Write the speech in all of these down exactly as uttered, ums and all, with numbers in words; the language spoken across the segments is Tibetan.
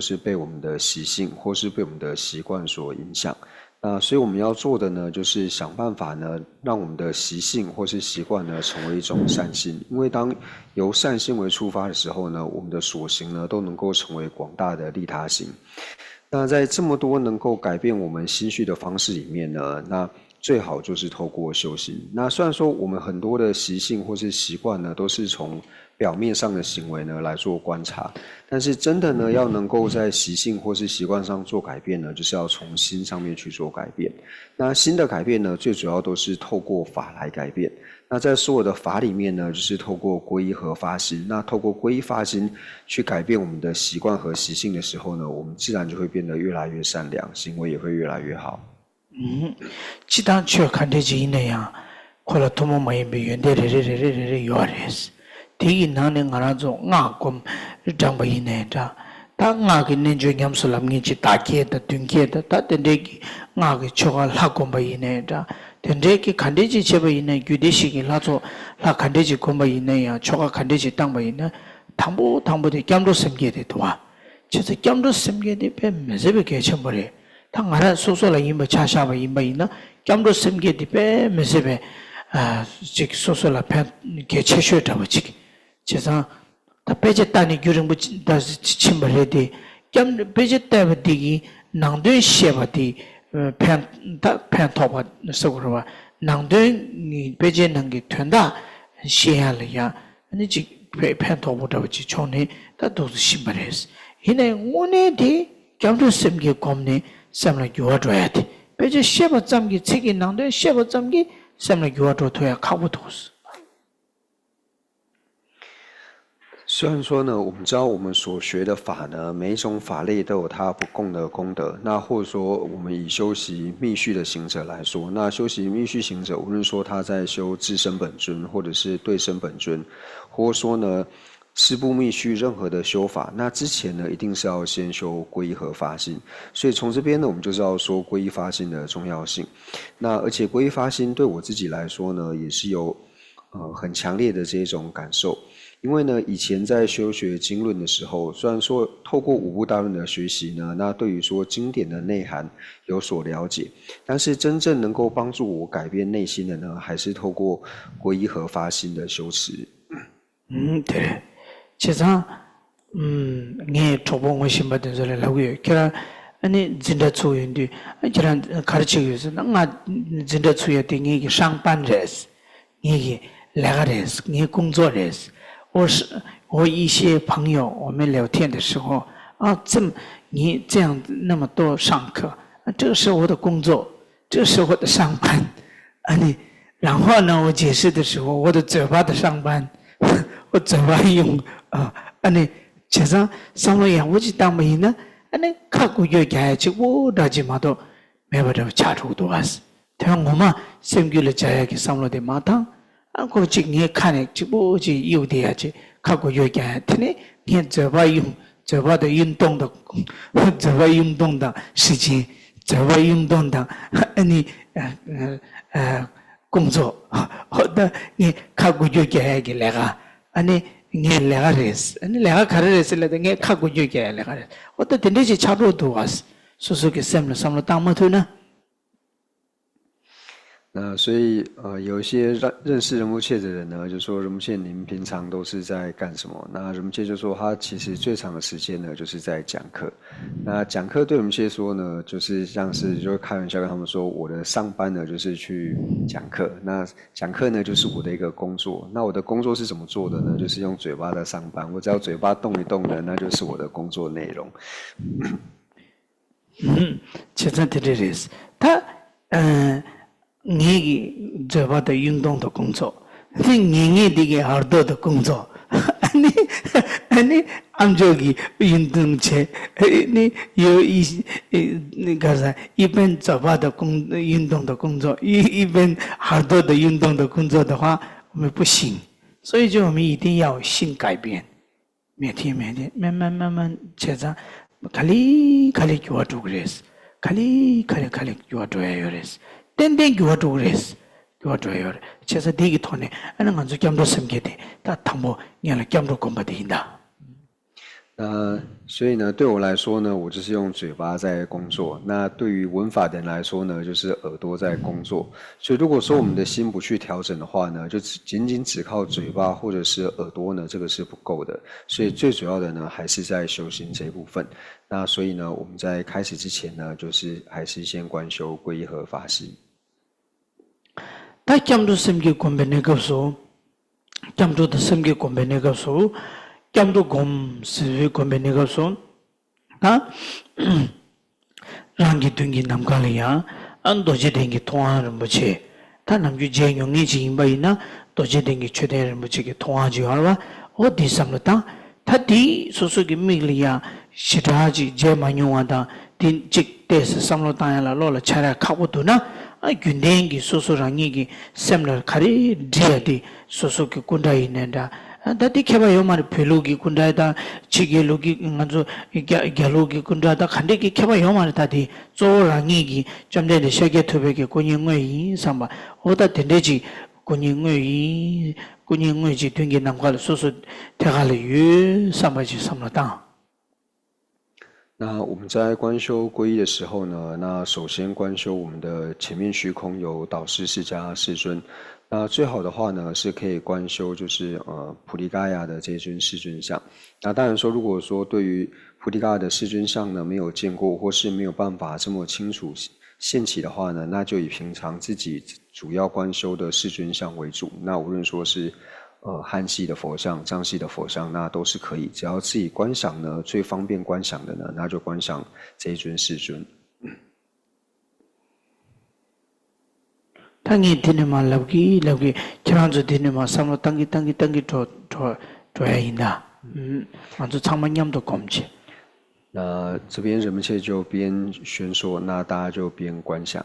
就是被我们的习性或是被我们的习惯所影响。那所以我们要做的呢，就是想办法呢，让我们的习性或是习惯呢，成为一种善性。因为当由善性为出发的时候呢，我们的所行呢，都能够成为广大的利他行。那在这么多能够改变我们心绪的方式里面呢，那最好就是透过修行。那虽然说我们很多的习性或是习惯呢，都是从表面上的行为呢来做观察，但是真的呢，要能够在习性或是习惯上做改变呢，就是要从心上面去做改变。那心的改变呢，最主要都是透过法来改变。那在所有的法里面呢，就是透过皈依和发心。那透过皈依发心去改变我们的习惯和习性的时候呢，我们自然就会变得越来越善良，行为也会越来越好。 ཨུམ། སྤྱིར་བཏང་ཆོས་ག་འདྲ་ཅིག་ཡིན་ན་ཡང་ཁོ་ལ་ཐུན་མོང་མ་ཡིན་པའི་ཡོན་ཏན་རེ་རེ་རེ་རེ་རེ་རེ་ཡོད་རེད། དེ་ཡི་ནང་ནས་ང་རང་ཚོ་སྔགས་སྒོམ་བགྲངས་པ་ཡིན་ནའི་འདྲ། ད་སྔགས་ཀྱི་རྣལ་འབྱོར་ཉམས་སུ་ལེན་མཁན་ཅིག་བདག་བསྐྱེད་དང་མདུན་བསྐྱེད་དང་ད་དེ་འདྲའི་གི་སྔགས་ཀྱི་ཆོ་ག་ལྷ་སྒོམ་པ་ཡིན་ནའི་འདྲ། དེ་འདྲའི་གི་ག་འདྲ་ཅིག་བྱས་པ་ཡིན་ནའི་རྒྱུད་སྡེ་ཞིག་གི་ལྷ་ཚོགས་ལྷ་ག་འདྲ་ཅིག་སྒོམ་པ་ཡིན་ན་ཡང་ཆོ་ག་ག་འདྲ་ཅིག་བཏང་པ་ཡིན་ན་དང་པོ་དང་པོ་དེ་སྐྱབས་འགྲོ་སེམས་བསྐྱེད་དེ་འདུག་བ། བྱས་ཙང་སྐྱབས་འགྲོ་སེམས་བསྐྱེད་དེ་དཔེ་མི་སྲིད་པའི་གལ་ཆེན་པོ་རེད། ད་ང་རང་སོ་སོ་ལ་ཡིན་པ་ཆ་བཞག་པ་ཡིན་པ་ཡིན་ན་སྐྱབས་འགྲོ་སེམས་བསྐྱེད་དེ་དཔེ་མི་སྲིད་པའི་ཨ་ཅིག་སོ་སོ་ལ་ཕན་གལ་ཆེ་ཤོས་འདྲ་པོ་ཅིག་བྱས་ཙང་ད་དཔེ་ཆ་ལྟ་ནས་རྒྱུན་རིང་པོ་ཅིག་ད་ཕྱིན་པ་རེད་དེ། སྐྱབས་དཔེ་ཆ་ལྟ་བ་འདི་གིས་ནང་དོན་ཤེས་པ་དེ་ཕན་ད་ཕན་ཐོགས་པ་ཟེར་དགོས་རེད་བ། ནང་དོན་དཔེ་ཆའི་ནང་གི་དོན་དག་ཤེས་ཡ་ལ་ཡ། ཨ་ནི་ཅིག་ཕན་ཕན་ཐོགས་པོ་འདྲ་པོ་ཅིག་བྱུང་ནས་ད་འདུག་སེ་ཕྱིན་པ་རེད། ཡིན་ནའི་དངོས་གནས་དེ་སྐྱབས་འགྲོ་སེམས་བསྐྱེད་བསྒོམས་ནས་སེམས་ལ་འགྱུར་བ་འགྲོ་ཡ་དེ་དཔེ་ཆ་ཤེས་པ་ཙམ་གྱིས་ཚིག་གི་ནང་དོན་ཤེས་པ་ཙམ་གྱིས་སེམས་ལ་འགྱུར་བ་འགྲོ་ཐུབ་ཡ་ཁག་པོ་འདུག 虽然说呢，我们知道我们所学的法呢，每一种法类都有它不共的功德。那或者说，我们以修习密续的行者来说，那修习密续行者，无论说他在修自身本尊，或者是对身本尊，或者说呢，四部密续任何的修法，那之前呢，一定是要先修皈依和发心。所以从这边呢，我们就知道说皈依发心的重要性。那而且皈依发心对我自己来说呢，也是有呃很强烈的这一种感受。因为呢，以前在修学经论的时候，虽然说透过五部大论的学习呢，那对于说经典的内涵有所了解，但是真正能够帮助我改变内心的呢，还是透过皈依和发心的修持。 ཨུམ། དེ་རེད། བྱས་ཙང་། ཨུམ། ངས་གྲོགས་པོ་ངོ་ཤེས་པ་དེ་ཚོ་ལ་ལབ་གི་ཡོད། ཁྱེད་རང་ཨ་ནི་འཛིན་གྲྭ་ཚུགས་ཡོང་དུས་ཨ་ཁྱེད་རང་ག་རེ་བྱེད་ཀྱི་ཡོད་ཟེར་ན། ང་འཛིན་གྲྭ་ཚུགས་ཡ་དེ་ངེད་ཀྱི་ཧྲང་པན་རེད། ངེད་ཀྱི་ལས་ཀ་རེད། ངའི་ཀོང་ཚོགས་རེད། 我是我一些朋友，我们聊天的时候，啊，这么你这样那么多上课，啊，这个是我的工作。 这是我的上班。啊，你，然后呢，我解释的时候，我的嘴巴的上班，我嘴巴用啊，啊，你，བྱས་ཙང་བསམ་བློ་ཡག་པོ་ཅིག་བཏང་པ་ཡིན་ན། ཨ་ནི་ཁ་འགུལ་སྐྱོད་རྒྱག་ཡ་གཅིག་པོ་འདྲ་ཅིག་མ་གཏོགས་མེད་པ་འདྲ་བོ་ཆགས་འགྲོ་གི་འདུག་ཨ། དོན་ངོ་མ་སེམས་རྒྱུད་ལ་འཇགས་ཡ་གི་བསམ་བློ་དེ་མ་བཏང་། ཨ་ཁོ་གཅིག་ངའི་ཁ་ནས་གཅིག་པོ་གཅིག་གཡུག་བསྡད་ཡ་གཅིག་ཁ་འགུལ་སྐྱོད་རྒྱག་ཡ། དེ་ནས་ངས་嘴巴用，嘴巴的运动的，嘴巴运动的时间，嘴巴运动的，ཨ་ནི་ཨ་ཨ་ཨ་工作。ཨོ་ད་ངས་ཁ་འགུལ་སྐྱོད་རྒྱག་ཡ་གི་ལས་ཀ། ཨ་ནི་ངའི་ལས་ཀ་རེད། ཨ་ནི་ལས་ཀ་ག་རེ་རེད་ཟེར་ལབ་ན་ངས་ཁ་འགུལ་སྐྱོད་རྒྱག་ཡ་ལས་ཀ་རེད། ཨོ་ད་དེ་འདྲས་ཅིག་ཆགས་འགྲོ་འདུག་བ། སོ་སོ་གི་སེམས་ལ་བསམ་བློ་བཏང་མ་ཐུབ་ན། 那所以呃，有一些认认识仁波切的人呢，就说仁波切您平常都是在干什么？那仁波切就说他其实最长的时间呢，就是在讲课。那讲课对仁波切说呢，就是像是就会开玩笑跟他们说，我的上班呢就是去讲课，那讲课呢就是我的一个工作。那我的工作是怎么做的呢？就是用嘴巴在上班，我只要嘴巴动一动呢，那就是我的工作内容。 བྱས་ཙང་དེ་འདྲ་རེད། ད་ཨ་ངེད་ཀྱི་嘴巴的运动的工作། ངེད་ངེད་འདི་གི་耳朵的工作། ཨ་ནི་ཨ་ནི་ཨམ་ཅོག་གི་运动བྱས། ཨ་ནི་有一ག་ས་一边嘴巴的工运动的工作，一一边耳朵的运动的工作的话，我们不行。所以就我们一定要心改变。 每天每天慢慢慢慢བྱས་ཙང་ག་ལེ་ག་ལེ་འགྱུར་བ་འགྲོ་གི་རེད། ག་ལེ་ག་ལེ་ག་ལེ་འགྱུར་བ་འགྲོ་ཡ་ཡོད་རེད། ཏན་ཏན་འགྱུར་བ་འགྲོ་གི་རེད། འགྱུར་བ་འགྲོ་ཡ་ཡོད་རེད། བྱས་ཙང་འདི་གི་ཐོག་ནས་ཨ་ནི་ང་ཚོ་སྐྱབས་འགྲོ་སེམས་བསྐྱེད་དེ་ད་དང་པོ་སྔོན་ལ་སྐྱབས་འགྲོ་སྒོམ་པ་དེ་ཡིན་ད། 呃，所以呢，对我来说呢，我就是用嘴巴在工作。那对于文法的人来说呢，就是耳朵在工作。所以如果说我们的心不去调整的话呢，就只仅仅只靠嘴巴或者是耳朵呢，这个是不够的。所以最主要的呢，还是在修心这一部分。那所以呢，我们在开始之前呢，就是还是先观修皈依和法喜。 ད་སྐྱབས་འགྲོ་སེམས་བསྐྱེད་སྒོམ་པའི་གནས་སྐབས་སུ། སྐྱབས་འགྲོ་དང་སེམས་བསྐྱེད་སྒོམ་པའི་གནས་སྐབས་སུ། སྐྱབས་འགྲོ་སྒོམ་ཟེར་བའི་སྒོམ་པའི་གནས་སྐབས་སུ། ད་རང་གི་མདུན་གྱི་ནམ་མཁའ་ལ་ཡང་ཨ་རྡོ་རྗེ་གདན་གྱི་ཐུབ་དབང་རིན་པོ་ཆེ། ད་ནམ་རྒྱུན་མཇལ་མྱོང་མཁན་ཅིག་ཡིན་པ་ཡིན་ན་རྡོ་རྗེ་གདན་གྱི་མཆོད་རྟེན་རིན་པོ་ཆེ་གི་ཐུབ་དབང་ཅིག་ཡོད་རེད་བ། འོ་འདི་བསམ་བློ་བཏང་། ད་དེ་སོ་སོ་གི་མིག་ལ་ཡང་ཞེ་དྲག་ཅིག་མཇལ་མ་མྱོང་བ་དང་དེ་གཅིག་བལྟས་ཟེར་བསམ་བློ་བཏང་ཡ་ལ་བློ་ལ་འཆར་ཡ་ཁག་པོ་འདུག་ན། ཨ་རྒྱུན་ལྡན་གྱི་སོ་སོ་རང་ཉིད་ཀྱི་སེམས་ལ་ག་རེ་འདྲི་ཡ་དེ་སོ་སོ་གི་སྐུ་འདྲ་ཡིན་ནའི་འདྲ། ཨ་ད་དེ་ཁྱད་པར་ཡོད་མ་རེད། བོད་ལུགས་ཀྱི་སྐུ་འདྲ་དང་ཕྱི་རྒྱལ་ལུགས་ཀྱི་ང་ཚོ་རྒྱ་རྒྱ་ལུགས་ཀྱི་སྐུ་འདྲ་དང་ག་འདྲས་ཀྱི་ཁྱད་པར་ཡོད་མ་རེད། ད་དེ་གཙོ་བོ་རང་ཉིད་ཀྱི་བཅོམ་ལྡན་འདས་ཤཱཀྱ་ཐུབ་པའི་གི་སྐུ་ཉིད་དངོས་ཡིན་བསམ་པ། འོ་ད་དེ་འདྲས་ཅིག་སྐུ་ཉིད་དངོས་ཡིན། སྐུ་ཉིད་དངོས་ཀྱི་མདུན་གྱི་ནམ་མཁའ་ལ་སོ་སོ་ཐད་ཀ་ལ་ཡོད་བསམ་པ་ཅིག་བསམ་བློ་བཏང་། 那我们在观修皈依的时候呢，那首先观修我们的前面虚空有导师释迦世尊。那最好的话呢，是可以观修就是呃菩提伽耶的这尊世尊像。那当然说，如果说对于菩提伽耶的世尊像呢没有见过，或是没有办法这么清楚现起的话呢，那就以平常自己主要观修的世尊像为主。那无论说是呃汉系的佛像、藏系的佛像，那都是可以，只要自己观想呢最方便观想的呢，那就观想这一尊世尊。 ད་ངས་འདི་ནས་མར་ལབ་གི་ལབ་གི་ཁྱེད་རང་ཚོ་འདི་ནས་མར་བསམ་བློ་བཏང་གི་བཏང་གི་བཏང་གི་འགྲོ་འགྲོ་འགྲོ་ཡ་ཡིན་ད། ང་ཚོ་ཚང་མ་མཉམ་དུ་སྒོམ་བྱེད། 那这边仁波切就边宣说，那大家就边观想。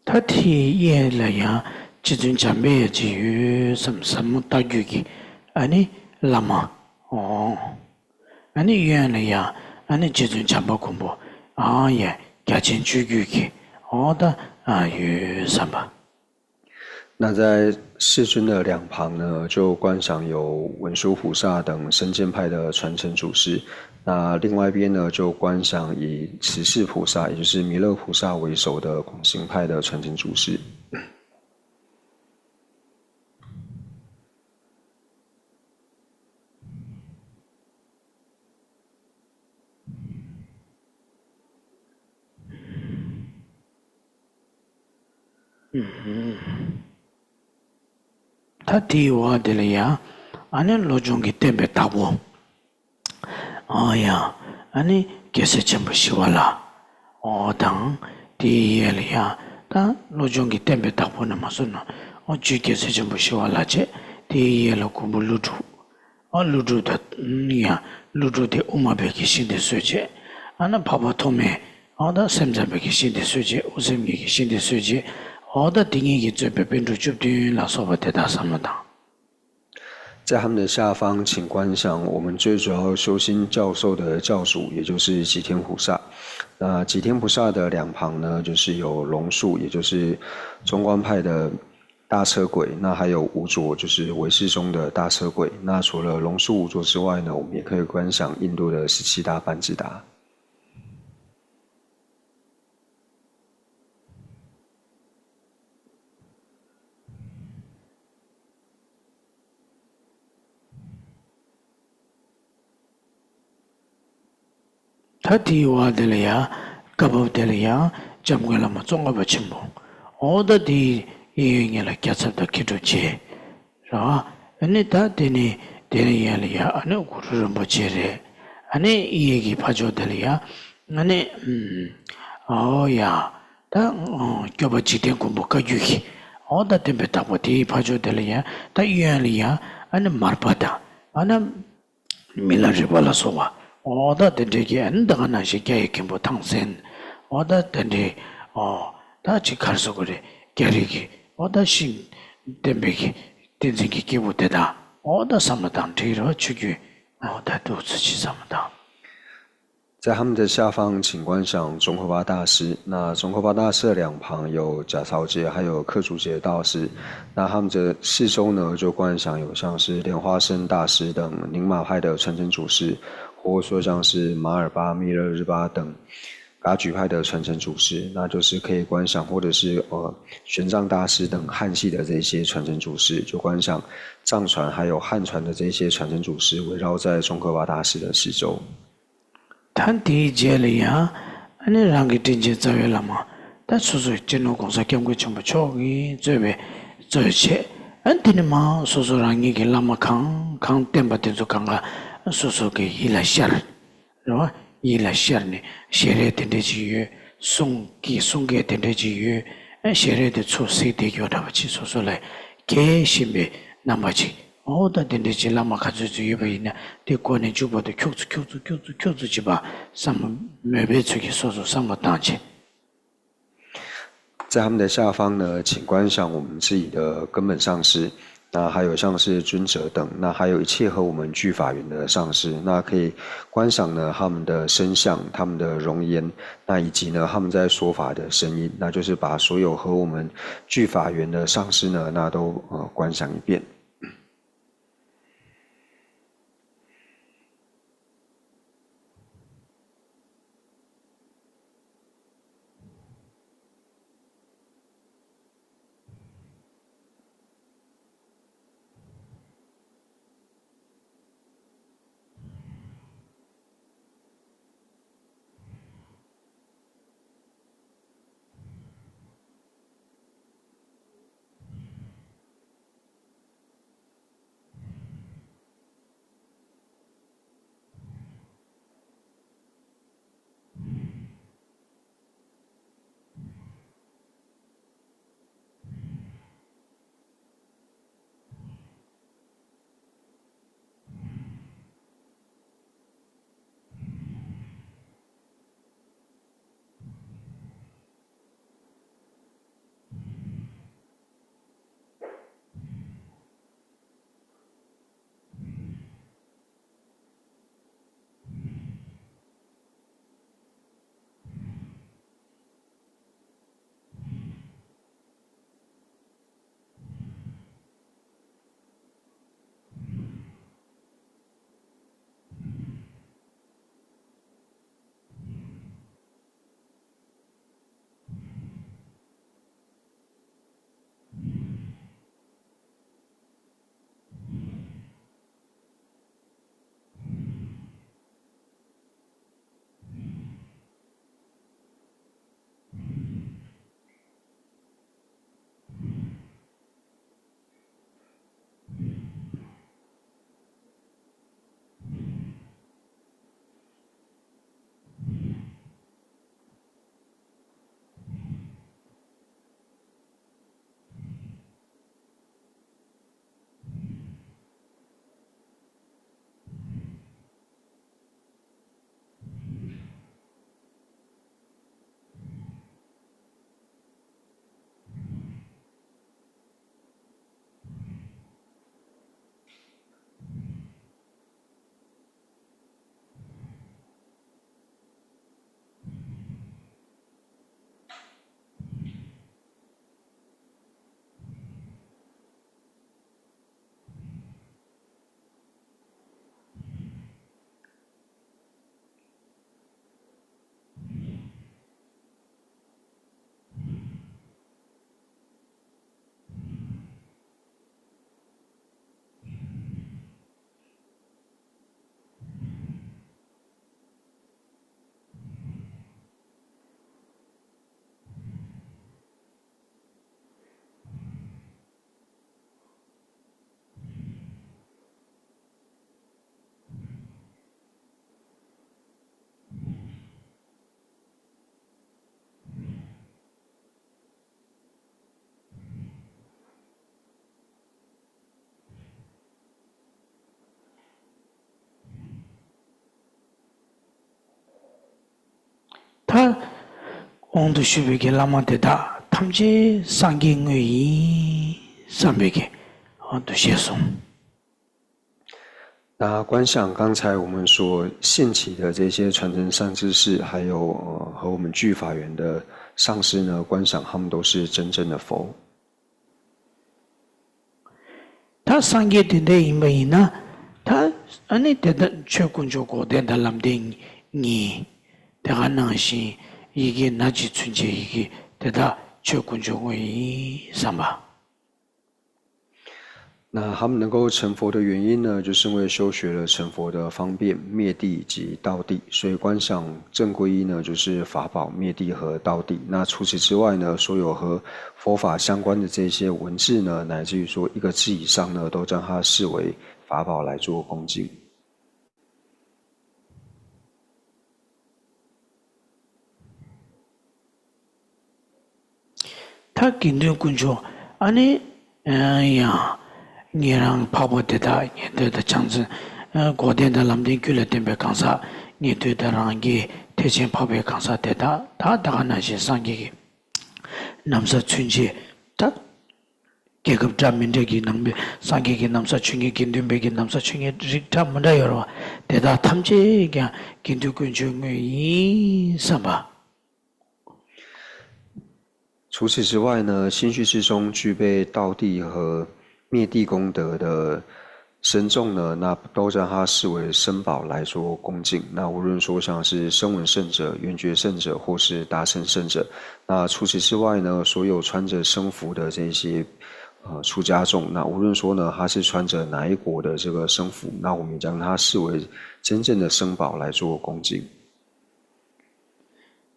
ད་དེའི་གཡས་ལ་ཡང་རྗེ་བཙུན་འཇམ་དཔལ་དབྱངས་ཅིག་ཡོད་བསམ་ཟབ་མོ་ལྟ་བརྒྱུད་ཀྱི་ཨ་ནི་བླ་མ། ཨོ། ཨ་ནི་གཡོན་ལ་ཡང་ཨ་ནི་རྗེ་བཙུན་བྱམས་པ་མགོན་པོ། ཨ་ཡ། རྒྱ་ཆེན་སྤྱོད་བརྒྱུད་ཀྱི་ཨོ་ད་ཨ་ཡོད་བསམ་པ། 那在世尊的两旁呢，就观想有文殊菩萨等深见派的传承祖师。那另外一边呢，就观想以慈氏菩萨，也就是弥勒菩萨为首的广行派的传承祖师。 ད་དེའི་འོག་དེ་ལ་ཡང་ཨ་ནི་བློ་སྦྱོང་གི་བསྟན་པའི་བདག་པོ། ཨོ་ཡ། ཨ་ནི་རྒྱལ་སྲས་ཆེན་པོ་ཞི་བ་ལྷ། ཨོ་དང་། དེའི་གཡས་ལ་ཡང་ད་བློ་སྦྱོང་གི་བསྟན་པའི་བདག་པོ་རྣམས་མ་སོང་ན། ཨོ་རྗེ་རྒྱལ་སྲས་ཆེན་པོ་ཞི་བ་ལྷ་བྱས། དེའི་གཡས་ལ་མགོན་པོ་ཀླུ་སྒྲུབ། ཨོ་ཀླུ་སྒྲུབ་ད་ཡང་ཀླུ་སྒྲུབ་དེ་དབུ་མ་པའི་གི་ཞིང་དེ་སྲོལ་བྱས། ཨ་ན་འཕགས་པ་ཐོགས་མེད། ཨོ་ད་སེམས་ཙམ་པའི་གི་ཞིང་དེ་སྲོལ་བྱས། དབུ་སེམས་ཀྱི་གི་ཞིང་དེ་སྲོལ་བྱས། ཨོ་ད་དེ་ཉིད་ཀྱིས་གཙོས་པའི་པཎ་གྲུབ་བཅུ་བདུན་ལ་སོགས་པ་དེ་དག་བསམ་བློ་བཏང་། 在他们的下方，请观想我们最主要修心教授的教主，也就是吉天菩萨。那吉天菩萨的两旁呢，就是有龙树，也就是中观派的大车鬼，那还有无着，就是唯识宗的大车鬼。那除了龙树、无着之外呢，我们也可以观想印度的十七大班智达。 ད་དེའི་འོག་དེ་ལ་ཡང་སྐབས་བབ་དེ་ལ་ཡང་ སྐྱབས་མགོན་བླ་མ་ཙོང་ཁ་པ་ཆེན་པོ། འོ་ད་དེའི་གཡས་གཡོན་གཉིས་ལ་རྒྱལ་ཚབ་དང་མཁས་གྲུབ་རྗེ། རེད་བ། ཨ་ནི་ད་དེ་ནས་དེ་ནས་ཡར་ལ་ཡ་ཨ་ནི་གུ་རུ་རིན་པོ་ཆེ་རེད། ཨ་ནི་གཡས་ཀྱི་ཕ་ཕྱོགས་དེ་ལ་ཡ་ཨ་ནི་ཨོ་ཡ་ད་སྐྱོབ་པ་འཇིག་རྟེན་མགོན་པོ་བཀའ་བརྒྱུད་ཀྱི་འོ་ད་བསྟན་པའི་བདག་པོ། དེའི་ཕ་ཕྱོགས་དེ་ལ་ཡ་ད་གཡོན་ལ་ཡ་ཨ་ནི་མར་པ་དང་ཨ་ནི་མི་ལ་རས་པ་ལ་སོགས་པ། འོ་ད་དེ་འདྲའི་གི་ཨ་ནི་ད་ག་ནང་བཞིན་རྒྱ་ཡི་མཁན་པོ་ཐང་སན། འོ་ད་དེ་འདྲའི་འོ་ད་ཅིག་ག་རེ་ཟེར་དགོས་རེད། རྒྱ་རིགས་ཀྱི་འོ་ད་ཤིང་བསྟན་པའི་གི་བསྟན་འཛིན་གྱི་སྐྱེས་བུ་དེ་དག་འོ་ད་བསམ་བློ་བཏང་འགྲིག་རེད་བ། ཆོས་བརྒྱུད་འོ་ད་འདུག་ཚུལ་ཅིག་བསམ་བློ་བཏང་། 在他们的下方，请观赏宗喀巴大师。那宗喀巴大师的两旁有甲曹节，还有克族节道士。那他们的四周呢，就观赏有像是莲花生大师等宁玛派的传承祖师，或者说像是马尔巴、密勒日巴等噶举派的传承祖师，那就是可以观赏，或者是呃玄奘大师等汉系的这些传承祖师，就观赏藏传还有汉传的这些传承祖师围绕在宗喀巴大师的四周。 ད་དེའི་རྗེས་ལ་ཡང་ཨ་ནི་རང་གི་དྲིན་ཅན་རྩ་བའི་བླ་མ་ད་སོ་སོའི་སྤྱི་ནོར་༸གོང་ས་༸སྐྱབས་མགོན་ཆེན་པོ་མཆོག་གིས་གཙོས་པའི་གཙོས་བྱས། ཨ་ནི་དེ་ནས་མར་སོ་སོ་རང་ཉིད་ཀྱི་བླ་མ་གང་གང་བསྟེན་པ་དེ་ཚོ་གང་ག་སོ་སོ་གི་ཡིད་ལ་ཤར། རེད་བ། ཡིད་ལ་ཤར་ནས་ཞལ་རས་དེ་འདྲ་ཅིག་ཡོད། གསུང་གི་གསུང་སྐད་དེ་འདྲ་ཅིག་ཡོད། ཨ་ཞལ་རས་དེ་ཚུར་གཟིགས་བསྡད་ཡོད་འདྲ་བ་ཅིག་སོ་སོ་ལ་སྐྱེ་བཞིན་པའི་རྣམ་པ་ཅིག་འོ་ད་དེ་འདྲ་ཅིག་བླ་མ་ག་ཚོད་ཚོད་ཡོད་པ་ཡིན་ན་དེ་སྒོ་ནས་མཇུག་བར་དུ་ཁྱུག་ཙམ་ཁྱུག་ཙམ་ཁྱུག་ཙམ་ཁྱུག་ཙམ་བྱེད་པ་བསམ་པ་མོས་པའི་ཚུལ་གྱིས་སོ་སོ་བསམ་བློ་བཏང་བྱས། 在他们的下方呢，请观赏我们自己的根本上师，那还有像是尊者等，那还有一切和我们俱法缘的上师，那可以观赏呢他们的身相、他们的容颜，那以及呢他们在说法的声音，那就是把所有和我们俱法缘的上师呢，那都呃观赏一遍。གོང་དུ་ཞུས་པའི་གི་བླ་མ་དེ་དག་ཐམས་ཅད་སངས་རྒྱས་དངོས་ཡིན་བསམ་པའི་གི་འོ་འདུ་ཤེས་སོང་། 那观想刚才我们所兴起的这些传承善知识，还有呃和我们具法缘的上师呢，观想他们都是真正的佛。 ད་སངས་རྒྱས་དེ་འདྲ་ཡིན་པ་ཡིན་ན། ད་ཨ་ནི་དེ་ལྟར་ཆོས་དཀོན་མཆོག་འགོག་བདེན་དང་ལམ་བདེན་གཉིས། དེ་ག་ནང་བཞིན་ཡི་གེ་ན་གྱི་ཚུན་ཆད་ཡི་གེ་དེ་དག་ཆོས་དཀོན་མཆོག་དངོས་ཡིན་བསམ་པ། 那他们能够成佛的原因呢，就是因为修学了成佛的方便、灭谛及道谛，所以观想正皈依呢，就是法宝、灭谛和道谛。那除此之外呢，所有和佛法相关的这些文字呢，乃至于说一个字以上呢，都将它视为法宝来做恭敬。 ད་དགེ་འདུན་དཀོན་མཆོག་ཨ་ནི་ཡང་ཉན་རང་འཕགས་པ་དེ་དག་ཉན་ཐོས་དང་བྱང་སེམས་འགོག་བདེན་དང་ལམ་བདེན་རྒྱུད་ལ་བརྟེན་པའི་གང་ཟག་ཉན་ཐོས་དང་རང་རྒྱལ་ཐེག་ཆེན་འཕགས་པའི་གང་ཟག་དེ་དག་ད་ད་ག་ནང་བཞིན་སངས་རྒྱས་ཀྱི་ན་བཟའ་ཚུན་ཆད་ད། རྒྱལ་ཁབ་འདྲ་མི་འདྲ་གི་ནང་པའི་སངས་རྒྱས་ཀྱི་ན་བཟའ་ཆོས་ཉིད། དགེ་འདུན་པའི་གི་ན་བཟའ་ཆོས་ཉིད་རིགས་འདྲ་མི་འདྲ་ཡོད་རེད་བ། དེ་དག་ཐམས་ཅད་ཀྱང་དགེ་འདུན་དཀོན་མཆོག་དངོས་ཡིན་བསམ་པ། 除此之外呢，心绪之中具备道地和灭地功德的僧众呢，那都将它视为僧宝来做恭敬。那无论说像是声闻圣者、缘觉圣者，或是大乘圣者，那除此之外呢，所有穿着僧服的这些呃出家众，那无论说呢他是穿着哪一国的这个僧服，那我们将它视为真正的僧宝来做恭敬。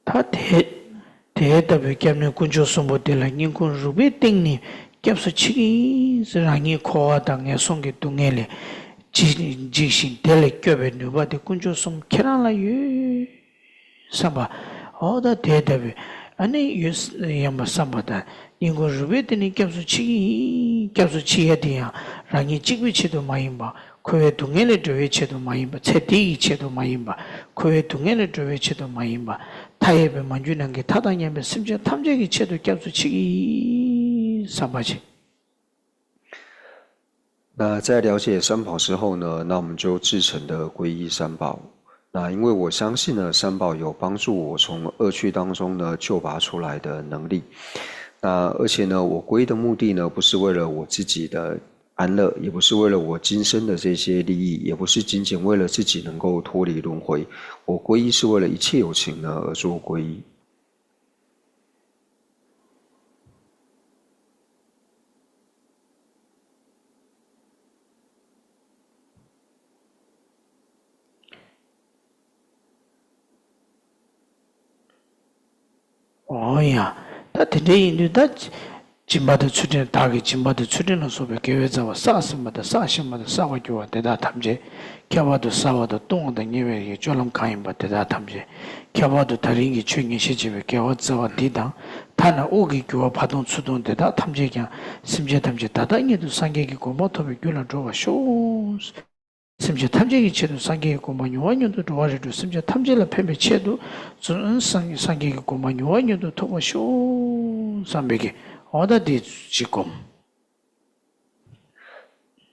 ད་དེ་དེ་ལྟ་བུའི་སྐྱབས་གནས་དཀོན་མཆོག་གསུམ་པོ་དེ་ལ་སྙིང་ཁུང་རུས་པའི་གཏིང་ནས་སྐྱབས་སུ་མཆི་གི་ཡིན་ཟེར། རང་ཉིད་འཁོར་བ་དང་ངན་སོང་གི་སྡུག་བསྔལ་ལས་འཇིགས་འཇིགས་ཤིང་དེ་ལས་སྐྱོབ་པའི་ནུས་པ་དེ་དཀོན་མཆོག་གསུམ་ཁྱེད་རང་ལ་ཡོད་བསམ་པ། འོ་ད་དེ་ལྟ་བུའི་ཨ་ནི་ཡོད་ཡིན་པ་བསམ་པ་དང་། སྙིང་ཁུང་རུས་པའི་གཏིང་ནས་སྐྱབས་སུ་མཆི་གི་ཡིན། སྐྱབས་སུ་མཆི་ཡ་དེ་ཡང་རང་ཉིད་གཅིག་པུའི་ཆེད་དུ་མ་ཡིན་པ། འཁོར་བའི་སྡུག་བསྔལ་ལས་སྒྲོལ་བའི་ཆེད་དུ་མ་ཡིན་པ། ཚེ་འདི་ཡི་ཆེད་དུ་མ་ཡིན་པ། འཁོར་བའི་སྡུག་བསྔལ་ལས་སྒྲོལ་བའི་ཆེད་དུ་མ་ཡིན་པ། མཐའ་ཡས་པའི་མ་གྱུར་ནམ་མཁའི་མཐའ་དང་མཉམ་པའི་སེམས་ཅན་ཐམས་ཅད་ཀྱི་ཆེད་དུ་སྐྱབས་སུ་མཆི་གི་ཡིན་བསམ་པ་བྱེད། 那在了解三宝之后呢，那我们就至诚的皈依三宝。那因为我相信呢，三宝有帮助我从恶趣当中呢救拔出来的能力。那而且呢，我皈依的目的呢，不是为了我自己的安乐，也不是为了我今生的这些利益，也不是仅仅为了自己能够脱离轮回。我皈依是为了一切有情呢而做皈依。 འོ་ཡ། ད་དེ་འདྲ་ཡིན་དུས་ད། སྦྱིན་པ་དང་ཚུལ་ཁྲིམས། བདག་གིས་སྦྱིན་པ་དང་ཚུལ་ཁྲིམས་ལ་སོགས་པའི་དགེ་བའི་རྩ་བ་བསགས་ཟིན་པ་དང་བསགས་བཞིན་པ་དང་བསགས་པར་འགྱུར་བ་དེ་དག་ཐམས་ཅད། ཁྱད་པར་དུ་བསགས་པ་དང་ལྟུང་བ་དང་ཉེས་པའི་སྤྱོད་ལམ་གང་ཡིན་པ་དེ་དག་ཐམས་ཅད། ཁྱད་པར་དུ་ད་རིང་གི་ཆོས་ཉན་བཤད་བྱེད་པའི་དགེ་བའི་རྩ་བ་འདི་དང་། ཐ་ན་དབུགས་ཀྱི་རྒྱུ་བ་བར་སྟོང་ཚུར་སྟོང་དེ་དག་ཐམས་ཅད་ཀྱང་སེམས་ཅན་ཐམས་ཅད་ད་ལྟ་ཉིད་དུ་སངས་རྒྱས་ཀྱི་གོ་འཕང་ཐོབ་པའི་རྒྱུ་ལ་འགྲོ་བར་ཤོག། སེམས་ཅན་ཐམས་ཅད་ཀྱི་ཆེད་དུ་སངས་རྒྱས་ཀྱི་གོ་འཕང་མྱུར་བ་མྱུར་དུ་འགྲོ་བར་རེ་སྒྲུབ། སེམས་ཅན་ཐམས་ཅད་ལ་ཕན་པའི་ཆེད་དུ་སངས་སངས་རྒྱས་ཀྱི་གོ་འཕང་མྱུར་བ་མྱུར་དུ་ཐོབ་པར་ཤོག་བསམ་པའི་གི་འོ་ད་འདི་ཅིག་སྒོམ།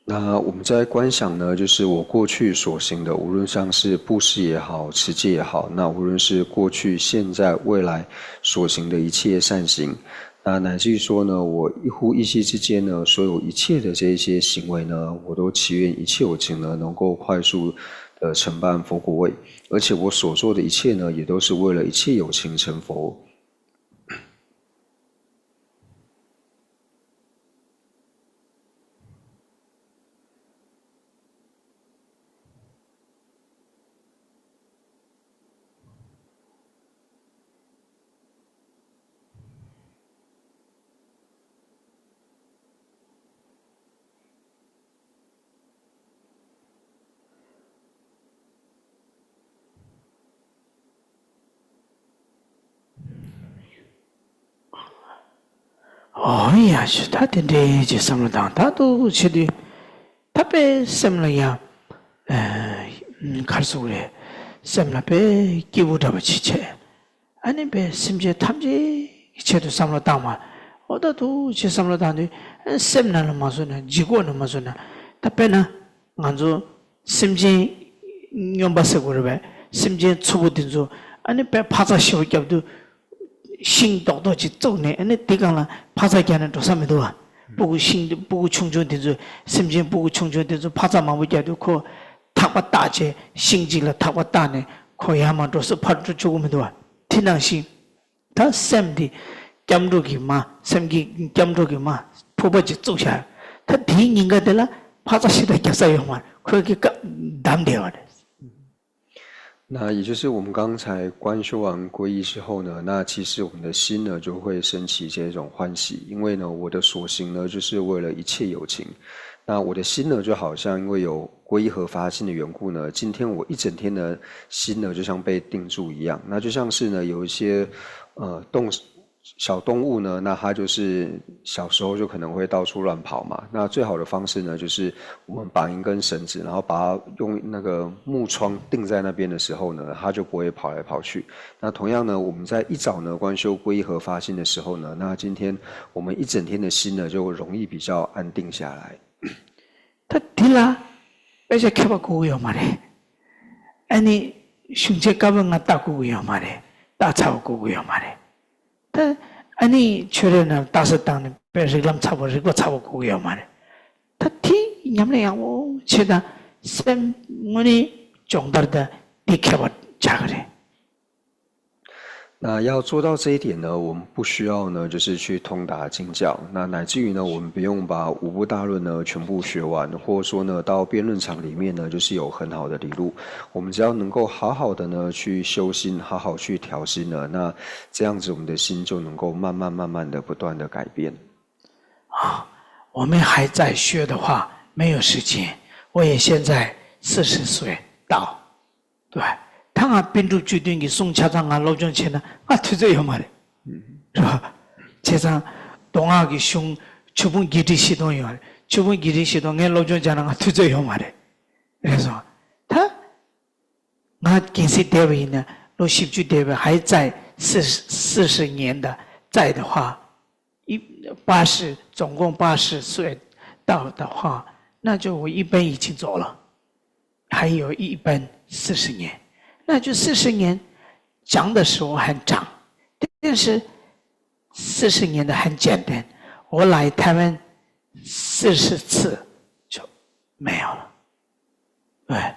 那我们在观想呢，就是我过去所行的，无论像是布施也好，持戒也好，那无论是过去、现在、未来所行的一切善行，那乃至于说呢，我一呼一吸之间呢，所有一切的这一些行为呢，我都祈愿一切有情呢，能够快速的承办佛果位，而且我所做的一切呢，也都是为了一切有情成佛。 འོ་ཡ་ཞུ། ད་དེ་འདྲའི་ཅིག་བསམ་བློ་བཏང་། ད་ལྟོ་བྱེད་དུས་ད་དཔེ་སེམས་ལ་ཡང་ཨ་ག་རེ་ཟེར་དགོས་རེད། སེམས་ལ་དཔེ་སྐྱིད་པོ་འདྲ་པོ་ཅིག་བྱས། ཨ་ནི་དཔེ་སེམས་ཅན་ཐམས་ཅད་ཀྱི་ཆེད་དུ་བསམ་བློ་བཏང་བ། འོ་ད་ཐུགས་རྗེ་བསམ་བློ་བཏང་དུས་ཨ་ནི་སེམས་ནང་ལ་མ་བཟོད་ན་ལྗིད་ཁོག་ནང་མ་བཟོད་ན། ད་དཔེར་ན་ང་ཚོ་སེམས་ཅན་སྨྱོན་པ་ཟེར་དགོས་རེད་པས། སེམས་ཅན་མཚུར་པོ་དེ་ཚོ་ཨ་ནི་དཔེ་འཕག་འཚག་ཞེ་པོ་བརྒྱབ་དུས། ཤིང་རྡོག་རྡོག་ཅིག་བཙུགས་ནས་ཨ་ནི་དེ་སྒང་ལ་འཕག་འཚག་རྒྱག་ནས་འགྲོ་ས་མི་འདུག་བ། སྤུ་གུ་ཤིང་སྤུ་གུ་ཆུང་ཆུང་དེ་ཚོ་སེམས་ཅན་སྤུ་གུ་ཆུང་ཆུང་དེ་ཚོ་འཕག་འཚག་མང་པོ་རྒྱག་དུས་ཁོ་ཐག་པ་བཏགས་བྱས་ཤིང་གཅིག་ལ་ཐག་པ་བཏགས་ནས་ཁོ་ཡར་མར་འགྲོ་ས་ཕར་འགྲོ་བཅུག་གི་མི་འདུག་བ། དེ་ནང་བཞིན་ད་སེམས་འདི་སྐྱབས་འགྲོ་གི་མ་སེམས་ཀྱི་སྐྱབས་འགྲོ་གི་མ་ཕུར་པ་ཅིག་བཙུགས་བཞག་ད་དེའི་ཉེན་ཁ་དེ་ལ་འཕག་འཚག་ཞེ་དྲག་རྒྱག་ས་ཡོད་མ་རེད། ཁོས་ཀྱི་བཀའ་བསྡམས་བསྡད་པ་རེད། 那也就是我们刚才观修完皈依之后呢，那其实我们的心呢就会升起这种欢喜，因为呢，我的所行呢就是为了一切有情，那我的心呢就好像因为有皈依和发心的缘故呢，今天我一整天的心呢就像被定住一样，那就像是呢有一些呃动小动物呢，那它就是小时候就可能会到处乱跑嘛。那最好的方式呢，就是我们绑一根绳子，然后把它用那个木桩钉在那边的时候呢，它就不会跑来跑去。那同样呢，我们在一早呢观修皈依和发心的时候呢，那今天我们一整天的心呢就容易比较安定下来。 ད་འདི་ལ་དཔེ་ཆ་མཁས་པ་དགོས་ཀྱི་ཡོད་མ་རེད། ཨ་ནི་གཞུང་ཆེན་བཀའ་པོད་ལྔ་ལྟ་དགོས་ཀྱི་ཡོད་མ་རེད། ལྟ་ཚར་བ་དགོས་ཀྱི་ཡོད་མ་རེད། ད་ཨ་ནི་ཆོས་རའི་ནང་ལྟ་ས་བཏང་ནས་དཔེ་རིགས་ལམ་ཚར་བ་རིག་པ་ཚར་བ་དགོས་ཀྱི་ཡོད་མ་རེད། ད་དེ་ཉམས་ལེན་ཡག་པོ་བྱེད་དང་སེམས་དངོས་གནས་སྦྱོང་བརྡར་དང་འདི་མཁས་པ་ཆགས་ཀྱི་རེད། 那要做到这一点呢，我们不需要呢，就是去通达经教。那乃至于呢，我们不用把五部大论呢全部学完，或者说呢，到辩论场里面呢，就是有很好的理路。我们只要能够好好的呢去修心，好好去调心呢，那这样子我们的心就能够慢慢慢慢的不断的改变。啊，我们还在学的话，没有时间。我也现在四十岁到， ད་ང་པཎ་གྲུབ་བཅུ་བདུན་གྱི་གསུང་ཆ་ཚང་ང་སློབ་སྦྱོང་བྱས་ན་ང་དུས་ཚོད་ཡོད་མ་རེད། རེད་བ། བྱས་ཙང་མདོ་སྔགས་ཀྱི་གཞུང་ཆོས་ཕུང་བརྒྱད་ཁྲི་བཞི་སྟོང་ཡོད་རེད། ཆོས་ཕུང་བརྒྱད་ཁྲི་བཞི་སྟོང་ངས་སློབ་སྦྱོང་བྱས་ན་ང་དུས་ཚོད་ཡོད་མ་རེད། རེད་སོང་། ད་ང་རྒན་སྲིད་བསྡད་པ་ཡིན་ན་ལོ་བཞི་བཅུ་བསྡད་པའི་ཧའི་ཙའི་四十年的在的话， 一八十，总共八十岁到的话，那就我一本已经做了，还有一本四十年，那就四十年讲的时候很长，但是四十年的很简单。我来台湾四十次就没有了。 བྱས་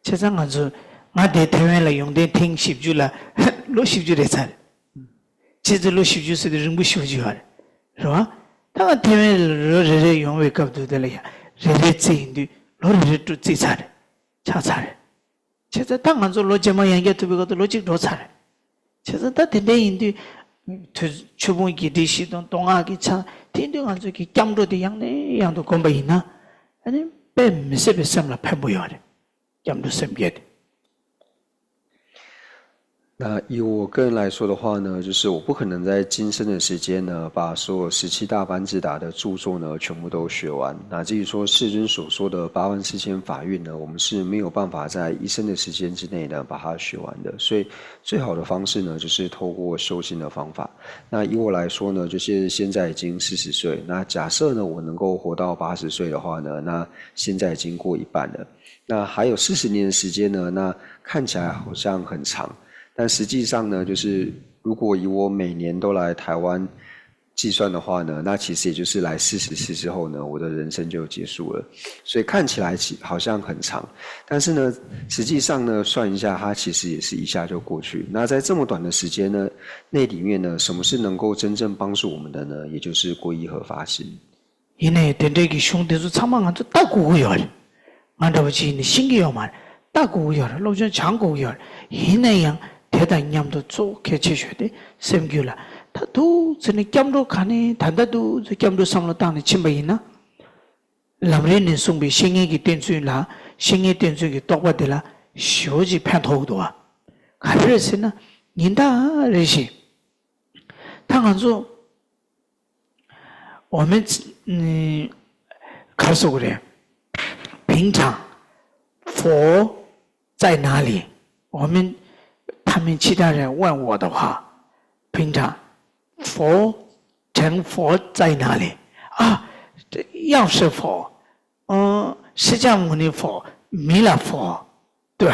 ཙང་ང་ཚོ་ང་དེ་ཐེ་ཝན་ལ་ཡོང་དེ་ཐེངས་བཞི་བཅུ་ལ་ལོ་བཞི་བཅུ་རེད་ཚར་རེད། བྱས་ཙང་ལོ་བཞི་བཅུ་ཟེར་དུས་རིང་པོ་ཞེ་པོ་ཅིག་ཡོད་རེད། རེད་བ། ད་ང་ཐེ་ཝན་ལ་ལོ་རེ་རེ་ཡོང་བའི་སྐབས་དུ་དེ་ལ་ཡ་རེ་རེ་བརྩིས་ཡིན་དུས་ལོ་རེ་རེ་དྲུག་བརྩིས་ཚར་རེད། ཆགས་ཚར་རེད། བྱས་ཙང་ད་ང་ཚོ་ལོ་རྗེས་མ་ཡང་བསྐྱར་ཐུག་པའི་སྐབས་དུ་ལོ་གཅིག་འགྲོ་ཚར་རེད། བྱས་ཙང་ད་དེ་འདྲ་ཡིན་དུས་དུས་ཆོས་ཕུང་གི་བསྒྲིགས་ཤིག་དང་མདོ་སྔགས་ཀྱི་ཆ་དེ་དུས་ང་ཚོ་གི་སྐྱབས་འགྲོ་དེ་ཡང་ནས་ཡང་དུ་བསྒོམ་པ་ཡིན་ན། ཨ་ནི་དཔེ་མི་སྲིད་པའི་སེམས་ལ་ཕན་པོ་ཡོད་རེད། སྐྱབས་འགྲོ་སེམས་བསྐྱེད་དེ། 那以我个人来说的话呢，就是我不可能在今生的时间呢，把所有十七大班智达的著作呢全部都学完。那至于说世尊所说的八万四千法运呢，我们是没有办法在一生的时间之内呢把它学完的。所以最好的方式呢，就是透过修心的方法。那以我来说呢，就是现在已经四十岁，那假设呢我能够活到八十岁的话呢，那现在已经过一半了。那还有四十年的时间呢，那看起来好像很长，但实际上呢，就是如果以我每年都来台湾计算的话呢，那其实也就是来四十次之后呢，我的人生就结束了。所以看起来其好像很长，但是呢，实际上呢，算一下，它其实也是一下就过去。那在这么短的时间呢，那里面呢，什么是能够真正帮助我们的呢？也就是皈依和发心。 ཡིན་ནའི་དེ་འདྲའི་གི་གཞུང་དེ་ཚོ་ཚང་མ་ང་ཚོ་ལྟ་དགོས་ཀྱི་ཡོད་རེད། ང་འདྲ་བོ་ཅིག་ཡིན་ན་ཤེས་ཀྱི་ཡོད་མ་རེད། ལྟ་དགོས་ཀྱི་ཡོད་རེད། སློབ་སྦྱོང་སྦྱང་དགོས་ཀྱི་ཡོད་རེད། ཡིན་ན་ཡང་དེ་དང་མཉམ་དུ་གཙོ་བོ་གལ་ཆེ་ཤོས་དེ་སེམས་རྒྱུད་ལ། ད་འདུག་ཚེ་ནི་སྐྱབས་འགྲོ་ག་ནས་ད་ལྟ་འདུག་ཚེ་སྐྱབས་འགྲོ་བསམ་བློ་བཏང་ནས་ཕྱིན་པ་ཡིན་ན། ལམ་རིམ་ནས་གསུངས་པའི་བཤེས་གཉེན་གྱི་བསྟེན་ཚུལ་ལ་བཤེས་གཉེན་བསྟེན་ཚུལ་གྱི་རྟོགས་པ་དེ་ལ་ཞེ་པོ་ཅིག་ཕན་ཐོགས་འདུག་བ། ག་རེ་རེད་ཟེར་ན་ཉིན་ལྟར་རེ་བཞིན་ད་ང་ཚོ། 我们嗯，告诉人，平常佛在哪里，我们他们其他人问我的话，平常佛成佛在哪里啊？药师佛，嗯，释迦牟尼佛，弥勒佛，对，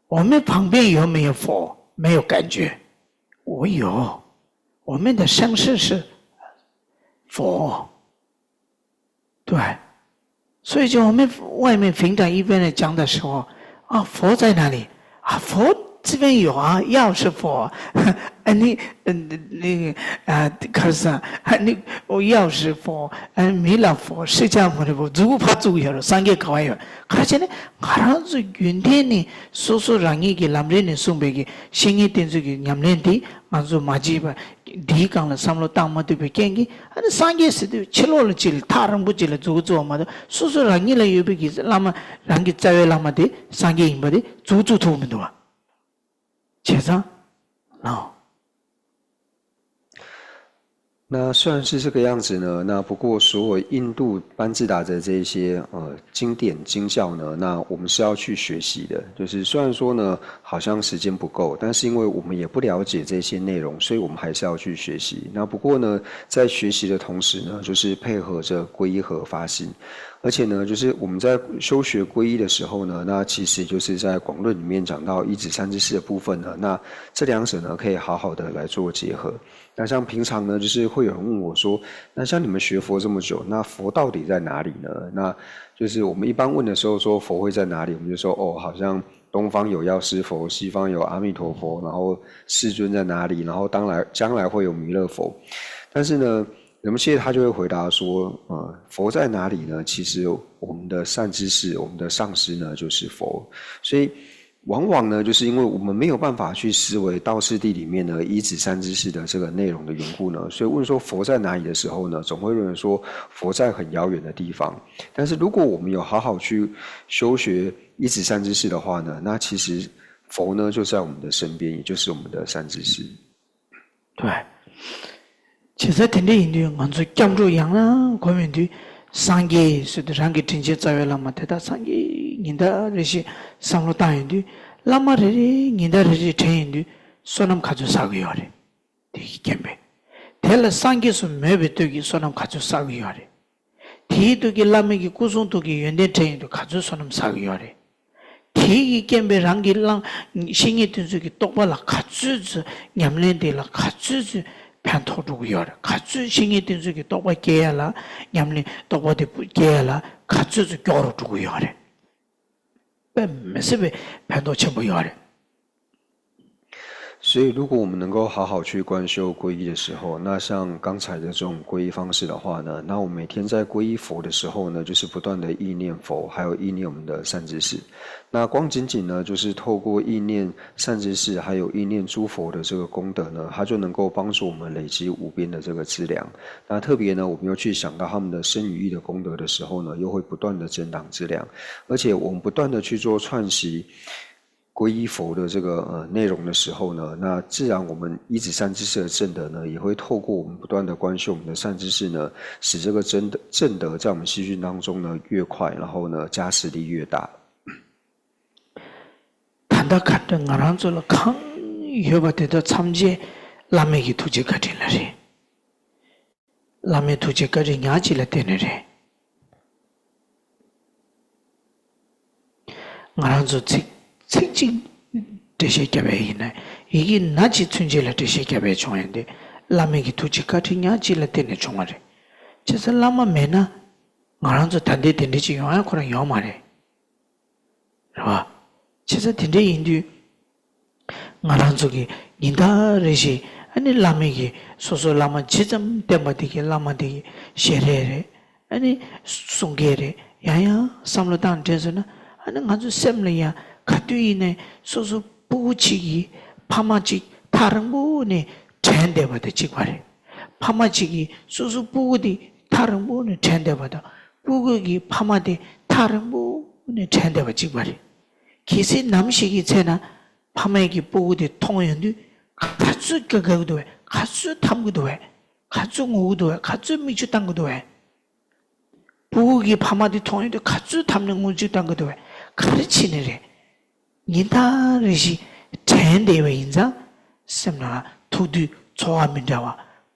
我们旁边有没有佛？没有感觉。我有，我们的身世是佛。对，所以就我们外面平常一般人讲的时候，啊，佛在哪里？啊，佛这边有啊，药师佛。啊，你，嗯，那个，啊，可是啊，你，我药师佛，啊，弥勒佛，释迦牟尼佛，如果怕祖有了，三个高有，而且呢，好像是云天呢，叔叔让你给南边的送给，心一点这个娘娘的，俺说马吉吧， འདིའི་སྒང་ལ་བསམ་བློ་བཏང་མ་ཐུབ་པའི་རྐྱེན་གྱིས། ཨ་ནི་སངས་རྒྱས་ཟེར་དུས་ཕྱི་ལོགས་ལ་ཅིག་ལ་ཐག་རིང་པོ་ཅིག་ལ་འཛུགས་བཙུགས་པ་མ་གཏོགས། སོ་སོ་རང་ཉིད་ལ་ཡོད་པའི་གི་བླ་མ། རང་གི་རྩ་བའི་བླ་མ་དེ་སངས་རྒྱས་ཡིན་པ་དེ་འཛུགས་བཙུགས་ཐུབ་མི་འདུག་བ། བྱས་ཙང་ལའོ། 那虽然是这个样子呢，那不过所有印度班智达的这一些呃经典经教呢，那我们是要去学习的。就是虽然说呢，好像时间不够，但是因为我们也不了解这些内容，所以我们还是要去学习。那不过呢，在学习的同时呢，就是配合着皈依和发心。而且呢，就是我们在修学皈依的时候呢，那其实就是在广论里面讲到依止善知识的部分呢，那这两者呢可以好好的来做结合。那像平常呢，就是会有人问我说，那像你们学佛这么久，那佛到底在哪里呢？那就是我们一般问的时候说佛会在哪里，我们就说哦，好像东方有药师佛，西方有阿弥陀佛，然后世尊在哪里，然后当然将来会有弥勒佛。但是呢，人们现在他就会回答说，呃，佛在哪里呢？其实我们的善知识，我们的上师呢，就是佛。所以往往呢，就是因为我们没有办法去思维道次第里面呢依止善知识的这个内容的缘故呢，所以问说佛在哪里的时候呢，总会认为说佛在很遥远的地方。但是如果我们有好好去修学依止善知识的话呢，那其实佛呢就在我们的身边，也就是我们的善知识。 对། བྱས་ཙང་དེ་འདྲ་ཡིན་དུས་ང་ཚོ་སྐྱབས་འགྲོ་ཡང་ན་གོ་མི་འདུག་སངས་རྒྱས་ཟེར་དུས་རང་གི་དྲིན་ཅན་རྩ་བའི་བླ་མ་དེ་དག་སངས་རྒྱས་ཉི་ཟླ་རེ་བཞིན་བསམ་བློ་བཏང་ཡོང་དུས། བླ་མ་རེ་རེ་ཉི་ཟླ་རེ་རེ་དྲན་ཡོང་དུས་བསོད་ནམས་ག་ཚོད་བསགས་ཀྱི་ཡོད་རེད། དེ་ཡི་རྐྱེན་པས། དེ་ལ་སངས་རྒྱས་སུ་མོས་པའི་དུས་ཀྱི་བསོད་ནམས་ག་ཚོད་བསགས་ཀྱི་ཡོད་རེད། དེའི་དུས་ཀྱི་བླ་མ་གི་སྐུ་གསུང་ཐུགས་ཀྱི་ཡོན་ཏན་དྲན་ཡོང་དུས་ག་ཚོད་བསོད་ནམས་བསགས་ཀྱི་ཡོད་རེད། དེ་ཡི་རྐྱེན་པས་རང་གི་བླང་། བཤེས་གཉེན་དེ་ཚོ་གི་རྟོགས་པ་ལ་ག་ཚོད་ཚོད། ཉམས་ལེན་དེ་ལ་ག་ཚོད་ཚོད་ཕན་ཐོགས་འགྲོ་གི་ཡོད་རེད། ག་ཚོད་བཤེས་གཉེན་དེ་ཚོ་གི་རྟོགས་པ་སྐྱེ་ཡ་ལ། ཉམས་ལེན་རྟོགས་པ་དེ་སྐྱེ་ཡ་ལ་ག་ཚོད་ཚོད་མགྱོགས་རུ་འགྲོ་གི་ཡོད་རེད། དཔེ་མི་སྲིད་པའི་ཕན་ཐོགས་ཆེན་པོ་ཡོད་རེད། 所以，如果我们能够好好去观修皈依的时候，那像刚才的这种皈依方式的话呢，那我们每天在皈依佛的时候呢，就是不断的意念佛，还有意念我们的善知识。那光仅仅呢，就是透过意念善知识，还有意念诸佛的这个功德呢，它就能够帮助我们累积无边的这个资粮。那特别呢，我们又去想到他们的身语意的功德的时候呢，又会不断的增长资粮。而且我们不断的去做串习 皈依佛的这个呃内容的时候呢，那自然我们依止善知识的正德呢，也会透过我们不断的观修我们的善知识呢，使这个真的正德在我们心性当中呢越快，然后呢加持力越大。 ད་ལྟ་ག་འདྲ་ང་རང་ཚོ་ལ་གང་ཡོད་པ་དེ་དག་ཐམས་ཅད་བླ་མའི་གི་ཐུགས་རྗེ་བཀའ་དྲིན་ལ་རེད། བླ་མའི་ཐུགས་རྗེ་བཀའ་དྲིན་ཉག་གཅིག་ལ་བརྟེན་ནས་རེད། ང་རང་ཚོ་ཚིག་ཚིག་གཅིག་འགྲེལ་བཤད་བརྒྱབ་པ་ཡིན་ན། ཡི་གེ་སྣ་གཅིག་ཚུན་ཆད་ལ་འགྲེལ་བཤད་བརྒྱབ་པ་བྱུང་ཡོད་དེ། བླ་མའི་གི་ཐུགས་རྗེ་བཀའ་དྲིན་ཉག་གཅིག་ལ་བརྟེན་ནས་བྱུང་བ་རེད། བྱས་ཙང་བླ་མ་མེད་ན། ང་རང་ཚོ་ད་ལྟའི་དེ་འདྲ་ཅིག་ཡོང་ཡ་ཁོ་རང་ཡོད་མ་རེད། རེད་བ། བྱས་ཙང་དེ་འདྲ་ཡིན་དུས། ང་རང་ཚོ་གི་ཉིན་ལྟར་རེ་བཞིན་ཨ་ནི་བླ་མའི་གི་སོ་སོའི་བླ་མ་ཇི་ཙམ་བསྟེན་པ་དེ་གི་བླ་མ་དེ་གི་ཞལ་རས་རེད། ཨ་ནི་གསུང་སྐད་རེད། ཡང་ཡང་བསམ་བློ་བཏང་དྲན་སོང་ན། ཨ་ནི་ང་ཚོའི་སེམས་ལ་ཡང་ག་དུས་ཡིན་ནའི་སོ་སོ་སྤུ་གུ་གཅིག་གི་ཕ་མ་གཅིག་ཐག་རིང་པོ་ནས་དྲན་བསྡད་པ་དང་གཅིག་པ་རེད། ཕ་མ་གཅིག་གིས་སོ་སོ་སྤུ་གུ་དེ་ཐག་རིང་པོ་ནས་དྲན་བསྡད་པ་དང་། སྤུ་གུ་གི་ཕ་མ་དེ་ཐག་རིང་པོ་ནས་དྲན་བསྡད་པ་གཅིག་པ་རེད། གལ་སྲིད་ནམ་ཞིག་གི་ཚེ་ན་ཕ་མས་ཀྱི་སྤུ་གུ་དེ་མཐོང་ཡོང་དུས་ག་ཚོད་དགའ་དགའ་གི་འདུག་བས། ག་ཚོད་འཐམ་གི་འདུག་བས། ག་ཚོད་ངུ་གི་འདུག་བས། ག་ཚོད་མིག་ཆུ་བཏང་གི་འདུག་བས། སྤུ་གུ་གི་ཕ་མ་དེ་མཐོང་ཡོང་དུས་ག་ཚོད་འཐམ་ནས་ངུ་ཆུ་བཏང་གི་འདུག་བས། ག་རེ་བྱས་ནས་རེད། ཉིན་ལྟར་རེ་བཞིན་དྲན་བསྡད་པ་ཡིན་ཙང་། སེམས་ནང་ཐུགས་དུས་ ཚོར་བ་མི་འདྲ་བ།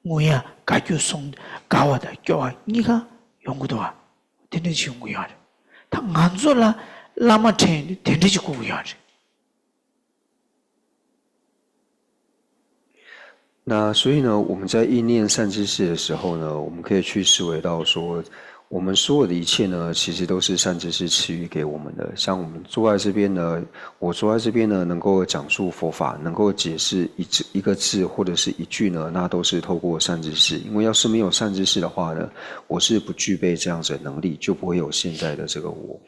ངུ་ཡ་དགའ་སྐྱོ་སོང་དགའ་བ་དང་སྐྱོ་བ་གཉིས་ཀ་ཡོང་གི་འདུག་བ། དེ་འདྲ་ཅིག་ཡོང་གི་ཡོད་རེད། ད་ང་ཚོ་ལ་བླ་མ་དྲན་ཡོང་དུས་དེ་འདྲ་ཅིག་དགོས་ཀྱི་ཡོད་རེད། 那所以呢，我们在意念善知识的时候呢，我们可以去思维到说，我们所有的一切呢，其实都是善知识赐予给我们的。像我们坐在这边呢，我坐在这边呢，能够讲述佛法，能够解释一字一个字或者是一句呢，那都是透过善知识。因为要是没有善知识的话呢，我是不具备这样子的能力，就不会有现在的这个我。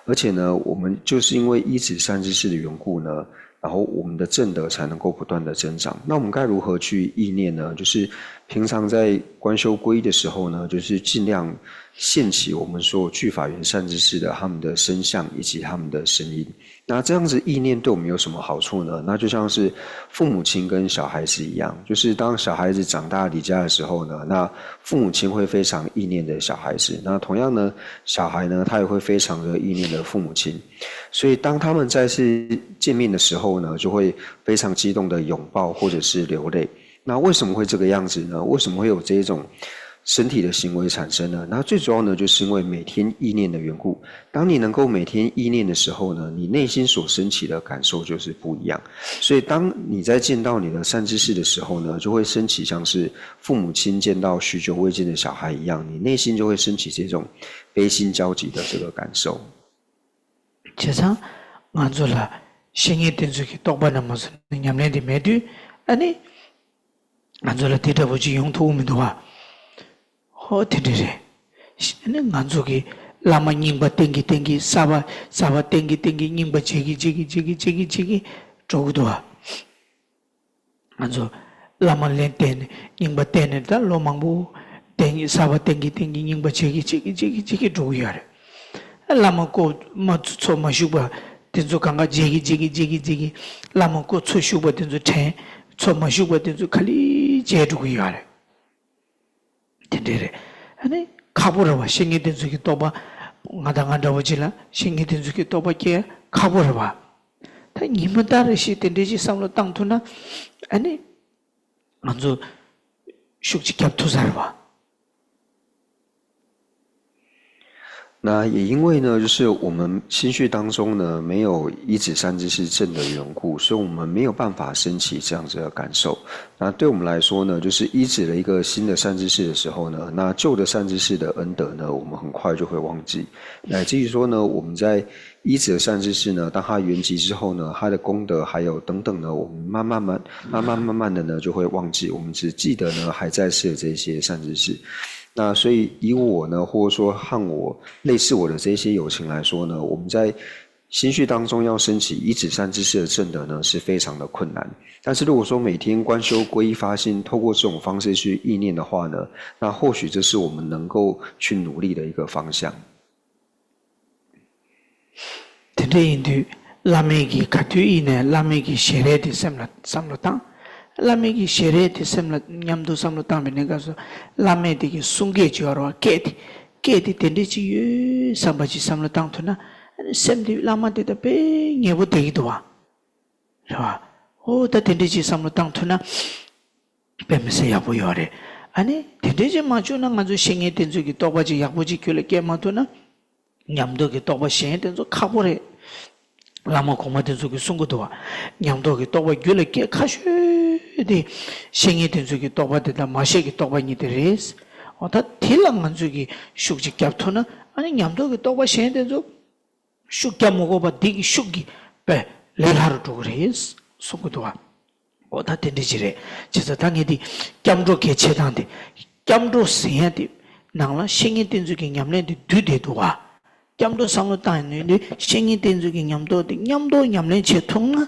而且呢，我们就是因为依止善知识的缘故呢，然后我们的正德才能够不断的增长。那我们该如何去意念呢？就是平常在观修皈依的时候呢，就是尽量现起我们所有具法缘善知识的他们的身相以及他们的声音。那这样子意念对我们有什么好处呢？那就像是父母亲跟小孩子一样，就是当小孩子长大离家的时候呢，那父母亲会非常意念的小孩子。那同样呢，小孩呢，他也会非常的意念的父母亲。所以当他们再次见面的时候呢，就会非常激动的拥抱或者是流泪。那为什么会这个样子呢？为什么会有这一种身体的行为产生呢？那最主要呢，就是因为每天意念的缘故。当你能够每天意念的时候呢，你内心所升起的感受就是不一样。所以当你在见到你的善知识的时候呢，就会升起像是父母亲见到许久未见的小孩一样，你内心就会升起这种悲心交集的这个感受。 བྱས་ཙང་ང་ཚོ་ལ་བཤེས་གཉེན་དེ་ཚོ་གི་རྟོགས་པ་ན་མ་སོང་ན་ཉམས་ལེན་དེ་མེད་དུས་ཨ་ནི་ང་ཚོ་ལ་དེ་འདྲ་པོ་ཅིག་ཡོང་ཐུབ་མི་འདུག་བ། ཧོ་དེ་འདྲ་རེད། ཨ་ནི་ང་ཚོ་གི་བླ་མ་རྙིང་པ་བསྟེན་གི་བསྟེན་གི་གསར་པ་གསར་པ་བསྟེན་གི་བསྟེན་གི་རྙིང་པ་བརྗེ་གི་བརྗེ་གི་བརྗེ་གི་བརྗེ་གི་བརྗེ་གི་འགྲོ་གི་འདུག་བ། ང་ཚོ་བླ་མ་ལན་བསྟེན་ནས་རྙིང་པ་བསྟེན་ནས་ད་ལོ་མང་པོ་བསྟེན་གི་གསར་པ་བསྟེན་གི་བསྟེན་གི་རྙིང་པ་བརྗེ་གི་བརྗེ་གི་བརྗེ་གི་བརྗེ་གི་འགྲོ་གི་ཡོད་རེད། བླ་མ་ཀོ་མ་ཚོ་མ་བཞུགས་པ་དེ་ཚོ་གང་ག་བརྗེ་གི་བརྗེ་གི་བརྗེ་གི་བརྗེ་གི་བླ་མ་ཀོ་ཚོ་བཞུགས་པ་དེ་ཚོ་དྲན། ཚོ་མ་བཞུགས་པ་དེ་ཚོ་ག་ལེར་བརྗེད་འགྲོ་གི་ཡོད་རེད། དེ་འདྲ་རེད། ཨ་ནི་ཁག་པོ་རེད་བ། བཤེས་གཉེན་དེ་ཚོ་གི་རྟོགས་པ། ང་དང་ང་འདྲ་བོ་ཅིག་ལ་བཤེས་གཉེན་དེ་ཚོ་གི་རྟོགས་པ་སྐྱེ་ཁག་པོ་རེད་བ། ད་ཉི་མ་ལྟར་རེ་བཞིན་དེ་འདྲ་ཅིག་བསམ་བློ་བཏང་ཐུབ་ན་ཨ་ནི་ང་ཚོ་ཤུགས་ཅིག་རྒྱབ་ཐུབ་ས་རེད་བ། 那也因为呢，就是我们心绪当中呢没有依止善知识正的缘故，所以我们没有办法升起这样子的感受。那对我们来说呢，就是依止了一个新的善知识的时候呢，那旧的善知识的恩德呢，我们很快就会忘记。乃至于说呢，我们在依止的善知识呢，当它圆寂之后呢，它的功德还有等等呢，我们慢慢慢慢慢慢慢慢的呢就会忘记，我们只记得呢还在世的这些善知识。那所以以我呢，或者说和我类似我的这些友情来说呢，我们在心绪当中要升起依止善知识的正德呢，是非常的困难。但是如果说每天观修皈依发心，透过这种方式去意念的话呢，那或许这是我们能够去努力的一个方向。 དེ་འདྲ་ཡིན་དུས་བླ་མའི་གི་ག་དུས་ཡིན་ནའི་བླ་མའི་གི་ཞལ་རས་དེ་སེམས་ལ་བསམ་བློ་བཏང་། བླ་མའི་གི་ཞལ་རས་དེ་སེམས་ལ་མཉམ་དུ་བསམ་བློ་བཏང་བའི་གནས་སྐབས་སུ་བླ་མས་དེ་གི་གསུང་སྐད་ཅིག་ཡོད་རེད་བ། སྐད་དེ་སྐད་དེ་དེ་འདྲ་ཅིག་ཡོད་བསམ་པ་ཅིག་བསམ་བློ་བཏང་ཐུབ་ན་སེམས་དེ་བླ་མ་དེ་དང་དཔེ་ཉེ་པོ་བསྡད་ཀྱི་འདུག་བ། རེད་བ། ཨོ་ད་དེ་འདྲ་ཅིག་བསམ་བློ་བཏང་ཐུབ་ན། དཔེ་མི་སྲིད་ཡག་པོ་ཡོད་རེད། ཨ་ནི་དེ་འདྲ་ཅིག་མ་བྱུང་ན་ང་ཚོ་བཤེས་གཉེན་དེ་ཚོ་གི་རྟོགས་པ་ཅིག་ཡག་པོ་ཅིག་རྒྱུད་ལ་སྐྱེ་མ་ཐུབ་ན། ཉམས་རྟོགས་ཀྱི་རྟོགས་པ་གཞན་དེ་ཚོ་ཁག་པོ་རེད། བླ་མ་གོང་མ་དེ་ཚོ་གིས་གསུང་གི་འདུག་བ། ཉམས་རྟོགས་ཀྱི་རྟོགས་པ་རྒྱུད་ལ་སྐྱེ་ཁག་ཤོས་དེ་བཤེས་གཉེན་དེ་ཚོ་གི་རྟོགས་པ་དེ་དང་མ་བཤད་ཀྱི་རྟོགས་པ་གཉིས་དེ་རེད། འོ་ད་དེ་ལ་ང་ཚོས་ཀྱི་ཤུགས་ཅིག་རྒྱབ་ཐུབ་ན་ཨ་ནི་ཉམས་རྟོགས་ཀྱི་རྟོགས་པ་གཞན་དེ་ཚོ་ཤུགས་རྒྱབ་མི་དགོས་པ་འདི་གི་ཤུགས་ཀྱིས་དཔེ་ལས་སླ་རུ་འགྲོ་གི་རེད་གསུང་གི་འདུག་བ། འོ་ད་དེ་འདྲ་ཅིག་རེད། བྱས་ཙང་ད་ངས་འདི་སྐྱབས་འགྲོ་གལ་ཆེ་སྟངས་དེ། སྐྱབས་འགྲོ་ཟེར་ཡ་དེ་ནང་ལ་བཤེས་གཉེན་དེ་ཚོ་གི་ཉམས་ལེན་དེ་བསྡུས་བསྡད་འདུག་བ། སྐྱབས་འགྲོ་བསམ་བློ་བཏང་ཡོང་དུས་བཤེས་གཉེན་དེ་ཚོ་གི་ཉམས་རྟོགས་དེ་མཉམ་དུ་ཉམས་ལེན་བྱེད་ཐུབ་ན།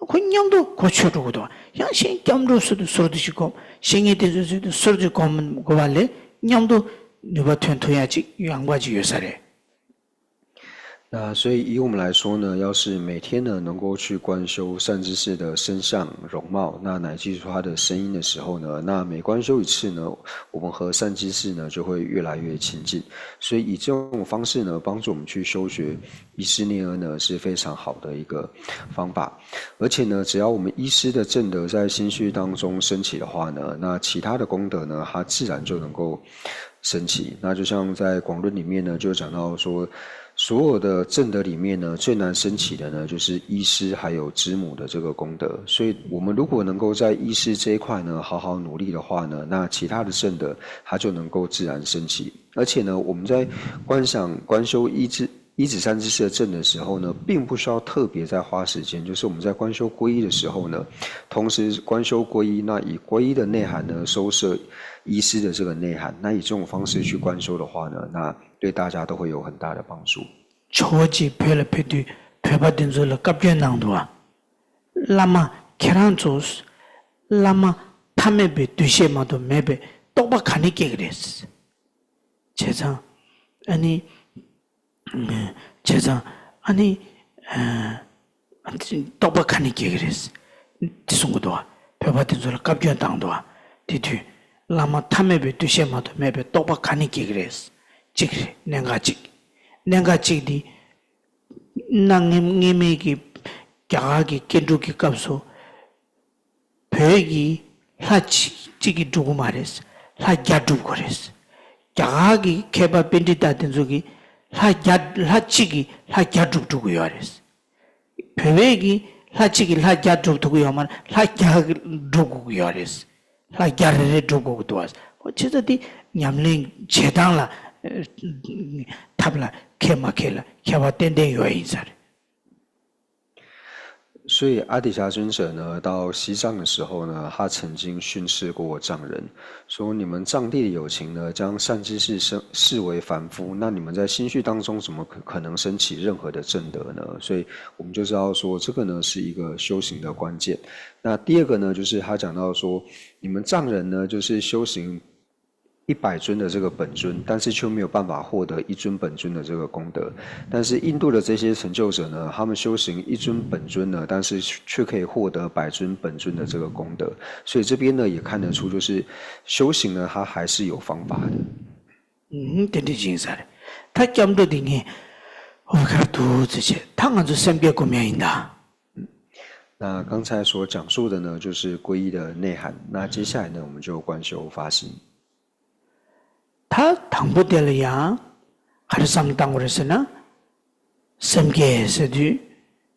ཁོ་མཉམ་དུ་གོ་ཆོད་འགྲོ་གི་འདུག་ཡང་གཞན་སྐྱབས་འགྲོ་ཟེར་དུས་ཟུར་དུ་ཞིག་སྒོམ། བཤེས་གཉེན་དེ་ཚོ་ཟེར་དུས་ཟུར་དུ་སྒོམ་དགོས་པ་ལས་མཉམ་དུ་ནུས་པ་ཐོན་ཐུབ་ཡ་ཅིག་ཡངས་པ་ཅིག་ཡོད་ས་རེད། 那所以以我们来说呢，要是每天呢能够去观修善知识的身相容貌，那乃至说他的声音的时候呢，那每观修一次呢，我们和善知识呢就会越来越亲近。所以以这种方式呢，帮助我们去修学依师念恩呢是非常好的一个方法。而且呢，只要我们依师的正德在心绪当中升起的话呢，那其他的功德呢，它自然就能够升起。那就像在广论里面呢，就讲到说，所有的正德里面呢，最难升起的呢，就是依师还有知母的这个功德。所以我们如果能够在依师这一块呢，好好努力的话呢，那其他的正德它就能够自然升起。而且呢，我们在观想观修依止依止善知识的正德的时候呢，并不需要特别再花时间，就是我们在观修皈依的时候呢，同时观修皈依，那以皈依的内涵呢，收摄依师的这个内涵，那以这种方式去观修的话呢，那对大家都会有很大的帮助。 ཇོ་བོ་རྗེས་བོད་ལ་ཕེབས་དུས་བོད་པ་དེ་ཚོ་ལ་བཀའ་བཀྱོན་གནང་འདུག་བ། བླ་མ་ཁྱེད་རང་ཚོ་བླ་མ་མཐའ་མེད་པའི་འདུ་ཤེས་མ་གཏོགས་མེད་པའི་རྟོགས་པ་ག་ནས་སྐྱེ་གི་རེད། བྱས་ཙང་ཨ་ནི། བྱས་ཙང་ཨ་ནི། རྟོགས་པ་ག་ནས་སྐྱེ་གི་རེད། དེ་གསུང་གི་འདུག་བ། བོད་པ་དེ་ཚོ་ལ་བཀའ་བཀྱོན་བཏང་འདུག་བ། དེ་དུས་བླ་མ་མཐའ་མེད་པའི་འདུ་ཤེས་མ་གཏོགས་མེད་པའི་རྟོགས་པ་ག་ནས་སྐྱེ་གི་རེད། གཅིག་རེད། གནད་འགག་གཅིག་གནད་འགག་གཅིག་འདི། གནའ་སྔ་སྔ་མའི་གི་རྒྱ་གར་གྱི་སྐྱེ་འགྲོ་གི་སྐབས་སུ། བོད་ཀྱི་ལྷ་གཅིག་གཅིག་གིས་སྒྲུབ་ཀྱི་མ་རེད། ལྷ་བརྒྱ་སྒྲུབ་དགོས་རེད། རྒྱ་གར་གྱི་མཁས་པ་པཎྜི་ཏ་དེ་ཚོ་གིས་ལྷ་བརྒྱ་ལྷ་གཅིག་གིས་ལྷ་བརྒྱ་སྒྲུབ་ཐུབ་ཀྱི་ཡོད་རེད། བོད་པའི་གི་ལྷ་གཅིག་གིས་ལྷ་བརྒྱ་སྒྲུབ་ཐུབ་ཀྱི་ཡོད་མ་རེད། ལྷ་བརྒྱ་སྒྲུབ་དགོས་ཀྱི་ཡོད་རེད། ལྷ་བརྒྱ་རེ་རེ་སྒྲུབ་དགོས་ཀྱི་འདུག་བ། ཁོ་ཆེ་ས་དེ་ཉམས་ལེན་བྱེད་སྟངས་ལ་ཐབས་ལ་མཁས་མ་མཁས་ལ་ཁྱད་པར་ཏན་ཏན་ཡོད་ཡིན་ས་རེད། 所以阿底峡尊者呢，到西藏的时候呢，他曾经训斥过藏人，说你们藏地的有情呢，将善知识视视为凡夫，那你们在心绪当中怎么可可能升起任何的正德呢？所以我们就知道说，这个呢是一个修行的关键。那第二个呢，就是他讲到说，你们藏人呢，就是修行一百尊的这个本尊，但是却没有办法获得一尊本尊的这个功德。但是印度的这些成就者呢，他们修行一尊本尊呢，但是却可以获得百尊本尊的这个功德。所以这边呢，也看得出，就是修行呢，它还是有方法的。 ཨུམ། དེ་འདྲ་ཅིག་ཡིན་ས་རེད། ད་སྐྱབས་འགྲོ་དེ་ངས་འོ་ཁར་འདུག་ཙི་བྱས། ད་ང་ཚོ་སེམས་བསྐྱེད་སྒོམ་ཡ་ཡིན་ད། 那刚才所讲述的呢，就是皈依的内涵。那接下来呢，我们就观修发心。 ད་དང་པོ་དེ་ལ་ཡང་ག་རེ་བསམ་བློ་བཏང་དགོས་རེད་ཟེར་ན། སེམས་བསྐྱེད་ཟེར་དུས།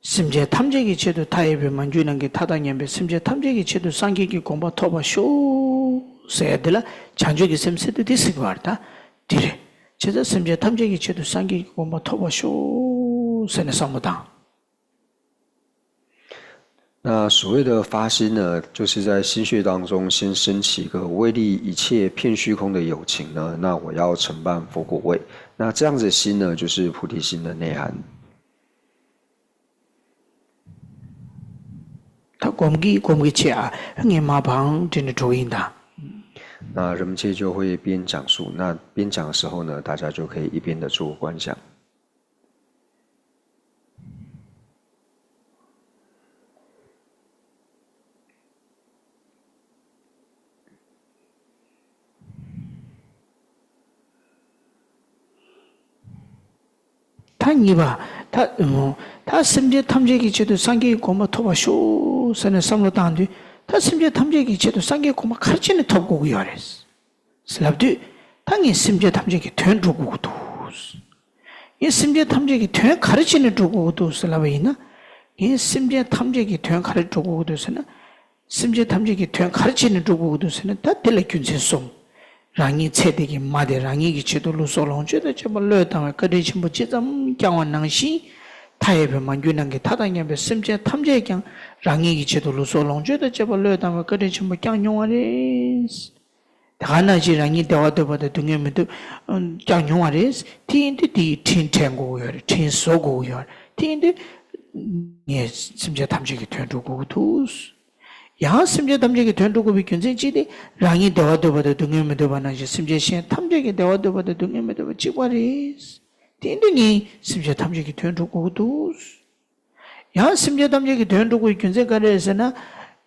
སེམས་ཅན་ཐམས་ཅད་ཀྱི་ཆེད་དུ་མཐའ་ཡས་པའི་མ་གྱུར་ནམ་མཁའི་མཐའ་དང་མཉམ་པའི་སེམས་ཅན་ཐམས་ཅད་ཀྱི་ཆེད་དུ་སངས་རྒྱས་ཀྱི་གོ་འཕང་ཐོབ་པར་ཤོག་ཟེར་ཡ་དེ་ལ་བྱང་ཆུབ་ཀྱི་སེམས་ཟེར་དུས་དེ་ཟེར་གྱི་ཡོད་རེད་ད། དེ་རེད། བྱས་ཙང་སེམས་ཅན་ཐམས་ཅད་ཀྱི་ཆེད་དུ་སངས་རྒྱས་ཀྱི་གོ་འཕང་ཐོབ་པར་ཤོག་ཟེར་ནས་བསམ་བློ་བཏང་། 那所谓的发心呢，就是在心绪当中先升起一个为利一切遍虚空的有情呢，那我要承办佛果位。那这样子的心呢，就是菩提心的内涵。 ད་སྒོམ་གྱི་སྒོམ་གྱི་བྱེད་ཨ། ངས་མ་བང་དྲན་ནས་འགྲོ་གི་ཡིན་ད། 那仁波切就会边讲述，那边讲的时候呢，大家就可以一边的做观想。 ད་གཉིས་པ། ད་ད་སེམས་ཅན་ཐམས་ཅད་ཀྱི་ཆེད་དུ་སངས་རྒྱས་ཀྱི་གོ་འཕང་ཐོབ་པར་ཤོག་ཟེར་ནས་བསམ་བློ་བཏང་དུས། ད་སེམས་ཅན་ཐམས་ཅད་ཀྱི་ཆེད་དུ་སངས་རྒྱས་གོ་འཕང་ག་རེ་བྱས་ནས་ཐོབ་དགོས་ཀྱི་ཡོད་རེད། ཟེར་ལབ་དུས། ད་ངས་སེམས་ཅན་ཐམས་ཅད་ཀྱི་དོན་སྒྲུབ་དགོས་ཀྱི་འདུག་ངས་སེམས་ཅན་ཐམས་ཅད་ཀྱི་དོན་ག་རེ་བྱས་ནས་སྒྲུབ་དགོས་ཀྱི་འདུག་ཟེར་ལབ་པ་ཡིན་ན། ངས་སེམས་ཅན་ཐམས་ཅད་ཀྱི་དོན་ག་རེ་སྒྲུབ་དགོས་ཀྱི་འདུག་ཟེར་ན། སེམས་ཅན་ཐམས་ཅད་ཀྱི་དོན་ག་རེ་བྱས་ནས་སྒྲུབ་དགོས་ཀྱི་འདུག་ཟེར་ན། ད་དེ་ལ་རྒྱུ་མཚན་གསུམ། རང་ཉིད་ཚེ་འདི་གི་མ་དེ་རང་ཉིད་ཀྱི་ཆེད་དུ་ལུས་སྲོག་ལོངས་སྤྱོད་དང་བཅས་པ་བློས་བཏང་བའི་བཀའ་དྲིན་ཆེན་པོ་ཇི་ཙམ་བསྐྱངས་པ་ནང་བཞིན། མཐའ་ཡས་པའི་མ་གྱུར་ནམ་མཁའི་མཐའ་དང་མཉམ་པའི་སེམས་ཅན་ཐམས་ཅད་ཀྱང་རང་ཉིད་ཀྱི་ཆེད་དུ་ལུས་སྲོག་ལོངས་སྤྱོད་དང་བཅས་པ་བློས་བཏང་བའི་བཀའ་དྲིན་ཆེན་པོ་བསྐྱངས་མྱོང་བ་རེད། དེ་ག་ནང་བཞིན་རང་ཉིད་བདེ་བ་འདོད་པ་དང་སྡུག་བསྔལ་མི་འདོད་ཀྱང་མྱོང་བ་རེད། དེ་ཡིན་དུས་དེ་ཡི་དྲིན་དྲན་དགོས་ཀྱི་ཡོད་རེད། དྲིན་གཟོ་དགོས་ཀྱི་ཡོད་རེད། དེ་ཡིན་དུས་ངས་སེམས་ཅན་ཐམས་ཅད་ཀྱི་དོན་སྒྲུབ་དགོས་ཀྱི་འདུག་ཡང་སེམས་ཅན་ཐམས་ཅད་ཀྱི་དོན་སྒྲུབ་དགོས་པའི་རྒྱུ་མཚན་གཅིག་དེ། རང་ཉིད་བདེ་བ་འདོད་པ་དང་སྡུག་བསྔལ་མི་འདོད་པ་ནང་བཞིན་སེམས་ཅན་གཞན་ཐམས་ཅད་ཀྱི་བདེ་བ་འདོད་པ་དང་སྡུག་བསྔལ་མི་འདོད་པ་གཅིག་པ་རེད། དེ་འདྲ་ངས་སེམས་ཅན་ཐམས་ཅད་ཀྱི་དོན་སྒྲུབ་དགོས་ཀྱི་འདུག། ཡང་སེམས་ཅན་ཐམས་ཅད་ཀྱི་དོན་སྒྲུབ་དགོས་རྒྱུ་མཚན་ག་རེ་རེད་ཟེར་ན།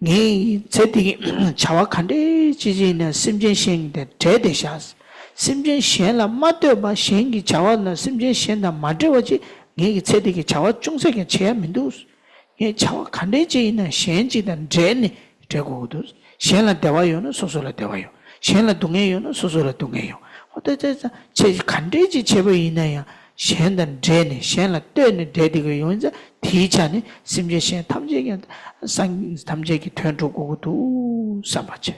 ངའི་ཚེ་འདི་གི་བྱ་བ་ག་འདྲའི་ཅིག་ཡིན་ན་སེམས་ཅན་གཞན་དང་འབྲེལ་ཏེ་བཞག། སེམས་ཅན་གཞན་ལ་མ་ལྟོས་པ་གཞན་གྱི་བྱ་བ་ན་སེམས་ཅན་གཞན་དང་མ་འབྲེལ་བ་ཅིག་ངེད་ཀྱི་ཚེ་འདི་གི་བྱ་བ་ཅུང་ཟད་ཀྱང་བྱེད་ཡ་མི་འདུག། ངས་བྱ་བ་ག་འདྲའི་ཅིག་ཡིན་ན་གཞན་ཅིག་དང་འབྲེལ་ནས་འབྲེལ་དགོས་ཀྱི་འདུག། གཞན་ལ་བདེ་བ་ཡོད་ན་སོ་སོ་ལ་བདེ་བ་ཡོད། གཞན་ལ་སྡུག་བསྔལ་ཡོད་ན་སོ་སོ་ལ་སྡུག་བསྔལ་ཡོད། ཧོ་ད་ད་ད་ཆེ་ག་འདྲའི་ཅིག་བྱས་པ་ཡིན་ན་ཡང་གཞན་དང་འབྲེལ་ནས་གཞན་ལ་ལྟོས་ནས་འབྲེལ་བསྡད་ཀྱི་ཡོང་ཙང་དེའི་ཆ་ནས་སེམས་ཅན་གཞན་ཐམས་ཅད་ཀྱང་སངས་ཐམས་ཅད་ཀྱི་དོན་སྒྲུབ་དགོས་ཀྱི་འདུག་བསམ་པ་བྱས།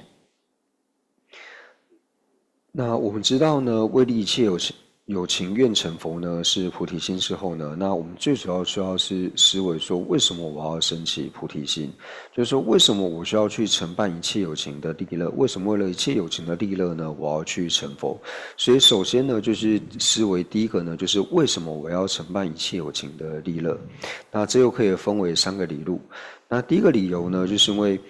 那我们知道呢，为利一切有情有情愿成佛呢，是菩提心之后呢，那我们最主要需要是思维说，为什么我要升起菩提心？就是说，为什么我需要去承办一切有情的利乐？为什么为了一切有情的利乐呢，我要去成佛？所以首先呢，就是思维第一个呢，就是为什么我要承办一切有情的利乐？那这又可以分为三个理路。那第一个理由呢，就是因为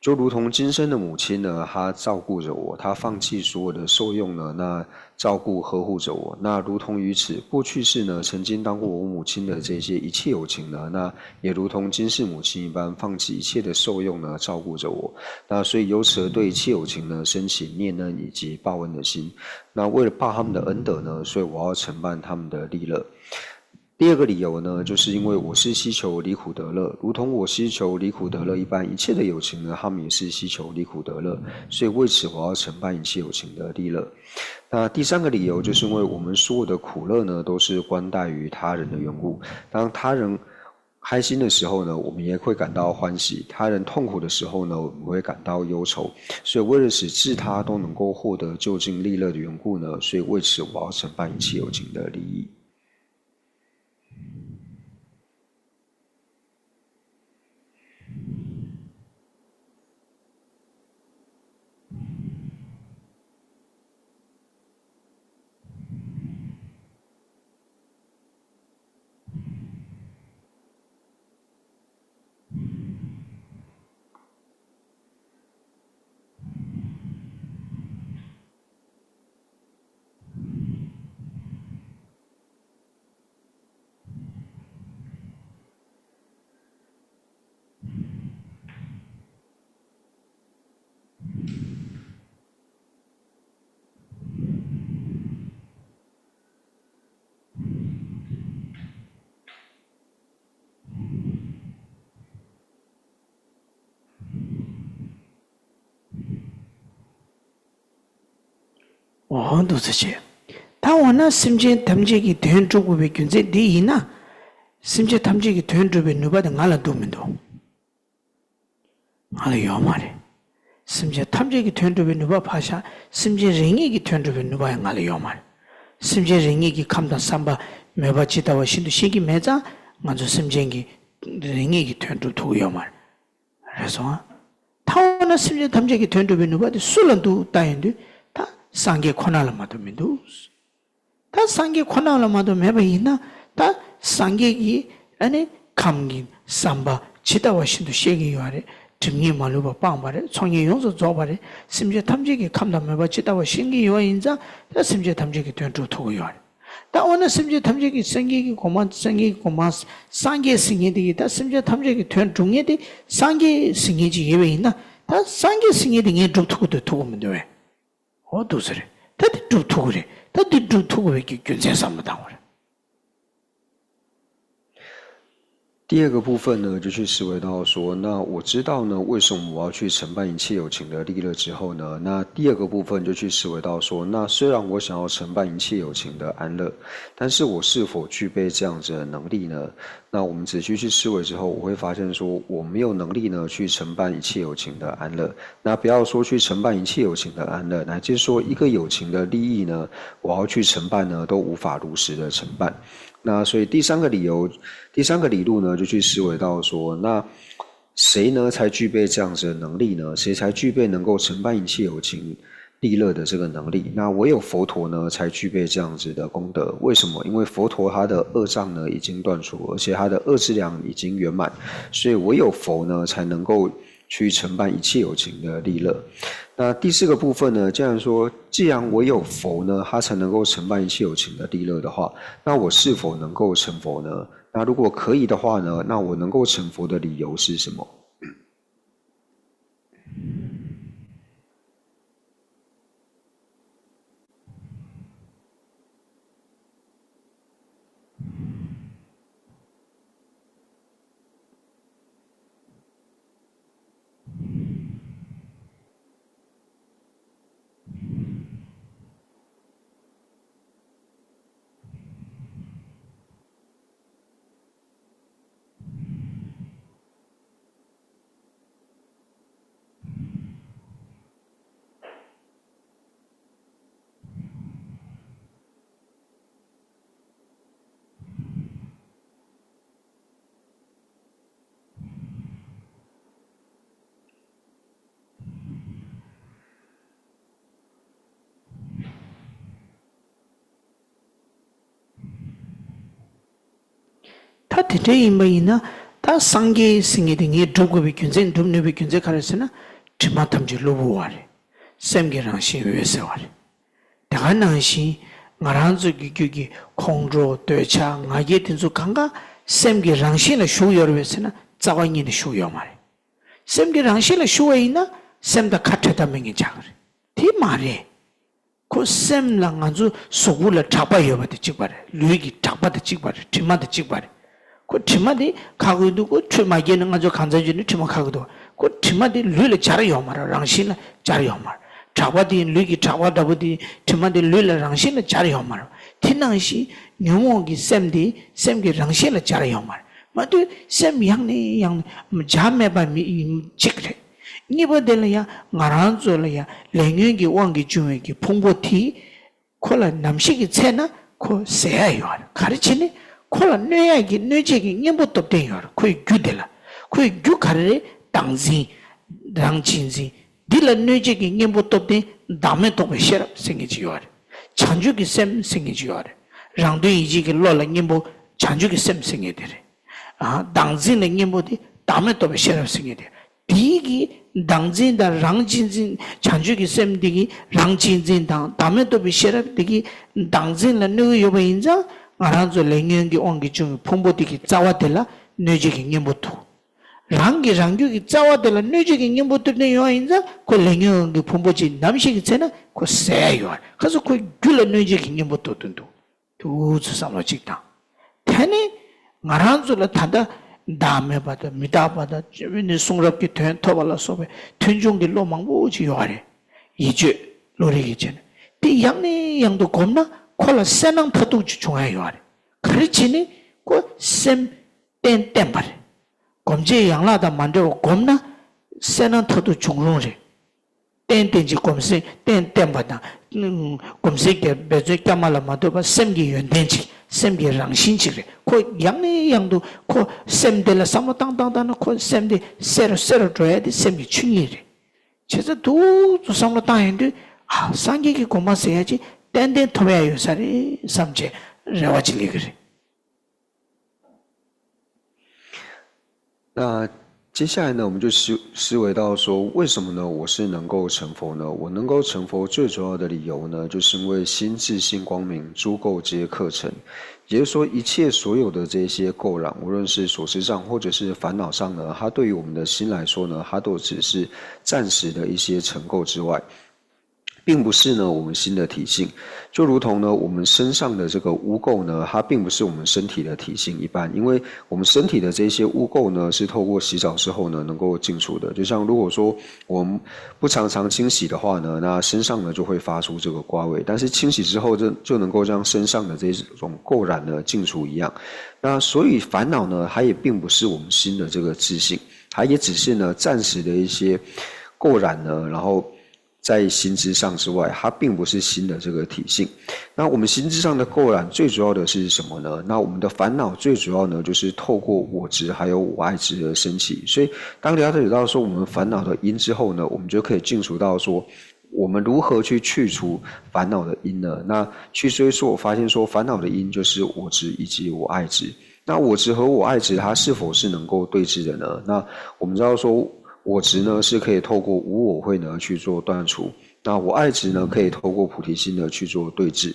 就如同今生的母亲呢，她照顾着我，她放弃所有的受用呢，那照顾呵护着我。那如同于此，过去世呢，曾经当过我母亲的这些一切有情呢，那也如同今世母亲一般，放弃一切的受用呢，照顾着我。那所以由此而对一切有情呢，升起念恩以及报恩的心。那为了报他们的恩德呢，所以我要承办他们的利乐。 第二个理由呢，就是因为我是希求离苦得乐，如同我希求离苦得乐一般，一切的有情呢，他们也是希求离苦得乐，所以为此我要承办一切有情的利乐。那第三个理由，就是因为我们所有的苦乐呢，都是关待于他人的缘故。当他人开心的时候呢，我们也会感到欢喜；他人痛苦的时候呢，我们会感到忧愁。所以为了使自他都能够获得究竟利乐的缘故呢，所以为此我要承办一切有情的利益。 འོ་འདུག་ཟེར་བྱས། ད་འོ་ན་སེམས་ཅན་ཐམས་ཅད་ཀྱི་དོན་སྒྲུབ་དགོས་པའི་རྒྱུ་མཚན་འདི་ཡིན་ན། སེམས་ཅན་ཐམས་ཅད་ཀྱི་དོན་སྒྲུབ་པའི་ནུས་པ་དེ་ང་ལ་འདུག་མི་འདུག། ང་ལ་ཡོད་མ་རེད། སེམས་ཅན་ཐམས་ཅད་ཀྱི་དོན་སྒྲུབ་པའི་ནུས་པ་ཕར་བཞག། སེམས་ཅན་རེ་གཉིས་ཀྱི་དོན་སྒྲུབ་པའི་ནུས་པ་ཡང་ང་ལ་ཡོད་མ་རེད། སེམས་ཅན་རེ་གཉིས་ཀྱི་ཁམས་དང་བསམ་པ་མོས་པ་ཇི་ལྟ་བ་བཞིན་དུ་ཤེས་ཀྱི་མེད་ཙང་ང་ཚོ་སེམས་ཅན་གྱི་རེ་གཉིས་ཀྱི་དོན་སྒྲུབ་ཐུབ་ཀྱི་ཡོད་མ་རེད། རེད་སོང་ཨ། ད་འོ་ན་སེམས་ཅན་ཐམས་ཅད་ཀྱི་དོན་སྒྲུབ་པའི་ནུས་པ་དེ་སུ་ལ་འདུག་ལྟ་ཡོང་དུས་ད་སངས་རྒྱས་ཁོ་ན་ལ་མ་གཏོགས་མི་འདུག། ད་སངས་རྒྱས་ཁོ་ན་ལ་མ་གཏོགས་མེད་པ་ཡིན་ན། ད་སངས་རྒྱས་ཀྱིས་ཨ་ནི་ཁམས་ཀྱི་བསམ་པ་ཇི་ལྟ་བ་བཞིན་དུ་ཤེས་ཀྱི་ཡོད་རེད། སྒྲིབ་གཉིས་མ་ལུས་པ་སྤངས་པ་རེད། ཚོགས་གཉིས་ཡོངས་སུ་རྫོགས་པ་རེད། སེམས་ཅན་ཐམས་ཅད་ཀྱི་ཁམས་དང་མོས་པ་ཇི་ལྟ་བ་ཤེས་ཀྱི་ཡོད་ཡིན་ཙང་ད་སེམས་ཅན་ཐམས་ཅད་ཀྱི་དོན་སྒྲུབ་ཐུབ་ཀྱི་ཡོད་རེད། ད་འོ་ན་སེམས་ཅན་ཐམས་ཅད་ཀྱི་སངས་རྒྱས་ཀྱི་གོ་འཕང་སངས་རྒྱས་ཀྱི་གོ་འཕང་སངས་རྒྱས་ཟེར་མཁན་དེ་གིས་ད་སེམས་ཅན་ཐམས་ཅད་ཀྱི་དོན་སྒྲུབ་མཁན་དེ་སངས་རྒྱས་ཟེར་མཁན་ཅིག་ཡོད་པ་ཡིན་ན། ད་སངས་རྒྱས་ཟེར་མཁན་དེ་ངས་སྒྲུབ་ཐུབ་ཀྱི་འདུག་ཐུབ་ཀྱི་མི་འདུག་བས། འོ་འདུག་ཟེར། ད་འདི་སྒྲུབ་ཐུབ་ཀྱི་རེད། ད་འདི་སྒྲུབ་ཐུབ་དགོས་པའི་རྒྱུ་མཚན་བསམ་བློ་བཏང་བ་རེད། 第二个部分呢，就去思维到说，那我知道呢，为什么我要去承办一切有情的利乐之后呢，那第二个部分就去思维到说，那虽然我想要承办一切有情的安乐，但是我是否具备这样子的能力呢？那我们仔细去思维之后，我会发现说，我没有能力呢去承办一切有情的安乐。那不要说去承办一切有情的安乐，乃至说一个有情的利益呢，我要去承办呢，都无法如实的承办。那所以第三个理由，第三个理路呢，就去思维到说，那谁呢才具备这样子的能力呢？谁才具备能够承办一切有情利乐的这个能力？那唯有佛陀呢，才具备这样子的功德。为什么？因为佛陀他的恶障呢已经断除，而且他的恶之粮已经圆满，所以唯有佛呢才能够去承办一切有情的利乐。那第四个部分呢，既然说，既然唯有佛呢，他才能够承办一切有情的利乐的话，那我是否能够成佛呢？那如果可以的话呢，那我能够成佛的理由是什么？ད་དེ་འདྲ་ཡིན་པ་ཡིན་ན། ད་སངས་རྒྱས་ཟེར་མཁན་དེ་ངས་སྒྲུབ་དགོས་པའི་རྒྱུ་མཚན། སྒྲུབ་ནུས་པའི་རྒྱུ་མཚན་ག་རེ་ཟེར་ན། དྲི་མ་ཐམས་ཅད་གློ་བུར་བ་རེད། སེམས་ཀྱི་རང་བཞིན་འོད་གསལ་བ་རེད། དེ་ག་ནང་བཞིན་ང་རང་ཚོ་གི་རྒྱུད་ཀྱི་ཁོང་ཁྲོ་འདོད་ཆགས་ང་རྒྱལ་དེ་ཚོ་གང་ག་སེམས་ཀྱི་རང་བཞིན་ལ་ཞུགས་ཡོད་རེད་པས་ཟེར་ན། རྩ་བ་ཉིད་ནས་ཞུགས་ཡོད་མ་རེད། སེམས་ཀྱི་རང་བཞིན་ལ་ཞུགས་པ་ཡིན་ན། སེམས་དང་ཁ་བྲལ་ཐབས་མེད་མཁན་ཆགས་ཀྱི་རེད། དེ་མ་རེད། ཁོ་སེམས་ལ་ང་ཚོ་གཟུགས་པོ་ལ་གྲགས་པ་ཡོད་པ་དང་གཅིག་པ་རེད། ལུས་ཀྱི་གྲགས་པ་དང་གཅིག་པ་རེད། དྲི་མ་དང་གཅིག་པ་རེད། ཁོ་དྲི་མ་དེ་ཁ་ཁུ་འདུག་ཁོ་ཁྲུས་མ་བརྒྱབ་ན་ང་ཚོ་གང་ཚ་བརྗོད་ནས་དྲི་མ་ཁ་ཁུ་འདུག་ཁོ་དྲི་མ་དེ་ལུས་ལ་སྦྱར་ཡོད་མ་རེད། རང་བཞིན་ལ་སྦྱར་ཡོད་མ་རེད། གྲགས་པ་དེ་ལུས་ཀྱི་གྲགས་པ་འདྲ་པོ་དེ། དྲི་མ་དེ་ལུས་ལ་རང་བཞིན་ལ་སྦྱར་ཡོད་མ་རེད། དེ་ནང་བཞིན་ཉོན་མོངས་ཀྱི་སེམས་དེ་སེམས་ཀྱི་རང་བཞིན་ལ་སྦྱར་ཡོད་མ་རེད། མ་གཏོགས་སེམས་ཡང་ནས་ཡང་ནས་སྦྱར་མེད་པ་མི་གཅིག་རེད། གཉིས་པ་དེ་ལ་ཡང་ང་རང་ཚོ་ལ་ཡང་ལས་ཉོན་གྱི་དབང་གིས་བྱུང་བའི་གི་ཕུང་པོ་དེ། ཁོ་ལ་ནམ་ཞིག་གི་ཚེ་ན་ཁོ་ཟད་ཡ་ཡོད་རེད། ག་རེ་བྱས་ནས་ཁོ་ལ་གནོད་ཡ་གི་གནོད་བྱེད་ཀྱི་གཉེན་པོ་སྟོབས་ལྡན་ཡོད་རེད། ཁོའི་རྒྱུ་དེ་ལ། ཁོའི་རྒྱུ་ག་རེ་རེད། བདག་འཛིན། རང་གཅེས་འཛིན། འདི་ལ་གནོད་བྱེད་ཀྱི་གཉེན་པོ་སྟོབས་ལྡན་བདག་མེད་རྟོགས་པའི་ཤེས་རབ་ཟེར་མཁན་ཅིག་ཡོད་རེད། བྱང་ཆུབ་ཀྱི་སེམས་ཟེར་མཁན་ཅིག་ཡོད་རེད། རང་དོན་ཡིད་བྱེད་ཀྱི་བློ་ལ་གཉེན་པོ་བྱང་ཆུབ་ཀྱི་སེམས་ཟེར་མཁན་དེ་རེད། ཨ། བདག་འཛིན་ལ་གཉེན་པོ་དེ་བདག་མེད་རྟོགས་པའི་ཤེས་རབ་ཟེར་མཁན་དེ། དེའི་གི་བདག་འཛིན་དང་རང་གཅེས་འཛིན། བྱང་ཆུབ་ཀྱི་སེམས་དེ་གི་རང་གཅེས་འཛིན་དང་བདག་མེད་རྟོགས་པའི་ཤེས་རབ་དེ་གི་བདག་འཛིན་ལ་གནོད་ཀྱི་ཡོད་པ་ཡིན་ཙང་། ང་རང་ཚོ་ལས་ཉོན་གྱི་དབང་གིས་བྱུང་བའི་ཕུང་པོ་དེ་གི་རྩ་བ་དེ་ལ་གནོད་བྱེད་ཀྱི་གཉེན་པོ་འདུག་རང་གིས་རང་རྒྱུད་ཀྱི་རྩ་བ་དེ་ལ་གནོད་བྱེད་ཀྱི་གཉེན་པོ་སྟོབས་ལྡན་ཡོད་པ་ཡིན་ཙང་། ཁོ་ལས་ཉོན་གྱི་ཕུང་པོ་ཅིག་ནམ་ཞིག་གི་ཚེ་ན་ཁོ་ཟད་ཡོད་རེད། ག་ཚོད་ཁོའི་རྒྱུད་ལ་གནོད་བྱེད་ཀྱི་གཉེན་པོ་སྟོབས་ལྡན་འདུག་དུ་ཚོ་བསམ་བློ་གཅིག་དང་། དེ་ནི་ང་རང་ཚོ་ལ་ད་ལྟ་བདག་མེད་པ་དང་མི་རྟག་པ་དང་། སྤྱི་བོས་ནི་གསུང་རབ་ཀྱི་དོན་ཐོབ་པ་ལ་སོགས་པའི་མཐུན་འཇུག་གི་བློ་མང་པོ་ཅིག་ཡོད་རེད། ཡིད་དཔྱོད་བློ་རིག་གི་ཆ་ནས། དེ་ཡང་ནས་ཡང་དུ་བསྒོམས་ན་ཁོ་ལ་གསལ་སྣང་མཐར་ཐུག་ཅིག་བྱུང་ཡ་ཡོད་རེད། ག་རེ་བྱས་ནས་ཁོ་སེམས་རྟེན་བརྟེན་པ་རེད། སྒོམ་བྱེད་ཡན་ལག་དང་མ་འབྲེལ་བར་བསྒོམས་ན་གསལ་སྣང་མཐར་ཐུག་བྱུང་རུང་རེད། རྟེན་རྟེན་ཅིང་སྒོམ་སེམས་རྟེན་བརྟེན་པ་དང་། སྒོམ་སེམས་ཀྱི་འབད་བརྩོན་བསྐྱར་མ་ལ་མ་ལྟོས་པར་སེམས་ཀྱི་ཡོན་ཏན་ཅིག་སེམས་ཀྱི་རང་བཞིན་ཅིག་རེད། ཁོ་ཡང་ནས་ཡང་དུ་ཁོ་སེམས་དེ་ལ་བསམ་བློ་བཏང་བཏང་བཏང་ན་ཁོ་སེམས་དེ་གསལ་རུ་གསལ་རུ་འགྲོ་ཡ་དེ་སེམས་ཀྱི་ཆོས་ཉིད་རེད། བྱས་ཙང་དུ་ཚོ་བསམ་བློ་བཏང་ཡོང་དུས། ཨ། སངས་རྒྱས་ཀྱི་གོ་འཕང་ཟེར་ཡ་ཅིག་ཏན་ཏན་ཐོབ་ཡ་ཡོད་ས་རེད་བསམ་བྱས་རེ་བ་ཅིག་སླེབས་ཀྱི་རེད། 那接下来呢，我们就思思维到说，为什么呢？我是能够成佛呢？我能够成佛最主要的理由呢，就是因为心自性光明，诸垢皆客尘。也就是说，一切所有的这些垢染，无论是所思上或者是烦恼上呢，它对于我们的心来说呢，它都只是暂时的一些尘垢之外。 并不是呢我们心的体性，就如同呢我们身上的这个污垢呢，它并不是我们身体的体性一般，因为我们身体的这些污垢呢是透过洗澡之后呢能够净除的。就像如果说我们不常常清洗的话呢，那身上呢就会发出这个刮味，但是清洗之后就就能够将身上的这种垢染呢净除一样。那所以烦恼呢，它也并不是我们心的这个自性，它也只是呢暂时的一些垢染呢，然后 在心之上之外，它并不是心的这个体性。那我们心之上的垢染最主要的是什么呢？那我们的烦恼最主要呢，就是透过我执还有我爱执而升起。所以，当了解到说我们烦恼的因之后呢，我们就可以进入到说，我们如何去去除烦恼的因呢？那去追溯，发现说烦恼的因就是我执以及我爱执。 那我执和我爱执，它是否是能够对治的呢？那我们知道说，我执呢是可以透过无我慧呢去做断除，那我爱执呢可以透过菩提心呢去做对治。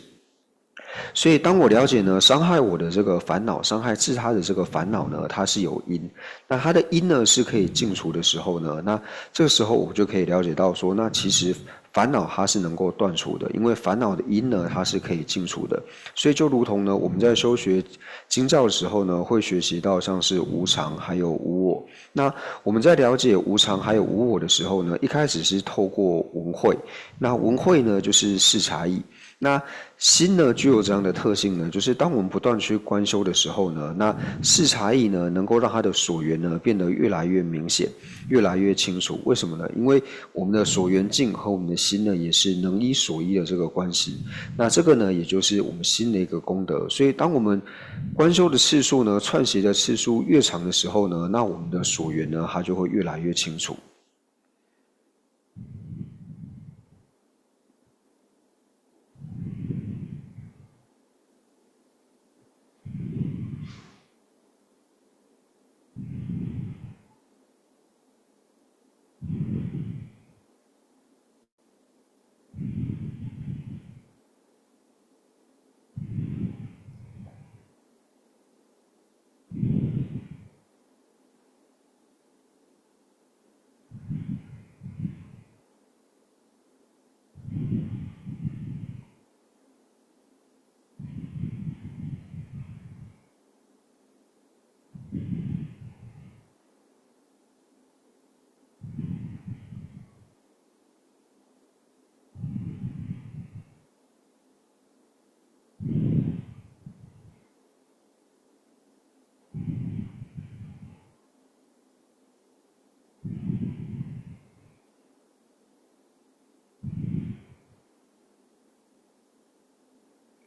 所以当我了解呢伤害我的这个烦恼，伤害自他的这个烦恼呢，它是有因，那它的因呢是可以尽除的时候呢，那这个时候我就可以了解到说，那其实烦恼它是能够断除的，因为烦恼的因呢它是可以尽除的。所以就如同呢我们在修学经教的时候呢，会学习到像是无常还有无我。那我们在了解无常还有无我的时候呢，一开始是透过闻慧，那闻慧呢就是视察意。那心呢具有这样的特性呢，就是当我们不断去观修的时候呢，那视察意呢能够让它的所缘呢变得越来越明显，越来越清楚。为什么呢？因为我们的所缘境和我们的心呢也是能依所依的这个关系。那这个呢，也就是我们心的一个功德。所以当我们观修的次数呢，串习的次数越长的时候呢，那我们的所缘呢，它就会越来越清楚。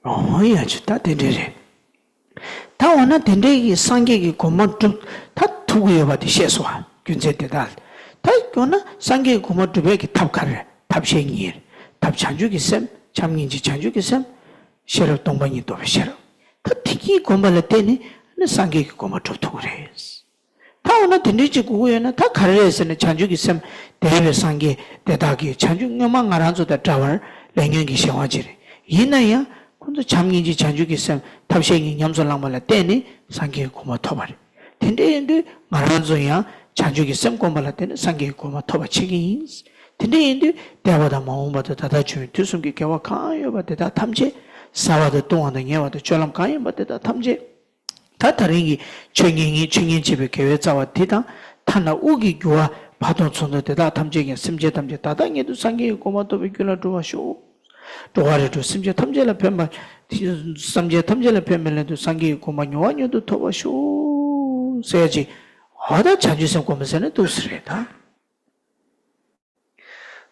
འོ་ཡ་ཆུ་ད་དེ་འདྲ་རེད། ད་འོ་ན་དེ་འདྲའི་གི་སངས་རྒྱས་ཀྱི་གོ་འཕང་སྒྲུབ་ད་ཐུབ་ཀྱི་ཡོད་པ་དེ་ཤེས་སོང་ཨ། རྒྱུ་མཚན་དེ་དག་ལ། ད་འོ་ན་སངས་རྒྱས་ཀྱི་གོ་འཕང་སྒྲུབ་པའི་གི་ཐབས་ག་རེ་རེད། ཐབས་ཤེས་གཉིས་རེད། ཐབས་བྱང་ཆུབ་ཀྱི་སེམས། བྱམས་སྙིང་རྗེ་བྱང་ཆུབ་ཀྱི་སེམས། ཤེས་རབ་སྟོང་པ་ཉིད་རྟོགས་པའི་ཤེས་རབ། ད་དེ་གཉིས་བསྒོམ་པ་ལ་བརྟེན་ནས་ནི་སངས་རྒྱས་ཀྱི་གོ་འཕང་སྒྲུབ་ཐུབ་ཀྱི་རེད། ད་འོ་ན་དེ་འདྲའི་ཅིག་དགོས་ཀྱི་ཡོད་ན་ད་ག་རེ་རེད་ཟེར་ན་བྱང་ཆུབ་ཀྱི་སེམས་དེ་བས་སངས་རྒྱས་དེ་དག་གིས་བྱང་ཆུབ་སྔོན་མ་ང་རང་ཚོ་དང་འདྲ་བར་ལས་ཉོན་གྱི་གཞན་དབང་ཅིག་རེད། ཡིན་ན་ཡང་ཁོ་ཚོ་བྱམས་སྙིང་རྗེ་བྱང་ཆུབ་ཀྱི་སེམས་ཐབས་ཤེས་གཉིས་ཉམས་སུ་བླངས་པ་ལ་བརྟེན་ནས་སངས་རྒྱས་ཀྱི་གོ་འཕང་ཐོབ་པ་རེད། དེ་འདྲ་ཡིན་དུས་ང་རང་ཚོ་ཡང་བྱང་ཆུབ་ཀྱི་སེམས་བསྒོམ་པ་ལ་བརྟེན་ནས་སངས་རྒྱས་ཀྱི་གོ་འཕང་ཐོབ་པ་བྱེད་ཀྱི་ཡིན། དེ་འདྲ་ཡིན་དུས་འདས་པ་དང་མ་འོངས་པ་དང་ད་ལྟ་བྱུང་བའི་དུས་གསུམ་གྱི་དགེ་བ་གང་ཡོད་པ་དེ་དག་ཐམས་ཅད། བཟའ་བ་དང་བཏུང་བ་དང་ཉལ་བ་དང་སྤྱོད་ལམ་གང་ཡིན་པ་དེ་དག་ཐམས་ཅད། ད་ད་རིང་གི་ཆོས་ཉན་མཁན་ཆོས་ཉན་བྱེད་པའི་དགེ་བའི་རྩ་བ་འདི་དང་། ཐ་ན་དབུགས་ཀྱི་རྒྱུ་བ་བར་དོ་ཚོགས་འདུ་དེ་དག་ཐམས་ཅད་ཀྱང་སེམས་ཅན་ཐམས་ཅད་ད་ལྟ་ཉིད་དུ་སངས་རྒྱས་ཀྱི་གོ་འཕང་ཐོབ་པའི་རྒྱུ་ལ་འགྲོ་བར་ཤོག། འགྲོ་བ་རིགས་དྲུག་སེམས་ཅན་ཐམས་ཅད་ལ་ཕན་པ། སེམས་ཅན་ཐམས་ཅད་ལ་ཕན་པའི་སླད་དུ་སངས་རྒྱས་ཀྱི་གོ་འཕང་མྱུར་བ་མྱུར་དུ་ཐོབ་པར་ཤོག་ཟེར་ཡ་ཅིག་འོ་ད་བྱང་ཆུབ་སེམས་བསྒོམ་པ་ཟེར་ན་འདུག་ཟེར་རེད་ད།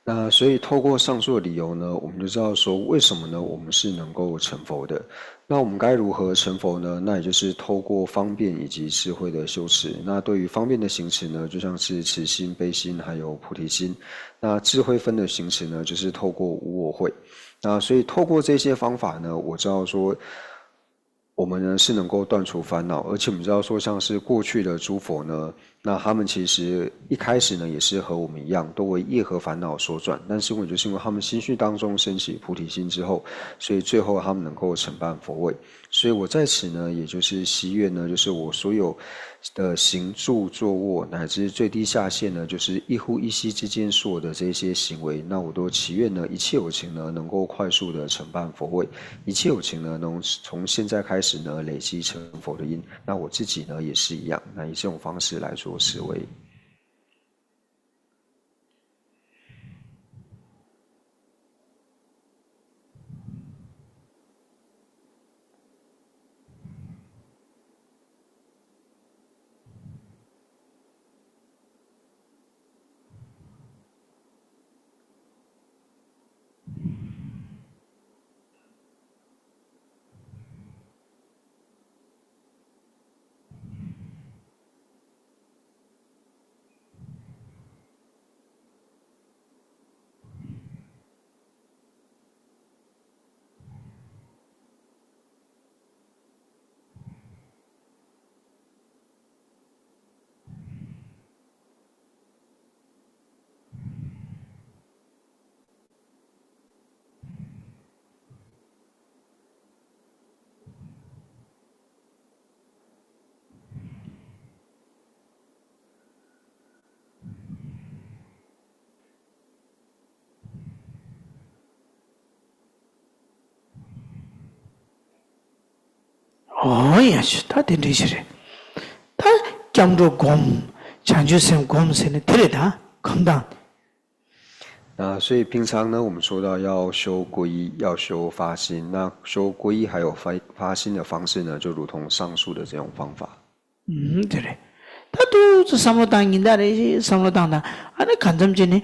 那所以透过上述的理由呢，我们就知道说为什么呢，我们是能够成佛的。那我们该如何成佛呢？那也就是透过方便以及智慧的修持。那对于方便的行持呢，就像是慈心、悲心还有菩提心。那智慧分的行持呢，就是透过无我慧。那所以透过这些方法呢，我知道说，我们呢是能够断除烦恼，而且我们知道说，像是过去的诸佛呢，那他们其实一开始呢也是和我们一样，都为业和烦恼所转，但是因为就是因为他们心绪当中升起菩提心之后，所以最后他们能够承办佛位。所以我在此呢，也就是希愿呢，就是我所有的行住坐卧，乃至最低下限呢，就是一呼一吸之间所有的这些行为，那我都祈愿呢，一切有情呢能够快速的承办佛位，一切有情呢能从现在开始呢累积成佛的因。那我自己呢也是一样，那以这种方式来做思维。ཨོ་ཡ་ཆུ་ད་དེ་འདྲ་ཞིག་རེད། ད་སྐྱབས་འགྲོ་སྒོམ། བྱང་ཆུབ་སེམས་སྒོམ་ཟེར་ནས་དེ་རེད་ད་གོམས་དང་། 那所以平常呢，我们说到要修皈依，要修发心。那修皈依还有发发心的方式呢，就如同上述的这种方法。 ཨུམ། དེ་རེད། ད་ཏོག་ཙམ་བསམ་བློ་བཏང་ཉིན་ལྟར་རེ་བཞིན་བསམ་བློ་བཏང་དང་ཨ་ནི་གང་འཚམ་བྱས་ནས།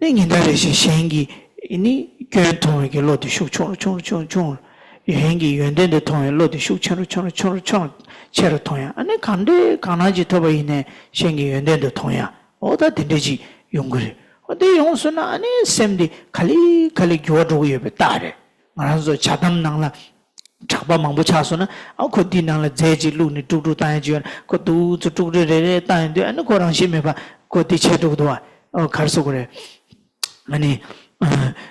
ནི་ཉིན་ལྟར་རེ་བཞིན་གཞན་གྱི་ནི་སྐྱོན་མཐོང་བའི་གི་བློ་དེ་ཤུགས་ཆུང་རུ་ཆུང་རུ་ཆུང་རུ་ཆུང་རུ། གཞན་གྱི་ཡོན་ཏན་དེ་མཐོང་བའི་བློ་དེ་ཤུགས་ཆེ་རུ་ཆུང་རུ་ཆུང་རུ་ཆུང་རུ་ཆེ་རུ་མཐོང་ཡ། ཨ་ནི་གང་འདྲའི་གང་རང་ཅིག་ཐོབ་པ་ཡིན་ནའི་གཞན་གྱི་ཡོན་ཏན་དེ་མཐོང་ཡ། འོ་ད་དེ་འདྲ་ཅིག་ཡོང་གི་རེད། འོ་དེ་ཡོང་སོང་ན་ཨ་ནི་སེམས་དེ་ག་ལེ་ག་ལེ་འགྱུར་བ་འགྲོ་གི་ཡོད་པའི་རྟགས་རེད། ང་རང་ཚོ་བྱ་གཏམ་ནང་ལ། གྲགས་པ་མང་པོ་ཆགས་སོང་ན་ཨ་ཁོ་འདི་ནང་ལ་རྫས་ཅིག་བླུགས་ནས་དཀྲུག་དཀྲུག་བཏང་ཡ་ཅིག་ཡོད་ན་ཁོ་འདུག་ཚུར་དཀྲུག་དཀྲུག་རེ་རེ་བཏང་ཡོང་དུས་ཨ་ནི་ཁོ་རང་ཤེས་མེད་པ་ཁོ་འདི་བྱས་འགྲོ་གི་འདུག་བ། ཨོ་ག་རེ་ཟེར་དགོས་རེད། ཨ་ནི་ཨ་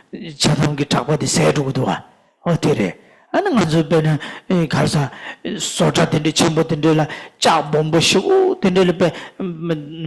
བྱ་གཏམ་གྱི་གྲགས་པ་འདི་ཟད་འགྲོ་གི་འདུག་བ། ཨོ་དེ་རེད། ཨ་ནི་ང་ཚོ་དཔེར་ན་ཨེ་ག་རེ་ཟ་བཟོ་གྲྭ་དེ་འདྲའི་ཆེན་པོ་དེ་འདྲའི་ལ་ལྕགས་སྦོམ་པོ་ཞེ་པོ་དེ་འདྲའི་ལ་དཔེ་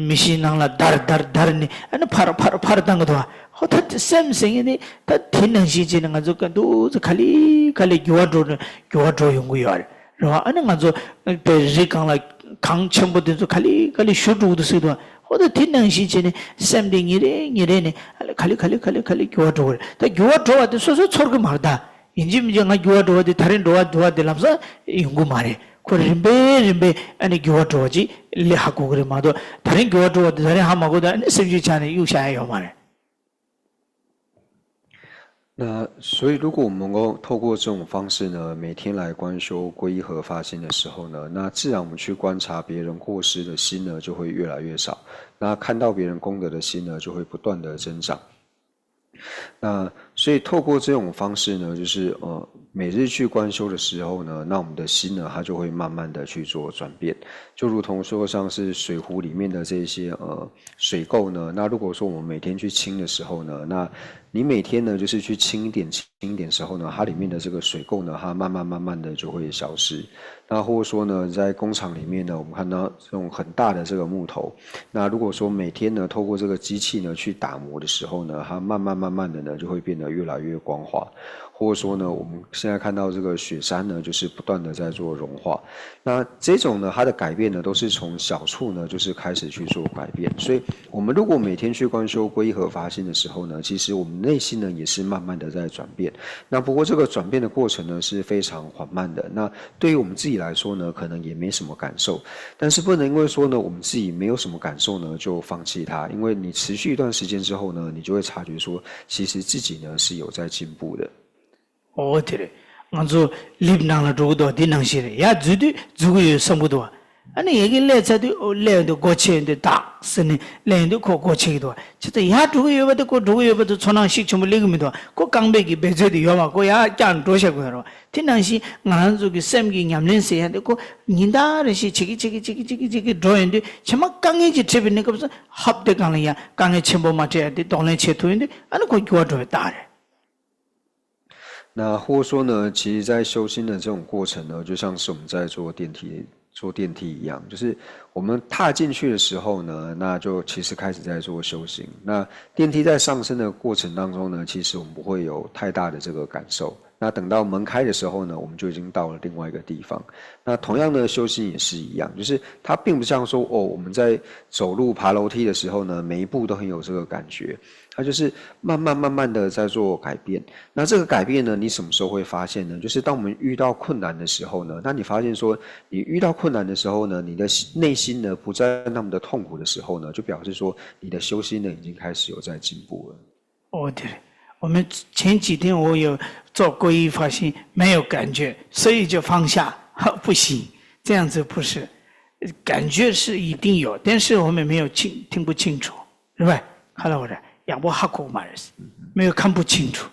མི་ཤིན་ནང་ལ་བརྡར་བརྡར་བརྡར་ནས་ཨ་ནི་ཕར་ཕར་ཕར་བཏང་གི་འདུག་བ། ཧོ་ད་དེ་སེམས་ཟེར་མཁན་དེ་ད་དེ་ནང་བཞིན་བྱས་ནས་ང་ཚོ་ག་འདུག་ཚོ་ག་ལེ་ག་ལེ་འགྱུར་བ་འགྲོ་ནས་འགྱུར་བ་འགྲོ་ཡོང་གི་ཡོད་རེད། རེད་བ། ཨ་ནི་ང་ཚོ་དཔེ་རི་སྒང་ལ་གངས་ཆེན་པོ་དེ་ཚོ་ག་ལེ་ག་ལེ་བཞུར་འགྲོ་གི་འདུག་ཟེར་འདུག་བ། ཧོ་ད་དེ་ནང་བཞིན་བྱས་ནས་སེམས་དེ་ཉིན་རེ་ཉིན་རེ་ནས་ཨ་ལེ་ག་ལེ་ག་ལེ་ག་ལེ་ག་ལེ་འགྱུར་བ་འགྲོ་གི་རེད། ད་འགྱུར་བ་འགྲོ་བ་དེ་སོ་སོ་ཚོར་གི་མ་རེད་ད། ཡིན་གཅིག་མིན་གཅིག་ང་འགྱུར་བ་འགྲོ་བ་དེ་ད་རེས་འགྲོ་བ་འགྱུར་བ་དེ་ལམ་སང་ཡོང་གི་མ་རེད། ཁོ་རིམ་པས་རིམ་པས་ཨ་ནི་འགྱུར་བ་འགྲོ་བ་ཅིག་ལས་ཧ་གོ་གི་རེད་མ་གཏོགས་ད་རེས་འགྱུར་བ་འགྲོ་བ་དེ་ད་རེས་ཧ་མ་གོ་ད་ཨ་ནི་སེམས་རྒྱུད་ཆགས་ནས་གཡུག་བཞག་ཡ་ཡོད་མ་རེད། 那所以，如果我们能够透过这种方式呢，每天来观修皈依和发心的时候呢，那自然我们去观察别人过失的心呢，就会越来越少。那看到别人功德的心呢，就会不断的增长。那所以透过这种方式呢，就是呃，每日去观修的时候呢，那我们的心呢，它就会慢慢的去做转变。就如同说，像是水壶里面的这些呃水垢呢，那如果说我们每天去清的时候呢，那你每天呢就是去清一点清一点时候呢，它里面的这个水垢呢，它慢慢慢慢的就会消失。那或者说呢，在工厂里面呢，我们看到这种很大的这个木头，那如果说每天呢，透过这个机器呢去打磨的时候呢，它慢慢慢慢的呢就会变得越来越光滑。或者说呢，我们现在看到这个雪山呢，就是不断的在做融化。那这种呢，它的改变呢，都是从小处呢，就是开始去做改变。所以，我们如果每天去观修皈依和发心的时候呢，其实我们内心呢，也是慢慢的在转变。那不过这个转变的过程呢，是非常缓慢的。那对于我们自己来说呢，可能也没什么感受。但是不能因为说呢，我们自己没有什么感受呢，就放弃它。因为你持续一段时间之后呢，你就会察觉说，其实自己呢是有在进步的。 འོ་དེ་རེད། ང་ཚོ་ལིབ་ནང་ལ་འགྲོ་གི་འདུག་དེ་ནང་བཞིན་རེད། ཡར་འཛུལ་དུས་འཛུལ་གི་ཡོད་བསམ་གི་འདུག་ཨ་ནི་ཡ་གི་སླེབས་ཚར་དུས་ཨོ་སླེབས་ཡོང་དུས་སྒོ་ཕྱེ་ཡོང་དུས་ཏག་ཟེར་ནས་སླེབས་ཡོང་དུས་ཁོ་སྒོ་ཕྱེ་གི་འདུག་བྱས་ཙང་ཡར་འགྲོ་གི་ཡོད་པ་དེ་ཁོ་འགྲོ་གི་ཡོད་པ་དེ་ཚོར་སྣང་ཤུགས་ཆེན་པོ་སླེབས་གི་མི་འདུག་ཁོ་རྐང་པའི་གི་འབད་རྩོལ་དེ་ཡོད་མ་ཁོ་ཡར་བཀྱག་འགྲོ་བཞག་གི་ཡོད་རེད་བ། དེ་ནང་བཞིན་ང་རང་ཚོ་གི་སེམས་ཀྱི་ཉམས་ལེན་ཟེར་ཡ་དེ་ཁོ་ཉིན་ལྟར་རེ་བཞིན་བྱེད་ཀྱི་བྱེད་ཀྱི་བྱེད་ཀྱི་བྱེད་ཀྱི་བྱེད་ཀྱི་འགྲོ་ཡོང་དུས་ཕྱི་མ་དཀའ་ངལ་ཅིག་འཕྲད་པའི་གནས་སྐབས་སུ་ཧབ་དེ་སྒང་ལ་ཡ་དཀའ་ངལ་ཆེན་པོ་མ་འཕྲད་ཡ་དེ་གདོང་ལེན་བྱེད་ཐུབ་ཡོང་དུས་ཨ་ནི་ཁོ་འགྱུར་བ་འགྲོ་བའི་རྟགས་རེད། 那或者说呢，其实，在修心的这种过程呢，就像是我们在坐电梯坐电梯一样，就是我们踏进去的时候呢，那就其实开始在做修行。那电梯在上升的过程当中呢，其实我们不会有太大的这个感受。那等到门开的时候呢，我们就已经到了另外一个地方。那同样呢，修心也是一样，就是它并不像说哦，我们在走路爬楼梯的时候呢，每一步都很有这个感觉。它就是慢慢慢慢的在做改变。那这个改变呢，你什么时候会发现呢？就是当我们遇到困难的时候呢，那你发现说，你遇到困难的时候呢，你的心内心呢不再那么的痛苦的时候呢，就表示说你的修心呢已经开始有在进步了。哦，对了，我们前几天我有做皈依发心，没有感觉，所以就放下，不行，这样子不是，感觉是一定有，但是我们没有清听不清楚。 རེད་བས། ཁ་ལ་བ་རེད། ཡག་པོ་ཧ་གོ་མ་རེད། མེད་ཁམ་བུ་ཆིང་ཁྲུ།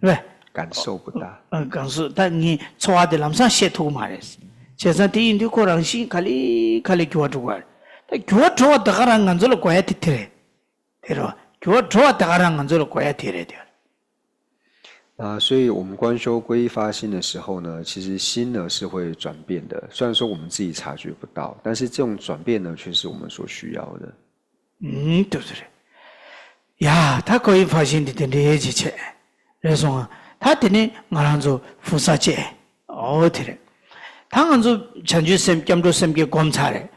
རེད་བས། 感受不到。 ཨ་གང་སུ་ད་ངའི་འཚོ་བ་དེ་ལམ་སང་ཤེས་ཐུབ་མ་རེད། བྱས་ཙང་དེ་ཡིན་དུས་ཁོ་རང་བཞིན་ག་ལེ་ག་ལེ་འགྱུར་བ་འགྲོ་གི་རེད། ད་འགྱུར་བ་འགྲོ་བ་ད་ག་རང་ང་ཚོ་ལ་དགོས་ཡ་དེ་དེ་རེད། དེ་རེད་བ། འགྱུར་བ་འགྲོ་བ་ད་ག་རང་ང་ཚོ་ལ་དགོས་ཡ་དེ་རེད་དེ། 啊，所以我们观修皈依发心的时候呢，其实心呢是会转变的。虽然说我们自己察觉不到，但是这种转变呢，却是我们所需要的。 ཨུམ། དུ་དུ་རེད། ཡ་ད་ཁོ་ཡི་ཕ་ཤིན་དེ་དེ་འདྲའི་ཡེ་ཅི་ཆེ། རེད་སོང་ཨ། ད་དེ་ནས་ང་རང་ཚོ་ཕུ་ས་བཅད། ཨོ་དེ་རེད། ད་ང་ཚོ་བྱང་ཆུབ་སེམས་སྐྱབས་འགྲོ་སེམས་བསྐྱེད་སྒོམ་ཚར་རེད།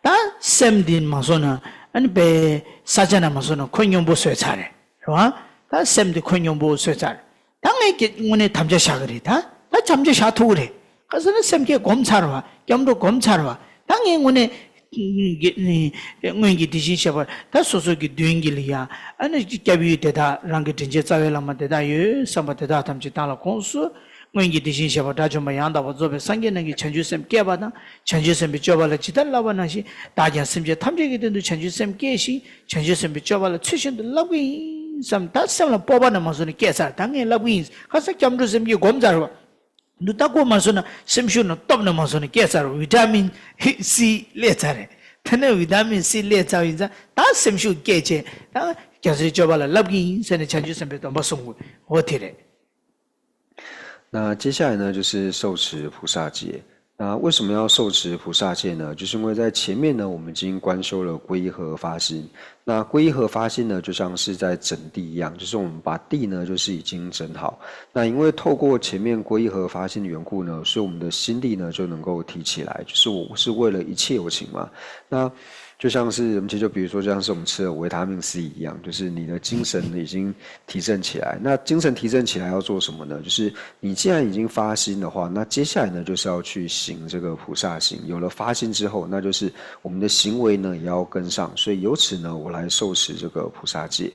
ད་སེམས་འདི་མ་བཟོ་ན་ཨ་ནི་པའི་ས་ཆ་ན་མ་བཟོ་ན་ཁོད་སྙོམས་པོ་བཟོས་ཚར་རེད། རེད་བ། ད་སེམས་འདི་ཁོད་སྙོམས་པོ་བཟོས་ཚར། ད་ངས་ཀྱི་དངོས་གནས་དམ་བཅའ་བཞག་གི་རེད། ད་ད་དམ་བཅའ་བཞག་ཐུབ་ཀྱི་རེད། ག་ཟེར་ན་སེམས་བསྐྱེད་སྒོམ་ཚར་བ། སྐྱབས་འགྲོ་སྒོམ་ཚར་བ། ད་ངས་དངོས་གནས་གི་ནི་སྔོན་གྱི་དེ་བཞིན་གཤེགས་པ་ད་སོ་སོ་གི་མདུན་གྱི་ལ་ཡ་ཨ་ནི་སྐྱབས་ཡུལ་དེ་དག་རང་གི་དྲིན་ཅན་རྩ་བའི་བླ་མ་དེ་དག་ཡོད་བསམ་པ་དེ་དག་ཐམས་ཅད་བཏང་ལ་དགོངས་སུ། སྔོན་གྱི་དེ་བཞིན་གཤེགས་པ་དགྲ་བཅོམ་པ་ཡང་དག་པར་རྫོགས་པའི་སངས་རྒྱས་རྣམས་ཀྱིས་བྱང་ཆུབ་སེམས་བསྐྱེད་པ་དང་། བྱང་ཆུབ་སེམས་དཔའི་སྤྱོད་པ་ལ་ཇི་ལྟར་བསླབ་པ་ནང་བཞིན་བདག་ཀྱང་སེམས་ཅན་ཐམས་ཅད་ཀྱི་དོན་དུ་བྱང་ཆུབ་སེམས་བསྐྱེད་ཅིང་། བྱང་ཆུབ་སེམས་དཔའི་སྤྱོད་པ་ལ་ཚུལ་བཞིན་དུ་བསླབ་ཀྱི་ཡིན་བསམ། ད་སེམས་ལ་སྤོབས་པ་ནས་མ་བཟོ་ནས་བསྐྱེད་ཚར། ད་ངས་བསླབ་ཀྱི་ཡིན། ཁ་སང་སྐྱབས་འགྲོ་སེམས་བསྐྱེད་སྒོམ་ཚར་བ། འདུག་ད་སྒོམ་མ་བཟོ་ན་སེམས་ཤུགས་ནང་སྟོབས་ནས་མ་བཟོ་ནས་བསྐྱེད་ཚར་བ། ཝི་ཊ་མིན་སི་སླེབས་ཚར་རེད། ད་ནས་ཝི་ཊ་མིན་སི་སླེབས་ཚར་བ་ཡིན་ཙང་ད་སེམས་ཤུགས་བསྐྱེད་བྱས་ད་བྱང་སེམས་སྤྱོད་པ་ལ་བསླབ་ཀྱི་ཡིན་ཟེར་ནས་བྱང་ཆུབ་སེམས་དཔའི་སྡོམ་པ་གསུང་དགོས། འོ་དེ་རེད། 那接下来呢，就是受持菩萨戒。那为什么要受持菩萨戒呢？就是因为在前面呢，我们已经观修了皈依和发心。那皈依和发心呢，就像是在整地一样，就是我们把地呢，就是已经整好。那因为透过前面皈依和发心的缘故呢，所以我们的心力呢就能够提起来，就是我是为了一切有情嘛。那就像是我们其实就比如说，就像是我们吃了维他命 C 一样，就是你的精神已经提振起来。那精神提振起来要做什么呢？就是你既然已经发心的话，那接下来呢，就是要去行这个菩萨行。有了发心之后，那就是我们的行为呢也要跟上。所以由此呢，我来受持这个菩萨戒。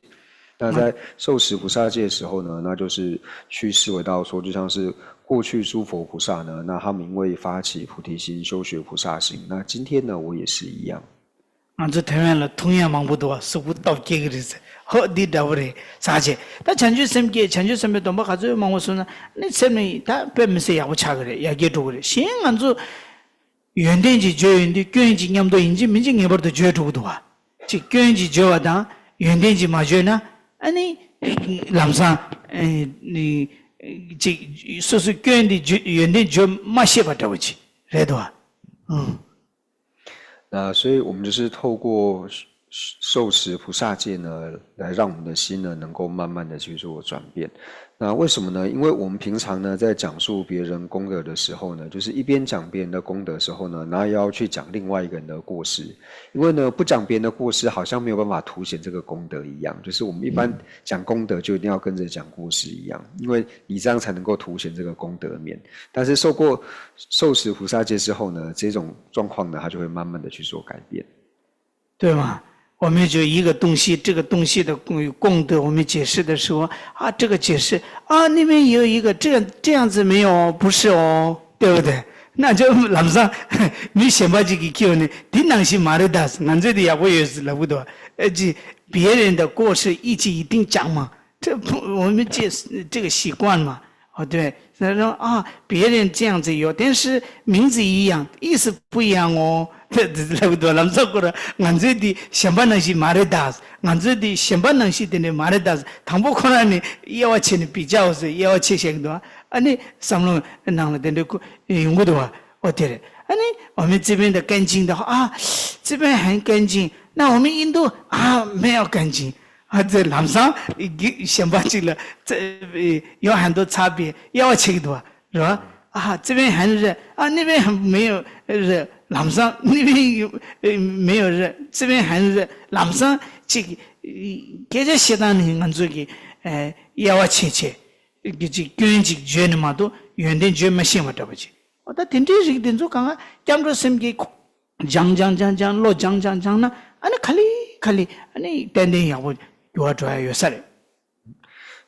那在受持菩萨戒的时候呢，那就是去思维到说，就像是过去诸佛菩萨呢，那他们因为发起菩提心，修学菩萨行，那今天呢，我也是一样。 ང་ཚོ་ཐེ་ཝན་ལ་ཐུག་ཡ་མང་པོ་འདུག་བ། གཟུགས་པོ་སྟོབས་སྐྱེ་གི་རེད་ཟེར། ཧོ་འདི་འདྲ་བོ་རེད་ཟེར་བྱས། ད་བྱང་ཆུབ་སེམས་བསྐྱེད་བྱང་ཆུབ་སེམས་དཔའི་སྡོམ་པ་ག་ཚོད་མང་པོ་སོང་ན་ནི་སེམས་ནི་ད་དཔེ་མི་སྲིད་ཡག་པོ་ཆགས་གི་རེད། ཡར་རྒྱས་འགྲོ་གི་རེད། གཞན་ང་ཚོ་ཡོན་ཏན་གྱི་བརྗོད་ཡོན་ཏན་སྐྱོན་གྱི་མཉམ་དུ་ཡིན་གཅིག་མིན་གཅིག་ངེས་པར་དུ་བརྗོད་འགྲོ་གི་འདུག་བ། གཅིག་སྐྱོན་གྱི་བརྗོད་པ་དང་ཡོན་ཏན་གྱི་མ་བརྗོད་ན་ཨ་ནི་ལམ་སང་ཨ་ནི་གཅིག་སོ་སོའི་སྐྱོན་དེ་བརྗོད་ཡོན་ཏན་བརྗོད་མ་ཤེས་པ་འདྲ་བོ་ཅིག་རེད་འདུག་བ། ཨང་། 那所以我们就是透过受持菩萨戒呢，来让我们的心呢能够慢慢的去做转变。那为什么呢？因为我们平常呢在讲述别人功德的时候呢，就是一边讲别人的功德的时候呢，然后又要去讲另外一个人的过失。因为呢不讲别人的过失，好像没有办法凸显这个功德一样。就是我们一般讲功德，就一定要跟着讲过失一样，因为你这样才能够凸显这个功德面。但是受过受持菩萨戒之后呢，这种状况呢，它就会慢慢的去做改变。 对吗？我们就一个东西，这个东西的功功德，我们解释的时候啊，这个解释啊，那边有一个这样这样子没有，不是哦，对不对？那就ལམ་སང་མི་གཞན་པ་ཅིག་གིས་ཁྱེར་ནས་འདི་ནང་བཞིན་མ་རེད་ད། ང་ཚོས་འདི་ཡག་པོ་ཡོད་ཟེར་ལབ་གི་འདུག་ཨ་ཅི། 别人的过失一句一定讲嘛，这不我们这这个习惯嘛。 哦，对，他说啊，别人这样子有，但是名字一样，意思不一样哦。这这这个多，咱们中国人，俺这的想办法是马里达斯，俺这的想办法是的呢马里达斯，唐伯虎呢，也要请你比较是，也要请些个多，啊，你三龙能了，等着用过的话，哦，对了，啊，你我们这边的干净的话啊，这边很干净，那我们印度啊没有干净， ཨ་ཙི་ལམ་སང་གི་གཞན་པ་ཅིག་ལ་ཙི་ཡོ་ཧན་དོ་ཚ་པའི་དབྱེ་བ་ཕྱེ་གི་འདུག་བ། རེད་བ། ཨ་ཙི་བན་ཧན་རེད། ཨ་ནི་བན་མེ་ཡོ་རེད། ལམ་སང་ནི་བན་མེ་ཡོ་རེད། ཙི་བན་ཧན་རེད། ལམ་སང་ཅིག་སྐད་ཆ་བཤད་སྟངས་ནི་ང་ཚོ་གི་དབྱེ་བ་ཕྱེ་ཕྱེ་གི་ཅིག་སྐྱོན་ཅིག་བརྗོད་ནི་མ་གཏོགས་ཡོན་ཏན་བརྗོད་མ་ཤེས་པ་འདྲ་པོ་ཅིག་འོ་ད་དེ་འདྲའི་རིགས་དེ་ཚོ་གང་ག་སྐྱབས་འགྲོ་སེམས་བསྐྱེད་སྦྱང་སྦྱང་སྦྱང་སྦྱང་བློ་སྦྱང་སྦྱང་སྦྱང་ན་ཨ་ནི་ག་ལེ་ག་ལེ་ཨ་ནི་ཏན་ཏན་ཡག་པོ་འགྱུར་བ་འགྲོ་ཡ་ཡོད་ས་རེད།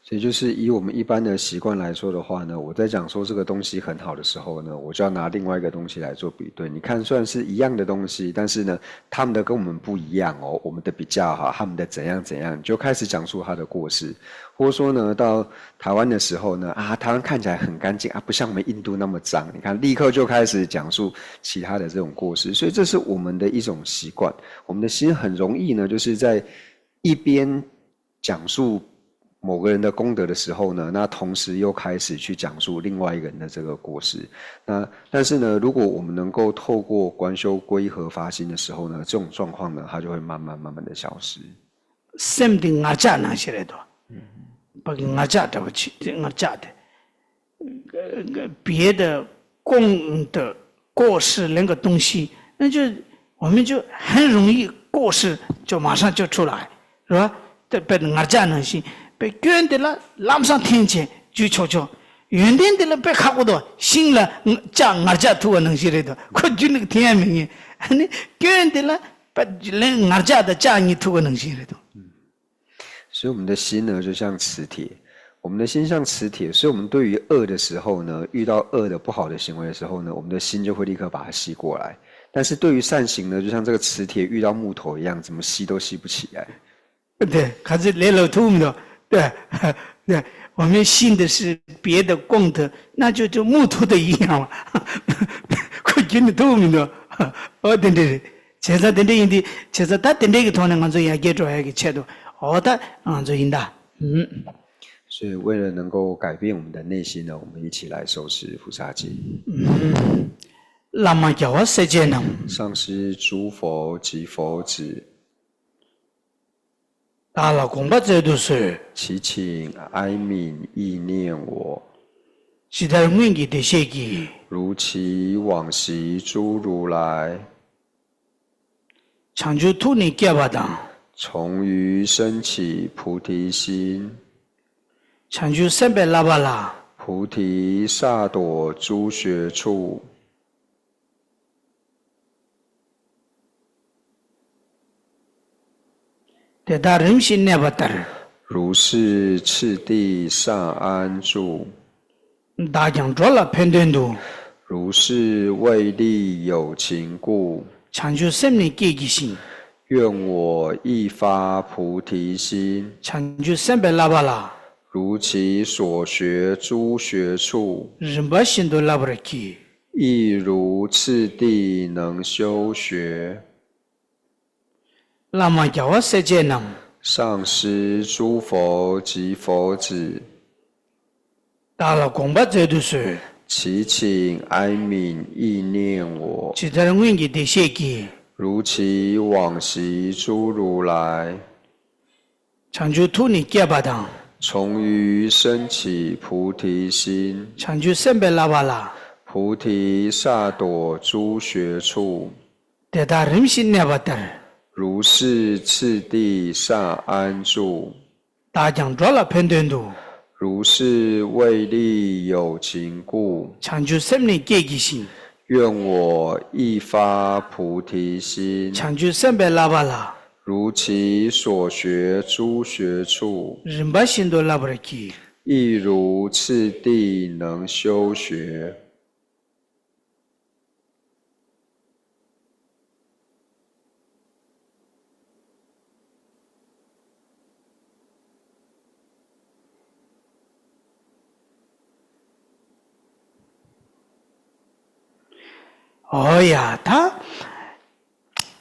所以就是以我们一般的习惯来说的话呢，我在讲说这个东西很好的时候呢，我就要拿另外一个东西来做比对。你看，虽然是一样的东西，但是呢，他们的跟我们不一样哦，我们的比较好，他们的怎样怎样，你就开始讲述他的过失，或者说呢，到台湾的时候呢，啊，台湾看起来很干净啊，不像我们印度那么脏。你看，立刻就开始讲述其他的这种过失，所以这是我们的一种习惯。我们的心很容易呢，就是在一边讲述某个人的功德的时候呢，那同时又开始去讲述另外一个人的这个过失。那但是呢，如果我们能够透过观修皈依和发心的时候呢，这种状况呢，它就会慢慢慢慢的消失。 སེམས་དེ་ངར་ལྕགས་ནང་བཞིན་རེད་དོ། ཕ་གི་ངར་ལྕགས་འདྲ་པོ་ཅིག་དེ་ངར་ལྕགས་དེ། 别的功德过时那个东西，那就我们就很容易过时，就马上就出来，是吧？这被ང་རྒྱལ་ནང་བཞིན། པའི་སྐྱོན་དེ་ལ་ལམ་སང་འཐེན་བྱས་འཇུ་ཆོག་ཆོག་ཡོན་ཏན་དེ་ལ་དཔེ་ཁག་པོ་འདུག་ཤིང་ལ་ལྕགས་ང་རྒྱལ་ཐུག་པ་ནང་བཞིན་རེད་འདུག་ཁོ་རྒྱུ་ནི་འཐེན་ཡ་མི་ཉན། ཨ་ནི་སྐྱོན་དེ་ལ་དཔེ་ལན་ང་རྒྱལ་དང་ལྕགས་གཉིས་ཐུག་པ་ནང་བཞིན་རེད་འདུག 所以我们的心呢，就像磁铁。我们的心像磁铁，所以我们对于恶的时候呢，遇到恶的不好的行为的时候呢，我们的心就会立刻把它吸过来。但是对于善行呢，就像这个磁铁遇到木头一样，怎么吸都吸不起来。 对，还是来了土木的，对，对，我们信的是别的功德，那就就木头的一样了。可真的土木的，哦，对对对，现在对对对，现在他对这个团呢，俺做也给做也给切的，哦，他俺做应当，嗯。所以，为了能够改变我们的内心呢，我们一起来受持菩萨戒。拉玛加瓦塞杰能。上师诸佛及佛子。 བདག་ལ་དགོངས་པ་སྩལ་དུ་གསོལ། 祈请哀悯意念我。 ཇི་ལྟར་སྔོན་གྱི་བདེ་གཤེགས་ཀྱིས། 如其往昔诸如来。 བྱང་ཆུབ་ཐུགས་ནི་བསྐྱེད་པ་དང་། 从于升起菩提心。 བྱང་ཆུབ་སེམས་དཔའི་བསླབ་པ་ལ། 菩提萨埵诸学处。 དེ་དག་རིམ་བཞིན་གནས་པ་ལྟར། 如是次第善安住。 བདག་ཀྱང་འགྲོ་ལ་ཕན་དོན་དུ། 如是为利有情故。 བྱང་ཆུབ་སེམས་ནི་བསྐྱེད་བགྱི་ཞིང་། 愿我亦发菩提心。 བྱང་ཆུབ་སེམས་དཔའི་བསླབ་པ་ལ། 如其所学诸学处。 རིམ་པ་བཞིན་དུ་བསླབ་པར་བགྱི། 亦如次第能修学。 བླ་མ་རྒྱལ་བ་སྲས་བཅས་རྣམས། 上师诸佛及佛子。 བདག་ལ་དགོངས་པ་སྩལ་དུ་གསོལ། 祈请哀悯意念我。 ཇི་ལྟར་སྔོན་གྱི་བདེ་གཤེགས་ཀྱིས། 如其往昔诸如来。 བྱང་ཆུབ་ཐུགས་ནི་བསྐྱེད་པ་དང་། 从于升起菩提心。 བྱང་ཆུབ་སེམས་དཔའི་བསླབ་པ་ལ། 菩提萨埵诸学处。 དེ་དག་རིམ་བཞིན་གནས་པ་ལྟར། 如是次第善安住。 བདག་ཀྱང་འགྲོ་ལ་ཕན་དོན་དུ། 如是为利有情故。 བྱང་ཆུབ་སེམས་ནི་བསྐྱེད་བགྱི་ཞིང་། 愿我亦发菩提心。 བྱང་ཆུབ་སེམས་དཔའི་བསླབ་པ་ལ། 如其所学诸学处。 རིམ་པ་བཞིན་དུ་བསླབ་པར་བགྱི། 亦如次第能修学。 ཨོ་ཡ་ད།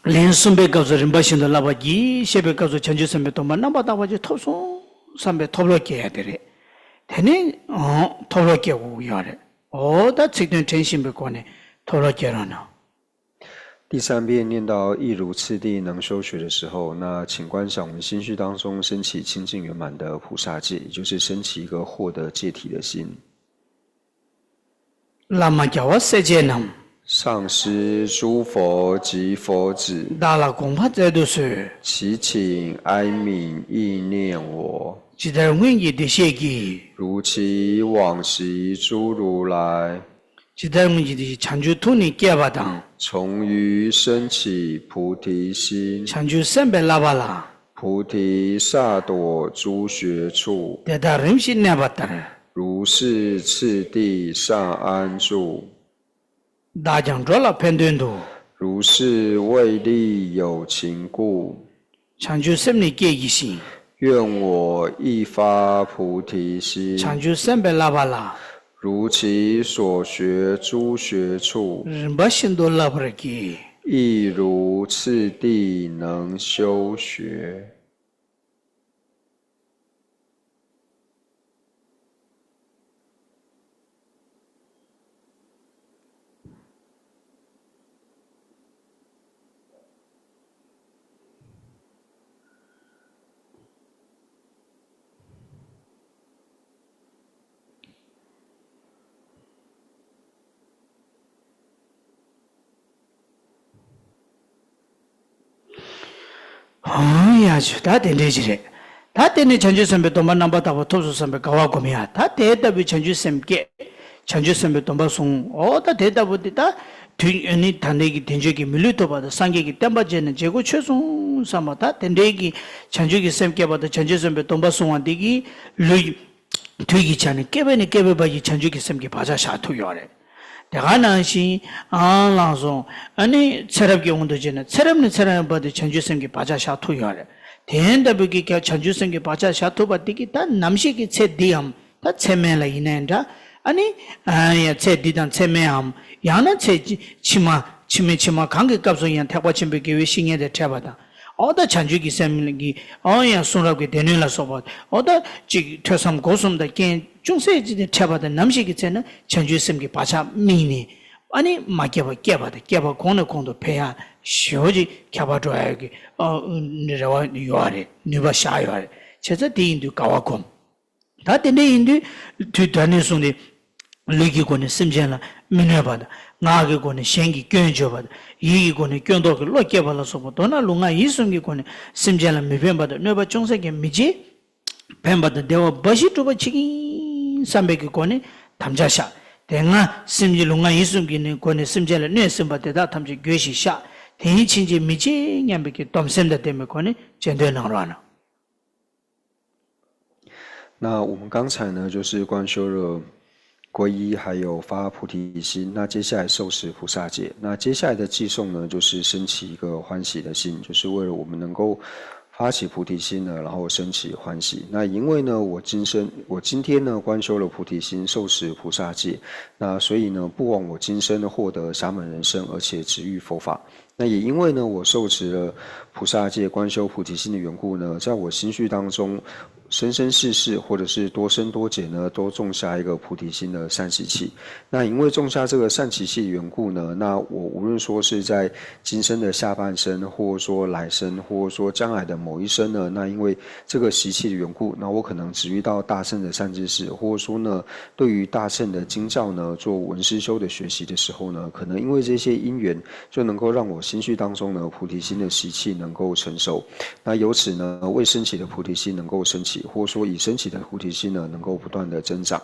ལན་གསུམ་པའི་སྐབས་སུ་རིམ་པ་བཞིན་དུ་བསླབ་པར་བགྱི་ཞེས་པའི་སྐབས་སུ་བྱང་ཆུབ་སེམས་དཔའི་སྡོམ་པ་རྣམ་པར་དག་པ་ཅིག་ཐོབ་སོང་བསམ་པའི་ཐོབ་བློ་སྐྱེ་ཡ་དེ་རེད། དེ་ནས་ཨང་ཐོབ་བློ་སྐྱེ་དགོས་ཀྱི་ཡོད་རེད། ཨོ་ད་ཚིག་དོན་དྲན་བཞིན་པའི་སྒོ་ནས་ཐོབ་བློ་སྐྱེ་རོགས་གནང་། 第三遍念到亦如次第能修学的时候，那请观想我们心绪当中升起清净圆满的菩萨戒，也就是升起一个获得戒体的心。 བླ་མ་རྒྱལ་བ་སྲས་བཅས་རྣམས། 上师诸佛及佛子。 བདག་ལ་དགོངས་པ་སྩལ་དུ་གསོལ། 祈请哀悯意念我。 ཇི་ལྟར་སྔོན་གྱི་བདེ་གཤེགས་ཀྱིས། 如其往昔诸如来。 ཇི་ལྟར་སྔོན་གྱི་བདེ་གཤེགས་བྱང་ཆུབ་ཐུགས་ནི་བསྐྱེད་པ་དང་། 从于升起菩提心。 བྱང་ཆུབ་སེམས་དཔའི་བསླབ་པ་ལ། 菩提萨埵诸学处。 དེ་དག་རིམ་བཞིན་གནས་པ་ལྟར། 如是次第善安住。 བདག་ཀྱང་འགྲོ་ལ་ཕན་དོན་དུ། 如是为利有情故。 བྱང་ཆུབ་སེམས་ནི་བསྐྱེད་བགྱི་ཞིང་། 愿我亦发菩提心。 བྱང་ཆུབ་སེམས་དཔའི་བསླབ་པ་ལ། 如其所学诸学处。 རིམ་པ་བཞིན་དུ་བསླབ་པར་བགྱི། 亦如次第能修学。ཧང་ཡ་ཆུ་ད་དེ་འདྲས་ཅིག་རེད། ད་དེ་ནས་བྱང་ཆུབ་སེམས་དཔའི་སྡོམ་པ་རྣམ་པར་དག་པ་ཐོབ་སོང་བསམ་པའི་དགའ་བ་སྒོམ་ཡ། ད་དེ་ལྟ་བུའི་བྱང་ཆུབ་སེམས་བསྐྱེད། བྱང་ཆུབ་སེམས་དཔའི་སྡོམ་པ་བཟུང་། འོ་ད་དེ་ལྟ་བུ་འདི་ད་དུས་ནི་ད་ལྟའི་གི་དལ་འབྱོར་གྱི་མི་ལུས་ཐོབ་པ་དང་སངས་རྒྱས་ཀྱི་བསྟན་པ་མཇལ་ནས་མཇལ་དགོས་ཆོད་སོང་བསམ་པ། ད་དེ་འདྲའི་གི་བྱང་ཆུབ་ཀྱི་སེམས་བསྐྱེད་པ་དང་བྱང་ཆུབ་སེམས་དཔའི་སྡོམ་པ་བཟུང་བ་འདི་གི་ལུས། དུས་ཀྱི་ཆ་ནས་བསྐལ་པ་ནས་བསྐལ་པའི་བར་གྱི་བྱང་ཆུབ་ཀྱི་སེམས་ཀྱི་བག་ཆགས་བཞག་ཐུབ་ཡོད་རེད། དེ་ག་ནང་བཞིན་ཨང་ལངས་སོང་། ཨ་ནི་ཚེ་རབས་ཀྱི་དབང་དུ་བྱས་ན་ཚེ་རབས་ནས་ཚེ་རབས་བར་དུ་བྱང་ཆུབ་སེམས་ཀྱི་བག་ཆགས་བཞག་ཐུབ་ཡོད་རེད། དེ་ལྟ་བུའི་གི་བྱང་ཆུབ་སེམས་ཀྱི་བག་ཆགས་བཞག་ཐུབ་པ་དེ་གི་ད་ནམ་ཞིག་གི་ཚེ་འདིའམ་ད་ཚེ་སྨད་ལ་ཡིན་ནའི་འདྲ། ཨ་ནི་ཨ་ཡ་ཚེ་འདི་དང་ཚེ་སྨད་འམ་ཡང་ན་ཚེ་ཕྱི་མ་ཕྱི་མའི་ཕྱི་མ་གང་གི་སྐབས་སུ་ཡང་ཐེག་པ་ཆེན་པོའི་དགེ་བའི་བཤེས་གཉེན་དང་འཕྲད་པ་དང་། འོ་ད་བྱང་ཆུབ་ཀྱི་སེམས་ཀྱི་འོ་ཡང་གསུང་རབ་ཀྱི་སྡེ་སྣོད་ལ་སོགས་པ་འོ་ད་ཅིག་ཐོས་བསམ་སྒོམ་གསུམ་དང་རྐྱེན་ཅུང་ཟད་ཅིག་དང་འཕྲད་པ་དང་ནམ་ཞིག་གི་ཚེ་ན་བྱང་ཆུབ་སེམས་ཀྱི་བག་ཆགས་སྨིན་ནས་ཨ་ནི་མ་སྐྱེས་པ་སྐྱེས་པ་དང་སྐྱེས་པ་གོང་ནས་གོང་དུ་འཕེལ་ཡ་ཞེ་པོ་ཅིག་ཁྱད་པར་འགྲོ་ཡ་གི་ཨ་རེ་བ་ཡོད་རེད། ནུས་པ་བཞག་ཡོད་རེད། བྱས་ཙང་དེ་ཡིན་དུས་དགའ་བ་སྒོམ། ད་དེ་འདྲ་ཡིན་དུས་དུས་ད་ནས་བཟུང་སྟེ་ལུས་ཀྱི་སྒོ་ནས་སེམས་ཅན་ལ་མི་གནོད་པ་དང་ངག་གི་སྒོ་ནས་གཞན་གྱི་སྐྱོན་བརྗོད་པ་དང་ཡིད་ཀྱི་སྒོ་ནས་སྐྱོན་རྟོག་གི་བློ་སྐྱེས་པ་ལ་སོགས་པ་མདོར་ན་ལུས་ངག་ཡིད་གསུམ་གྱི་སྒོ་ནས་སེམས་ཅན་ལ་མི་ཕན་པ་དང་གནོད་པ་ཅུང་ཟད་ཀྱང་མི་བྱེད། ཕན་པ་དང་བདེ་བ་འབའ་ཞིག་སྒྲུབ་པ་བྱེད་ཀྱི་ཡིན་བསམ་པའི་གི་སྒོ་ནས་དམ་བཅའ་བཞག་དེ་སྔ་སེམས་ཀྱི་ལུས་ངག་ཡིད་གསུམ་གྱི་ནི་སྒོ་ནས་སེམས་ཅན་ལ་གནོད་ཟིན་པ་དེ་དག་ཐམས་ཅད་གྱོད་བཞིན་བཤགས། དེ་ཡིན་ཕྱིན་ཆད་མི་བྱེད་སྙམ་པའི་གི་སྡོམ་སེམས་དང་ལྡན་པའི་སྒོ་ནས་རྗེས་ཟློས་གནང་རོགས་གནང་། 那我们刚才呢，就是观修了皈依，还有发菩提心。那接下来受持菩萨戒。那接下来的偈颂呢，就是升起一个欢喜的心，就是为了我们能够发起菩提心呢，然后升起欢喜。那因为呢，我今生，我今天呢，观修了菩提心，受持菩萨戒，那所以呢，不枉我今生的获得暇满人身，而且值遇佛法。 那也因为呢，我受持了菩萨戒、观修菩提心的缘故呢，在我心绪当中，生生世世或者是多生多劫呢，都种下一个菩提心的善习气。那因为种下这个善习气的缘故呢，那我无论说是在今生的下半生，或者说来生，或者说将来的某一生呢，那因为这个习气的缘故，那我可能只遇到大乘的善知识，或者说呢，对于大乘的经教呢，做闻思修的学习的时候呢，可能因为这些因缘， 就能够让我心绪当中呢，菩提心的习气能够成熟。那由此呢，未升起的菩提心能够升起，或说已升起的菩提心呢，能够不断的增长。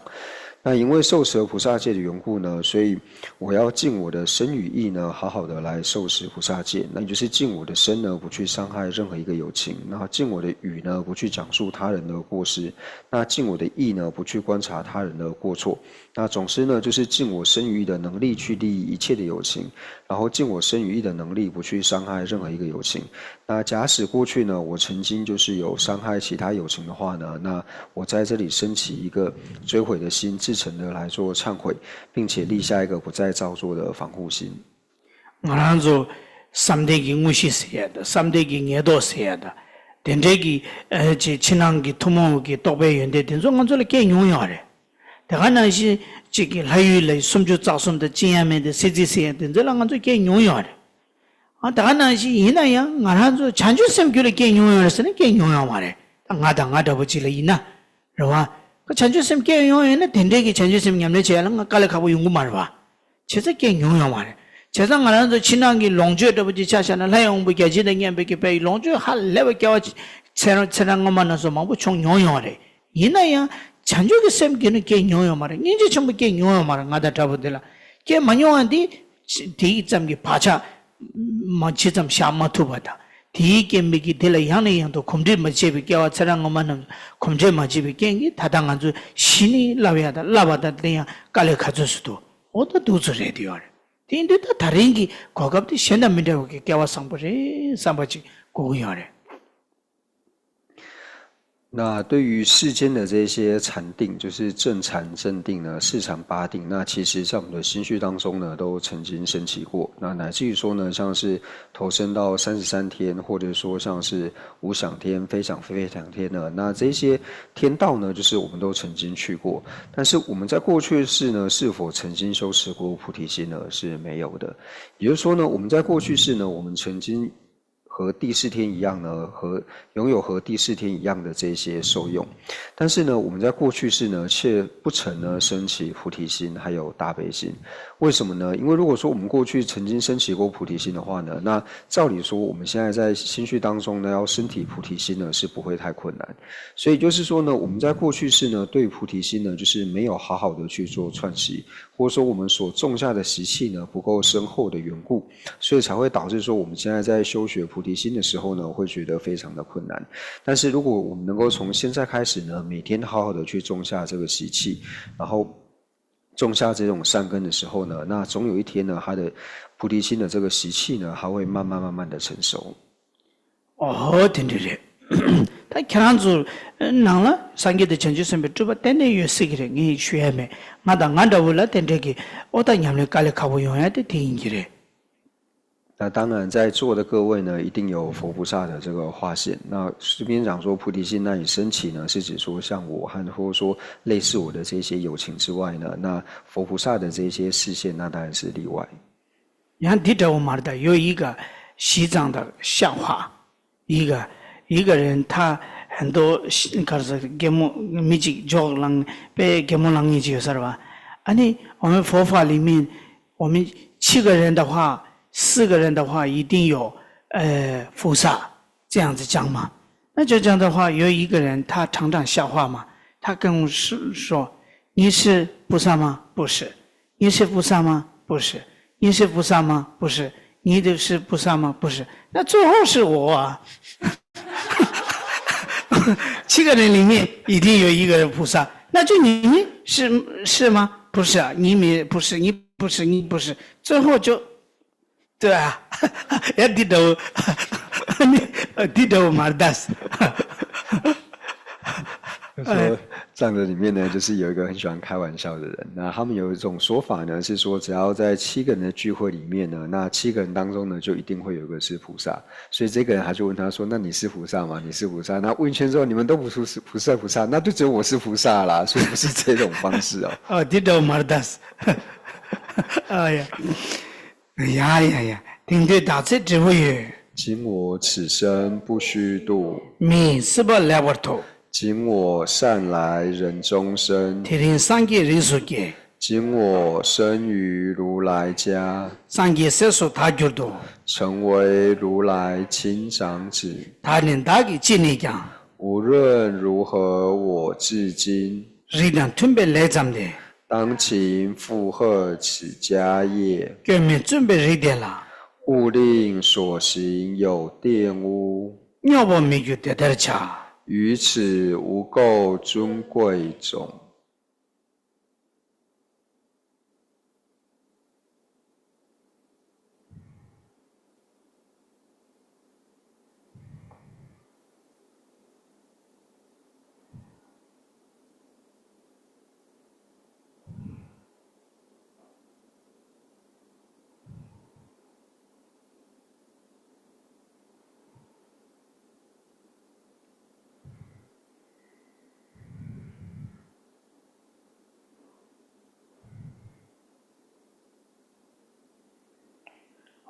那因为受持了菩萨戒的缘故呢，所以我要尽我的身语意呢，好好的来受持菩萨戒。那也就是尽我的身呢，不去伤害任何一个有情；那尽我的语呢，不去讲述他人的过失；那尽我的意呢，不去观察他人的过错。 那总之呢，就是尽我身语意的能力去利益一切的有情，然后尽我身语意的能力不去伤害任何一个有情。那假使过去呢，我曾经就是有伤害其他有情的话呢，那我在这里升起一个追悔的心，至诚的来做忏悔，并且立下一个不再造作的防护心。 ང་རང་ཚོ་བསམ་གཏན་གྱི་དངོས་གཞི་ཟེར་ཡ་དང་བསམ་གཏན་གྱི་ངེས་རྟོགས་ཟེར་ཡ་དང་དེ་འདྲའི་གི་ཨ་ཅེ་ཕྱི་ནང་གི་ཐུན་མོང་གི་རྟོགས་པའི་ཡོན་ཏན་དེ་ཚོ་ང་ཚོ་ལ་སྐྱེས་མྱོང་ཡོད་རེད། དེ་ག་ནང་བཞིན་གཅིག་གི་ལྷ་ཡུལ་ལ་སུམ་ཅུ་རྩ་གསུམ་དང་བཅིངས་ཡ་མེད་དེ་སྲིད་རྩེ་ཟེར་ཡ་དེ་ཚོ་ལ་ང་ཚོ་སྐྱེས་མྱོང་ཡོད་རེད། ཨ་དེ་ག་ནང་བཞིན་ཡིན་ན་ཡང་ང་རང་ཚོ་བྱང་ཆུབ་སེམས་རྒྱུད་ལ་སྐྱེས་མྱོང་ཡོད་རེད་ཟེར་ན་སྐྱེས་མྱོང་ཡོད་མ་རེད། ད་ང་དང་ང་འདྲ་པོ་གཅིག་ལ་ཡིན་ན། རེད་བ། ཁ་བྱང་ཆུབ་སེམས་སྐྱེ་ཡོང་ཡོད་ན་དེ་འདྲའི་གི་བྱང་ཆུབ་སེམས་ཉམས་ལེན་བྱེད་ཡ་ལ་ང་དཀའ་ལས་ཁག་པོ་ཡོང་གི་མ་རེད་བ། བྱས་ཙང་སྐྱེ་མྱོང་ཡོད་མ་རེད། བྱས་ཙང་ང་རང་ཚོ་ཕྱི་ནང་གི་ལོངས་སྤྱོད་འདྲ་པོ་ཅིག་ཆ་བཞག་ན་ལྷའི་དབང་པོ་བརྒྱ་བྱིན་དང་མཉམ་པའི་གི་དཔལ་ཡི་ལོངས་སྤྱོད་ཧ་ལས་པ་སྐྱེ་བ་ཚེ་རང་ཚེ་རང་སྔོན་མ་ན་སོགས་མང་པོ་བྱུང་མྱོང་ཡོད་རེད། ཡིན་ན་ཡང་བྱང་ཆུབ་ཀྱི་སེམས་རྒྱུད་ནི་སྐྱེ་མྱོང་ཡོད་མ་རེད། སྙིང་རྗེ་ཆེན་པོ་སྐྱེ་མྱོང་ཡོད་མ་རེད། ང་དང་འདྲ་པོ་འདི་ལ་སྐྱེ་མ་མྱོང་བ་འདི་དེའི་ཙམ་གྱི་བག་ཆགས་མ་ཇི་ཙམ་བཞག་མ་ཐུབ་པ་དང་། དེའི་རྐྱེན་པས་ཀྱིས་དེ་ལ་ཡང་ནས་ཡང་དུ་གོམས་འདྲིས་མ་བྱས་པའི་སྐྱེ་བ་ཚེ་རབས་སྔོན་མ་རྣམས་གོམས་འདྲིས་མ་བྱས་པའི་རྐྱེན་གྱིས་ད་ལྟ་ང་ཚོ་གཞི་ནས་བསླབ་ཡ་དང་བསླབ་པ་དང་དེ་ཡང་དཀའ་ལས་ག་ཚོད་སུ་འདུག་འོ་ད་འདུག་ཚོད་རེད་དེ་ཡོད་རེད། དེ་ཡིན་དུས་ད་ད་རིང་གི་གོ་སྐབས་དེ་གཞན་དང་མི་འདྲ་བ་གི་སྐལ་བ་བཟང་པོ་རེད་བསམ་པ་ཅིག་དགོས་ཀྱི་ཡོད་རེད། 那对于世间的这些禅定，就是正禅正定呢，四禅八定，那其实在我们的心绪当中呢，都曾经升起过。那乃至于说呢，像是投生到三十三天，或者说像是无想天、非想非非想天呢，那这些天道呢，就是我们都曾经去过。但是我们在过去世呢，是否曾经修持过菩提心呢？是没有的。也就是说呢，我们在过去世呢，我们曾经和第四天一样呢，和拥有和第四天一样的这些受用。但是呢，我们在过去世呢，却不曾呢升起菩提心，还有大悲心。为什么呢？因为如果说我们过去曾经升起过菩提心的话呢，那照理说我们现在在心绪当中呢，要升起菩提心呢是不会太困难。所以就是说呢，我们在过去世呢，对菩提心呢，就是没有好好的去做串习，或者说我们所种下的习气呢不够深厚的缘故，所以才会导致说我们现在在修学菩提心的时候呢，会觉得非常的困难。但是如果我们能够从现在开始呢，每天好好的去种下这个习气，然后种下这种善根的时候呢，那总有一天呢，他的菩提心的这个习气呢，它会慢慢慢慢的成熟。 ཨོ་དེ་འདྲ་རེད། ད་ཁྱེད་རང་ཚོ་ནང་ལ་སངས་རྒྱས་དང་བྱང་ཆུབ་སེམས་དཔའི་སྤྲུལ་པ་ཏན་ཏན་ཡོད་སྲིད་ཀྱི་རེད། ངས་ཞུ་ཡ་མེད། ང་དང་ང་འདྲ་བོ་ལ་དེ་འདྲ་གི་ཨོ་ད་ཉམས་ལེན་དཀའ་ལས་ཁག་པོ་ཡོང་ཡ་དེ་དེ་ཡིན་གྱི་རེད། 那当然，在座的各位呢，一定有佛菩萨的这个化现。那这边讲说菩提心难以升起呢，是指说像我和或者说类似我的这些友情之外呢，那佛菩萨的这些示现，那当然是例外。 ཡང་འདི་འདྲ་བོ་མ་རེད་ད།有一个西藏的笑话，一个一个人他很多ག་རེ་ཟེར། གད་མོ་མི་གཅིག་ཇོག་ལངས་པས་གད་མོ་ལངས་མཁན་ཅིག་ཡོད་ས་རེད་པ། ཨ་ནི་我们佛法里面，我们七个人的话，四个人的话一定有呃菩萨这样子讲嘛。那就这样的话，有一个人他常常笑话嘛，他跟我说说，你是菩萨吗？不是。你是菩萨吗？不是。你是菩萨吗？不是。你的是菩萨吗？不是。那最后是我啊。七个人里面一定有一个人菩萨，那就你是是吗？不是啊，你们不是，你不是，你不是，最后就 对啊，ཡ་འདི་འདྲ་བོ། འདི་འདྲ་བོ་མ་རེད་ད། 就说藏人里面呢，就是有一个很喜欢开玩笑的人。那他们有一种说法呢，是说只要在七个人的聚会里面呢，那七个人当中呢，就一定会有一个是菩萨。所以这个人他就问他说：“那你是菩萨吗？你是菩萨？”那问一圈之后，你们都不是，不是菩萨，那就只有我是菩萨啦。所以不是这种方式哦。 ཨོ་འདི་འདྲ་བོ་མ་རེད་ད། ཨ་ཡ། ཡ་ཡ་ཡ། དེང་དུས་བདག་ཚེ་བགྲེས་པོ་ཡོད། 今我此生不虚度。 མི་ཡི་སྲིད་པ་ལེགས་པར་ཐོབ། 今我善来人中生。 དེ་རིང་སངས་རྒྱས་རིགས་སུ་སྐྱེས། 今我生于如来家。 སངས་རྒྱས་སྲས་སུ་བདག་གྱུར་ཏོ། 成为如来亲长子。 ད་ནི་བདག་གི་གཅེས་ནས་ཀྱང་། 无论如何我至今。 རིགས་དང་མཐུན་པའི་ལས་བརྩམས་ཏེ། 当勤负荷此家业。 སྐྱོན་མེད་བཙུན་པའི་རིགས་དེ་ལ། 勿令所行有玷污。 སྨྱོ་བ་མི་རྒྱུ་དེ་ལྟར་བྱ། 于此无垢尊贵种。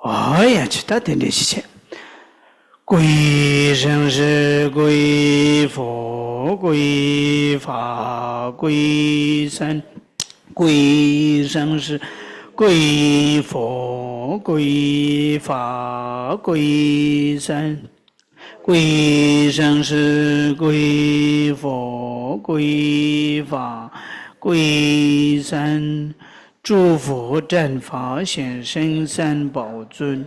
ཨོ་ཡ། ཅི་ད་དེ་འདྲས་ཞིག་བྱས། 归依生死归依佛，归依法，归依僧，归依生死归依佛，归依法，归依僧。 皈依生死，皈依佛，皈依法，皈依僧。诸佛正法显圣三宝尊，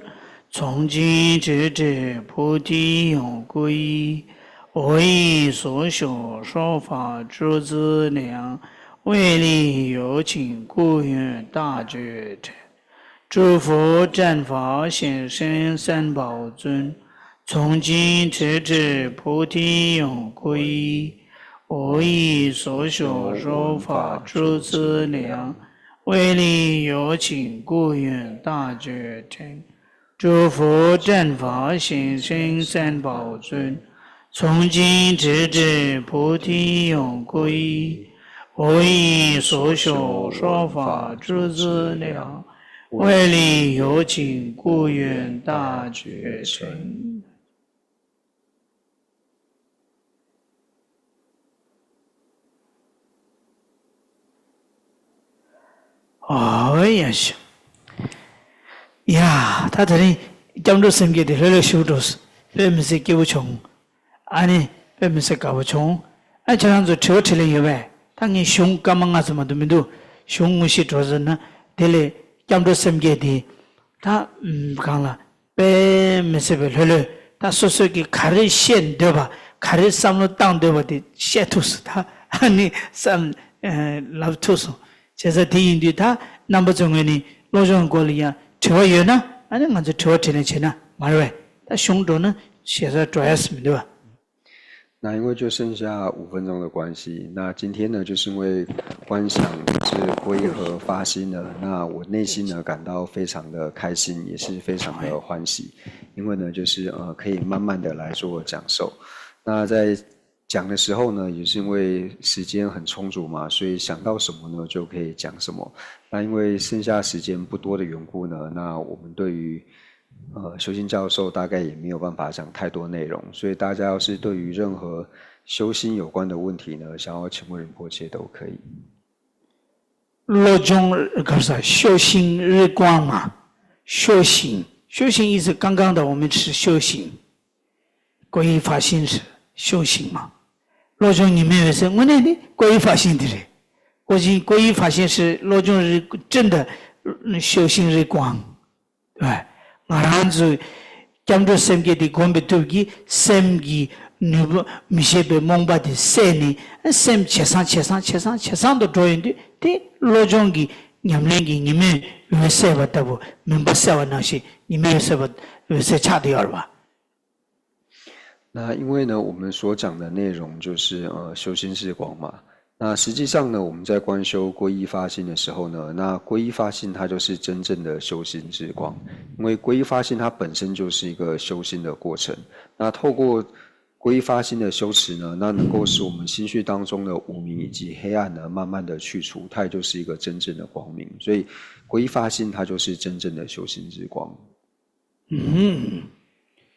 从今直至菩提永皈依。我以所学说法诸资粮，为利有情，故愿大觉成。 诸佛正法显圣三宝尊，从今直至菩提永皈依。我以所学说法诸资粮，为利有情，故愿大觉成。诸佛正法显圣三宝尊，从今直至菩提永皈依。我以所学说法诸资粮， 为利有情，故愿大觉成。ཨོ་ཡ་ཤི། ཡ། ད་དེ་རིང་སྐྱབས་འགྲོ་སེམས་བསྐྱེད་དེ་ལྷོད་ལྷོད་ཞུ་འགྲོ། དཔེ་མི་སྲིད་སྐྱིད་པོ་བྱུང་། ཨ་ནི་དཔེ་མི་སྲིད་དགའ་པོ་བྱུང་། ཨ། ཁྱེད་རང་ཚོ་དྲི་བ་དྲིས་ལན་ཡོད་པས། ད་ངས་གཞུང་སྐར་མ་ལྔ་ཙམ་མ་གཏོགས་མི་འདུག་གཞུང་དངོས་གཞི་འགྲོ་ཟེར་ན། དེ་ལས་སྐྱབས་འགྲོ་སེམས་བསྐྱེད་དེ། ད་གང་ལ། དཔེ་མི་སྲིད་པའི་ལྷོད་ལྷོད། ད་སོ་སོས་ཀྱི་ག་རེ་བཤད་འདོད་པ། ག་རེ་བསམ་བློ་བཏང་འདོད་པ་དེ་བཤད་ཐུབ་སོང་། ད་ཨ་ནི་བསམ། ཨ། ལབ་ཐུབ་སོང་། བྱས་ཙང་དེ་ཡིན་དུས་ད་རྣམ་པ་ཚོའི་ངོས་ནས་སློབ་སྦྱོང་སྐོར་ལ་ཡང་དྲི་བ་ཡོད་ན། ཨ་ནི་ང་ཚོས་དྲི་བ་དྲིས་ལན་བྱས་ན་མ་རེད་པས། ད་གཞུང་འགྲོ་ན་ཞེ་ས་འགྲོ་ཡ་ཟེར་མི་འདུག་པ། 那因为就剩下五分钟的关系，那今天呢，就是因为观想就是皈依和发心了，那我内心呢感到非常的开心，也是非常的欢喜，因为呢，就是呃可以慢慢的来做讲授。那在讲的时候呢，也是因为时间很充足嘛，所以想到什么呢就可以讲什么。那因为剩下时间不多的缘故呢，那我们对于呃，修心教授大概也没有办法讲太多内容，所以大家要是对于任何修心有关的问题呢，想要请问仁波切都可以。 སློབ་སྦྱོང་ག་རེ་ཟེར། 修行日光嘛。 修行， 修行意思刚刚的我们是修行，皈依发心是修行嘛。 སློབ་སྦྱོང་ཉི་མའི་འོད་ཟེར་དངོས་གནས་དེ་皈依发心དེ་རེད། 皈依， 皈依发心是 སློབ་སྦྱོང་རིག་སྤྲིན་དང་修行日光། ང་རང་ཚོས་སྐྱབས་འགྲོ་སེམས་བསྐྱེད་དེ་བསྒོམས་པའི་སྟབས་ཀྱིས་སེམས་ཀྱི་ནུས་པ། མི་ཤེས་པའི་རྨོངས་པ་དེ་བསལ་ནས། སེམས་ཇེ་བཟང་ཇེ་བཟང་ཇེ་བཟང་ཇེ་བཟང་དུ་འགྲོ་ཡོང་དུས། དེ་སློབ་སྦྱོང་གི་ཉམས་ལེན་གྱི་ཉི་མའི་འོད་གསལ་བ་ལྟ་བུ། མུན་པ་བསལ་བ་ནང་བཞིན་ཉི་མའི་འོད་གསལ་བ། འོད་གསལ་ཆགས་བསྡད་ཡོད་རེད་པ། 那因为呢，我们所讲的内容就是呃修心日光嘛。那实际上呢，我们在观修皈依发心的时候呢，那皈依发心它就是真正的修心日光，因为皈依发心它本身就是一个修心的过程。那透过皈依发心的修持呢，那能够使我们心绪当中的无明以及黑暗呢，慢慢的去除，它也就是一个真正的光明。所以皈依发心它就是真正的修心日光。 嗯，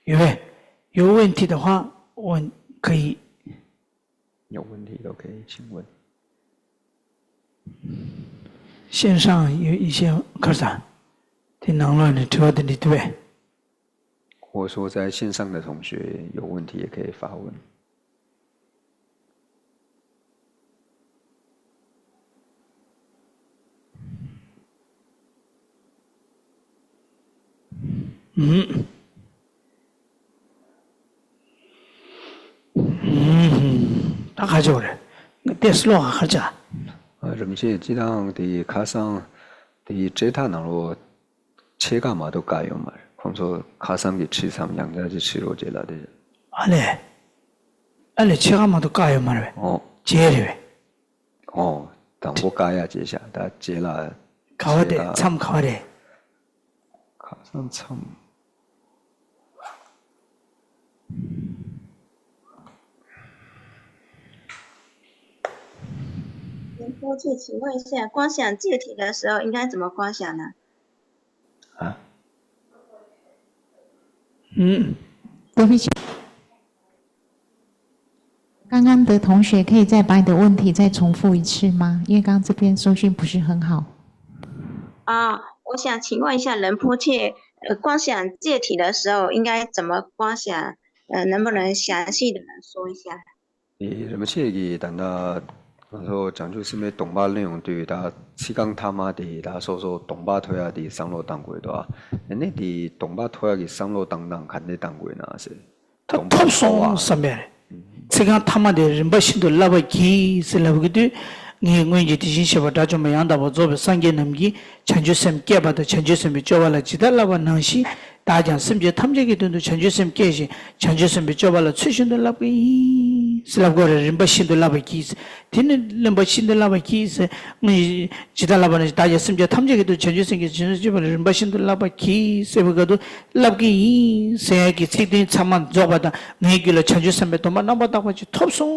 有没有问题的话，我可以。 有问题都可以请问。 线上有一些客人，在网络里头的，对不对？ 我说在线上的同学有问题也可以发问。 ཨུམ། ཨུམ། ད་ག་ཅོག་རེད། ཏེས་ལོ་ག་ཅག་རིན་པོ་ཆེ། སྤྱིར་བཏང་དེ་ཁ་སང་དེ་སྤྲད་ཐག་ནང་ལོ། ཕྱེད་ཀ་མ་གཏོགས་བཀག་ཡོད་མ་རེད། ཁོང་ཚོ་ཁ་སང་གི་ཁྲིད་མཚམས་ཡང་བསྐྱར་ཅིག་ཁྲིད་རོགས་བྱེད་ལབ་དེ། ཨ་ལས། ཨ་ལས། ཕྱེད་ཀ་མ་གཏོགས་བཀག་ཡོད་མ་རེད་པས། ཨོ། རྗེས་རེད་པས། ཨོ། དང་པོ་བཀག་ཡ་བྱས་ཤག་ད་རྗེས་ལ། ག་བ་དེ་ཕྱེད་ཀ་མཚམས་ག་བ་རེད། ཁ་སང་མཚམས། ཨ། 请问一下，观想戒体的时候应该怎么观想呢？ 啊？嗯。对不起，刚刚的同学可以再把你的问题再重复一次吗？因为刚刚这边收讯不是很好。 啊，我想请问一下仁波切，呃，观想戒体的时候应该怎么观想？呃，能不能详细的说一下？ ཨེ། རིན་པོ་ཆེ་གིས་ད་ལྟ་ང་ཚོ་བྱང་ཆུབ་སེམས་དཔའི་སྡོམ་པ་ལེན་ཡོང་དུས། ད་ཚིག་རྐང་ཐ་མ་དེ་ད་སོ་སོ་སྡོམ་པ་ཐོབ་ཡ་དེ་བསམ་བློ་བཏང་དགོས་འདུག་ཨ། ཨ་ནི་དེ་སྡོམ་པ་ཐོབ་ཡ་གི་བསམ་བློ་བཏང་སྟངས་ག་འདྲ་བཏང་དགོས་ན་ཟེར། ད་སྡོམ་པ་ཐོབ་སོང་ཐོབ་པ་བསམ་པས་རེད། ཚིག་རྐང་ཐ་མ་དེ་རིམ་པ་བཞིན་དུ་བསླབ་པར་གྱིས་ཟེར་ལབ་ཀྱི་དུས། ངས་སྔོན་གྱི་དེ་བཞིན་གཤེགས་པ་དགྲ་བཅོམ་པ་ཡང་དག་པར་རྫོགས་པའི་སངས་རྒྱས་རྣམས་ཀྱིས་བྱང་ཆུབ་སེམས་བསྐྱེད་པ་དང་། བྱང་ཆུབ་སེམས་དཔའི་སྤྱོད་པ་ལ་ཇི་ལྟར་བསླབ་པ་ནང་བཞིན། བདག་ཀྱང་སེམས་ཅན་ཐམས་ཅད་ཀྱི་དོན་དུ་བྱང་ཆུབ་སེམས་བསྐྱེད་ཅིང་། བྱང་ཆུབ་སེམས་དཔའི་སྤྱོད་པ་ལ་ཚུལ་བཞིན་དུ་བསླབ་ཀྱི་ཡིན་ཟེར་ལབ་དགོས་རེད། རིམ་པ་བཞིན་དུ་བསླབ་པར་གྱིས། དེ་ནི་རིམ་པ་བཞིན་དུ་བསླབ་པར་གྱིས་ཟེར། ངས་ཇི་ལྟར་བསླབ་པ་ནང་བཞིན། བདག་ཀྱང་སེམས་ཅན་ཐམས་ཅད་ཀྱི་དོན་དུ་བྱང་ཆུབ་སེམས་བསྐྱེད་ཅིང་། བྱང་ཆུབ་སྤྱོད་པ་ལ་རིམ་པ་བཞིན་དུ་བསླབ་པར་གྱིས་ཟེར་བའི་སྐབས་སུ། བསླབ་ཀྱི་ཡིན་ཟེར་ཡག་གི་ཚིག་དོན་ཚང་མ་རྫོགས་པ་དང་། ངའི་རྒྱུད་ལ་བྱང་ཆུབ་སེམས་དཔའི་སྡོམ་པ་རྣམ་པར་དག་པ་ཅིག་ཐོབ་སོང་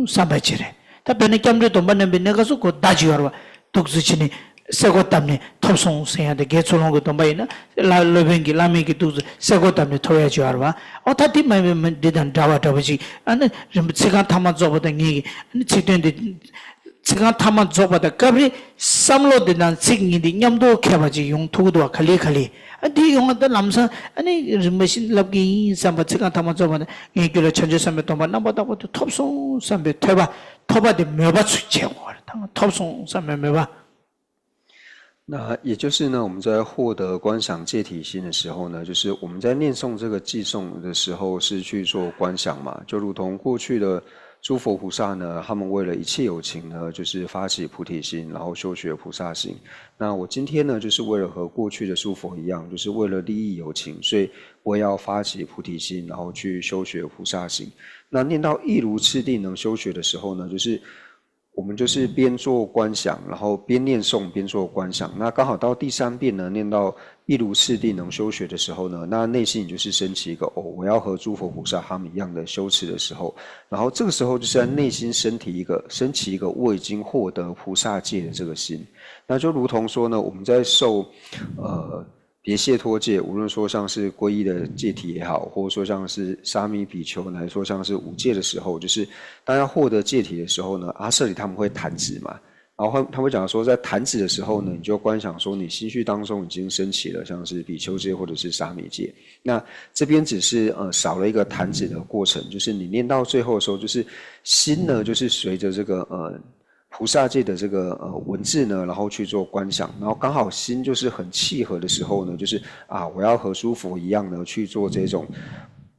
བསམ་པ་ཅིག་རེད། ད་དཔེར་ན་སྐྱབས་འགྲོའི་སྡོམ་པ་ནང་བཞིན་གྱི་སྐབས་སུ་གོ་བརྡ་ཅིག་ཡོད་རེད་པ། འདུག་སེ་བྱས་ནས་སེ་གོལ་བཏབ་ནས་ཐོབ་སོང་ཟེར་ཡ་དེ། དགེ་ཚུལ་སློང་གི་སྡོམ་པ་ཡིན་ན། བླ། སློབ་དཔོན་གྱི་བླ་མའི་གི་འདུག་སེ་སེ་གོལ་བཏབ་ནས་ཐོབ་ཡ་ཅིག་ཡོད་རེད་པ། ཨོ། ད་དེ་མ་ཡིན་པའི་འདི་དང་འདྲ་བ་འདྲ་བ་ཅིག་ཨ་ནི་རིམ་པ་ཚིག་རྐང་ཐ་མ་རྫོགས་པ་དང་། ངས་ཀྱི་ཨ་ནི་ཚིག་དོན་འདི་ ཚིག་རྐང་ཐ་མ་རྫོགས་པ་དང་སྐབས་རེ་བསམ་བློ་འདི་དང་ཚིག་གཉིས་འདི་མཉམ་དུ་འཁྱེར་བ་ཅིག་ཡོང་ཐུབ་ཀྱི་འདུག་བ། ག་ལེ་ག་ལེ། ཨ་འདི་ཡོང་བ་ད་ལམ་སང་ཨ་ནི་རིམ་པ་བཞིན་ལབ་ཀྱི་ཡིན་བསམ་པ། ཚིག་རྐང་ཐ་མ་རྫོགས་པ་དང་ངའི་རྒྱུད་ལ་བྱང་ཆུབ་སེམས་དཔའི་སྡོམ་པ་རྣམ་པར་དག་པ་དེ་ཐོབ་སོང་བསམ་པའི་ཐོས་པ། ཐོབ་པ་དེ་མོས་པ་ཚུར་བྱེད་དགོས་པ་རེད། ད་ཐོབ་སོང་བསམ་པའི་མོས་པ། 那也就是呢，我们在获得观想戒体心的时候呢，就是我们在念诵这个偈颂的时候是去做观想嘛，就如同过去的诸佛菩萨呢，他们为了一切有情呢，就是发起菩提心，然后修学菩萨行。那我今天呢，就是为了和过去的诸佛一样，就是为了利益有情，所以我也要发起菩提心，然后去修学菩萨行。那念到亦如次第能修学的时候呢，就是我们就是边做观想，然后边念诵边做观想。那刚好到第三遍呢，念到亦如次第能修学的时候呢，那内心你就是升起一个哦，我要和诸佛菩萨他们一样的修持的时候，然后这个时候就是在内心升起一个升起一个我已经获得菩萨戒的这个心。那就如同说呢，我们在受呃别谢脱戒，无论说像是皈依的戒体也好，或者说像是沙弥比丘，乃至说像是五戒的时候，就是当要获得戒体的时候呢，阿舍里他们会弹指嘛，然后他会讲说，在弹指的时候呢，你就观想说你心绪当中已经升起了像是比丘戒或者是沙弥戒，那这边只是呃少了一个弹指的过程，就是你念到最后的时候，就是心呢就是随着这个呃菩萨戒的这个呃文字呢，然后去做观想，然后刚好心就是很契合的时候呢，就是啊，我要和诸佛一样呢去做这种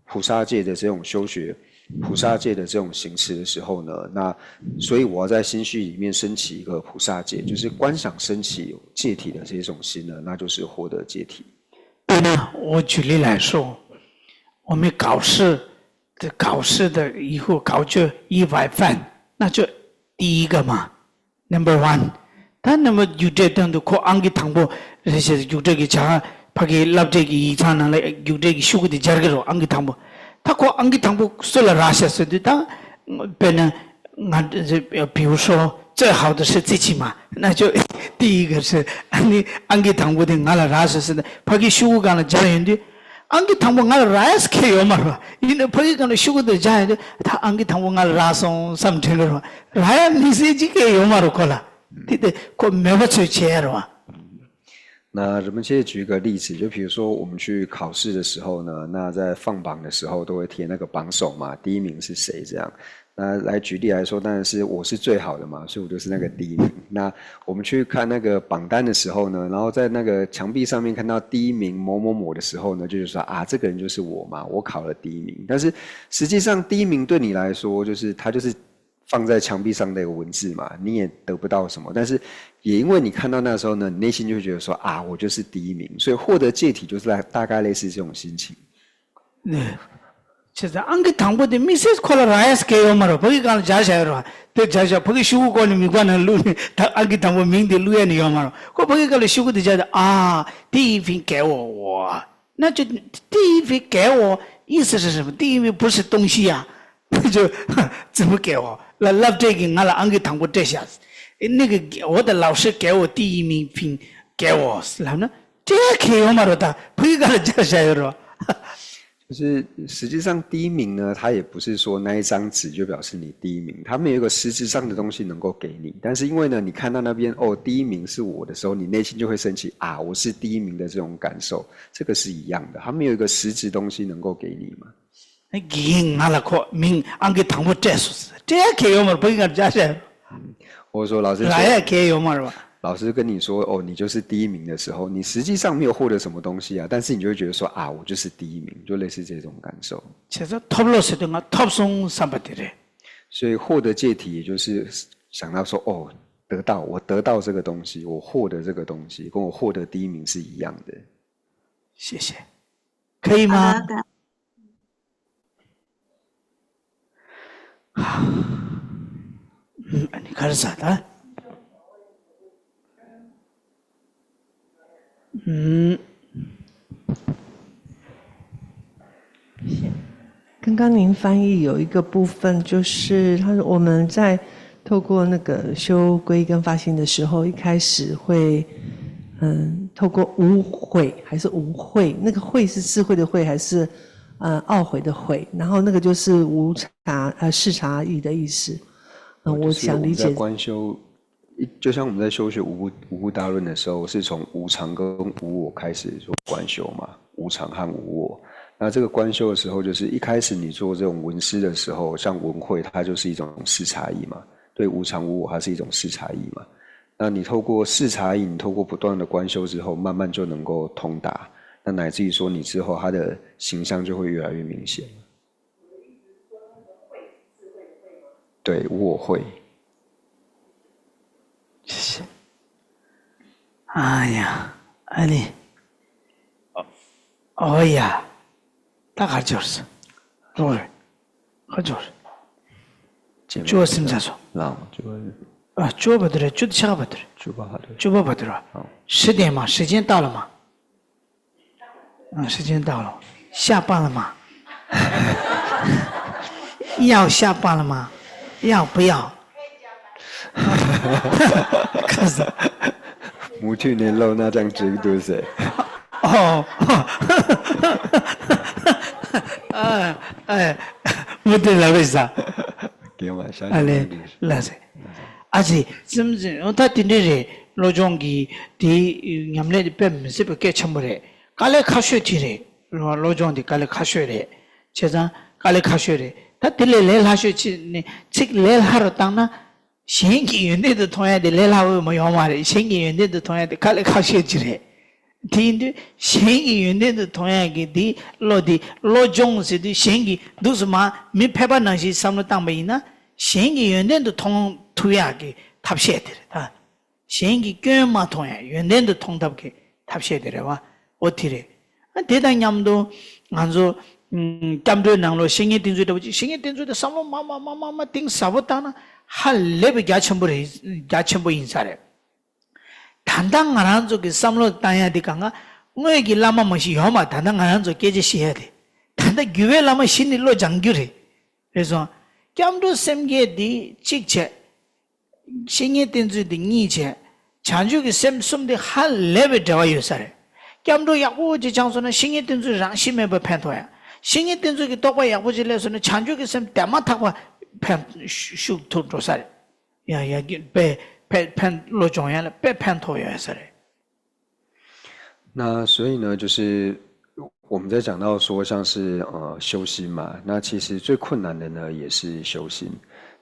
菩萨戒的这种修学，菩萨戒的这种行持的时候呢，那所以我要在心绪里面升起一个菩萨戒，就是观想升起戒体的这种心呢，那就是获得戒体。对呢，我举例来说，我们考试的考试的以后考卷一百分，那就第一个嘛，number one。ད་number རྒྱུགས་སྤྲད་སྟེང་དུ་ཁོ་ཨང་ཀི་དང་པོ་རེད་ཟེར། རྒྱུགས་སྤྲད་ཀྱི་བྱ་ཕ་གི་བསླབ་གྲྭའི་གི་ཡིག་ཚང་ནང་ལ་རྒྱུགས་སྤྲད་ཀྱི་ཤོག་གུ་དེ་སྦྱར་གི་རོ། ཨང་ཀི་དང་པོ། ད་ཁོ་ཨང་ཀི་དང་པོ་སུ་ལ་རག་ཤག་ཟེར་དུས། ད་དཔེར་ན་ང་比如说最好的是这期嘛，那就第一个是ཨ་ནི་ཨང་ཀི་དང་པོ་དེ་ང་ལ་རག་ཤག་ཟེར་ནས་ཕ་གི་ཤོག་གུ་སྒང་ལ་སྦྱར་ཡོང་དུས། ཨང་ཀི་དང་པོ་ང་ལ་རག་ཡས་ཁེལ་ཡོད་མ་རེད་བ། ཡིན་ནའི་ཕ་གི་སྒང་ལ་ཤོག་གུ་དེ་སྦྱར་ཡོང་དུས། ད་ཨང་ཀི་དང་པོ་ང་ལ་རག་སོང་བསམ་དྲན་གི་རེད་བ། རག་ཡ་མི་སྲིད་ཅིག་ཁེལ་ཡོད་མ་རེད་ཁོ་ལ། དེ་དེ་ཁོ་མོས་པ་ཚོས་བྱས་ཡ་རེད་བ། 那人们现在举一个例子，就比如说我们去考试的时候呢，那在放榜的时候都会贴那个榜首嘛，第一名是谁这样。那来举例来说，当然是我是最好的嘛，所以我就是那个第一名。那我们去看那个榜单的时候呢，然后在那个墙壁上面看到第一名某某某的时候呢，就是说啊，这个人就是我嘛，我考了第一名。但是实际上第一名对你来说，就是他就是放在墙壁上那个文字嘛，你也得不到什么。但是也因为你看到那时候呢，你内心就会觉得说啊，我就是第一名，所以获得借题就是大大概类似这种心情。 ནས། བྱས་ཙང་ཨང་ཀི་དང་པོ་དེ་དམིགས་བསལ་ཁོ་ལ་རག་ཡས་སྐལ་ཡོད་མ་རེད། ཕ་གི་སྒང་ལ་སྦྱར་བཞག་ཡོད་རེད་བ། དེ་སྦྱར་བཞག་ཕ་གི་ཤོག་གུ་བཀོག་ནས་མིད་པ་ནང་བླུགས་ནས་ད་ཨང་ཀི་དང་པོ་མིང་དེ་བླུགས་ཡས་ནི་ཡོད་མ་རེད། ཁོ་ཕ་གི་སྒང་ལ་ཤོག་གུ་དེ་སྦྱར་ཏེ། ཨ། 第一名给我，我那就第一名给我，意思是什么？第一名不是东西呀，那就怎么给我了？བསླབ་གྲྭས་ཀྱིས་ང་ལ་ཨང་ཀི་དང་པོ་སྤྲད་ཤག 那个我的老师给我第一名分给我 ལབ་ན། 这样可以吗？ རོ། ད་ཕ་གི་སྒང་ལ་སྦྱར་བཞག་ཡོད་རེད་བ། 就是实际上第一名呢，它也不是说那一张纸就表示你第一名，它没有一个实质上的东西能够给你。但是因为呢，你看到那边哦，第一名是我的时候，你内心就会升起啊，我是第一名的这种感受，这个是一样的，它没有一个实质东西能够给你嘛。 དགེ་རྒན་ང་ལ་ཁོ་མིང་ཨང་ཀི་དང་པོ་སྤྲད་སོང་ཟེར། 这样可以吗？ ཕ་གི་སྒང་ལ་སྦྱར་བཞག་ཡོད་རེད་བ། 或者说老师说， རག་ཡས་སྐལ་ཡོད་མ་རེད་བ། 老师跟你说哦，你就是第一名的时候，你实际上没有获得什么东西啊，但是你就会觉得说啊，我就是第一名，就类似这种感受。 བྱས་ཙང་ཐོབ་ལོ་ཟེར་དུས་ང་ཐོབ་སོང་བསམ་པ་དེ་རེད། 所以获得借题，也就是想到说哦，得到我得到这个东西，我获得这个东西，跟我获得第一名是一样的。 谢谢。可以吗？ 好的， ཨ་ནི་ག་རེ་ཟ་ད། ཨུམ། 刚刚您翻译有一个部分，就是他说我们在透过那个修皈依跟发心的时候，一开始会，嗯，透过无悔还是无悔？那个悔是智慧的慧还是呃懊悔的悔？然后那个就是无察呃视察意的意思。那我就是我们在想理解，观修，一就像我们在修学五部五部大论的时候，是从无常跟无我开始做观修嘛，无常和无我。那这个观修的时候，就是一开始你做这种闻思的时候，像闻慧，它就是一种视察意嘛，对无常无我，它是一种视察意嘛。那你透过视察意，你透过不断的观修之后，慢慢就能够通达。那乃至于说，你之后他的形象就会越来越明显。对，无我慧。谢谢。哎呀，阿里，哦呀，ད་ག་ཅོར་སི་རོ་རེད། ག་ཅོར་སི་ཅོ་སིམ་ཚ་སོ། ལའང་ཅོ་ཨ་ཅོ་བ་དེ་རེད། ཅོ་དེ་ཆ་ག་བ་དེ་རེད། ཅོ་པ་ཧ་དོ། ཅོ་བ་བ་དེ་རེད། ཧྲི་དེ་མ་ཧྲི་ཅན་ཏ་ལ་མ། ཨ་ཧྲི་ཅན་ཏ་ལ། 下班了吗？要下班了吗？要不要？可是 མུ་མཐུད་ནས་ལོ་ན་ཅང་ཅིག་འདུག་ཟེར། ཨོ། ཨ་ཨ་མུ་མཐུད་ལ་བས་ས། དགེ་བ་ཤ་ཨ་ལེ་ལ་ཟེར། ཨ་ཙི་ཙམ་ཙམ་ད་དེ་འདྲ་རེད། བློ་སྦྱོང་གི་དེ་ཉམས་ལེན་དེ་དཔེ་མི་སྲིད་པའི་གལ་ཆེན་པོ་རེད། དཀའ་ལས་ཁག་ཤོས་དེ་རེད། བློ་སྦྱོང་དེ་དཀའ་ལས་ཁག་ཤོས་རེད། བྱས་ཙང་དཀའ་ལས་ཁག་ཤོས་རེད། ད་དེ་ལས་ལས་སླ་ཤོས་ཅིག་ནི་ཚིག་ལས་སླ་རུ་བཏང་ན། གཞན་གྱི་ཡོན་ཏན་དུ་མཐོང་ཡ་དེ་ལས་སླ་བོ་མ་ཡོང་བ་རེད། གཞན་གྱི་ཡོན་ཏན་དུ་མཐོང་ཡ་དེ་དཀའ་ལས་ཁག་ཤོས་ཅིག་རེད། དེ་ཡིན་དུས་གཞན་གྱི་ཡོན་ཏན་དུ་མཐོང་ཡ་གི་དེ་བློ་དེ་བློ་སྦྱོང་ཟེར་དུས་གཞན་གྱི་འདུག་སེ་མ་མི་ཕལ་པ་ནང་བཞིན་བསམ་བློ་བཏང་པ་ཡིན་ན། གཞན་གྱི་ཡོན་ཏན་དུ་མཐོང་ཐུབ་ཡ་གི་ཐབས་ཤེས་དེ་རེད་ད། གཞན་གྱི་སྐྱོན་མ་མཐོང་ཡ་ཡོན་ཏན་དུ་མཐོང་ཐབས་ཀྱི་ཐབས་ཤེས་དེ་རེད་བ། ཨོ་དེ་རེད། ཨ་དེ་དང་མཉམ་དུ་ང་ཚོ་ཨམ་སྐྱབས་འགྲོའི་ནང་ལོགས་བཤེས་གཉེན་བསྟེན་ཚུལ་འདྲ་པོ་ཅིག་བཤེས་གཉེན་བསྟེན་ཚུལ་དེ་བསམ་བློ་མ་མ་མ་མ་མ་གཏིང་ཟབ་པོ་བཏང་ན་ཧ་ལས་པའི་རྒྱ་ཆེན་པོ་རེད། རྒྱ་ཆེན་པོ་ཡིན་ས་རེད། ད་ལྟ་ང་རང་ཚོ་གི་བསམ་བློ་བཏང་ཡ་དེ་གང་ག་དངོས་ཀྱི་བླ་མ་མ་ཞིག་ཡོད་མ། ད་ལྟ་ང་རང་ཚོ་སྐད་ཆ་བཤད་ཡ་དེ་ད་ལྟ་རྒྱུད་པའི་བླ་མ་ཞིག་ནི་བློ་སྦྱང་རྒྱུ་རེད། རེད་སོང་། སྐྱབས་འགྲོ་སེམས་བསྐྱེད་འདི་གཅིག་བྱས། བཤེས་གཉེན་བསྟེན་ཚུལ་འདི་གཉིས་བྱས། བྱང་ཆུབ་ཀྱི་སེམས་གསུམ་འདི་ཧ་ལས་པའི་འབྲེལ་བ་ཡོད་ས་རེད། སྐྱབས་འགྲོ་ཡག་པོ་ཅིག་སྦྱངས་སོང་ན་བཤེས་གཉེན་བསྟེན་ཚུལ་རང་བཞིན་མེད་པར་ཕན་ཐོགས་ཡ། བཤེས་གཉེན་བསྟེན་ཚུལ་གྱི་རྟོགས་པ་ཡག་པོ་ཅིག་སླེབས་སོང་ན་བྱང་ཆུབ་ཀྱི་སེམས་དེ་མ་ཐག་པ་ཕན་ཤུགས་ཐུབ་འགྲོ་ས་རེད། ཡ་ཡ་གི་དཔེ་ཕན་ཕན་བློ་སྦྱོང་ཡ་ལ་དཔེ་ཕན་ཐོགས་ཡོད་ས་རེད།那所以呢，就是我们在讲到说，像是呃修心嘛，那其实最困难的呢也是修心。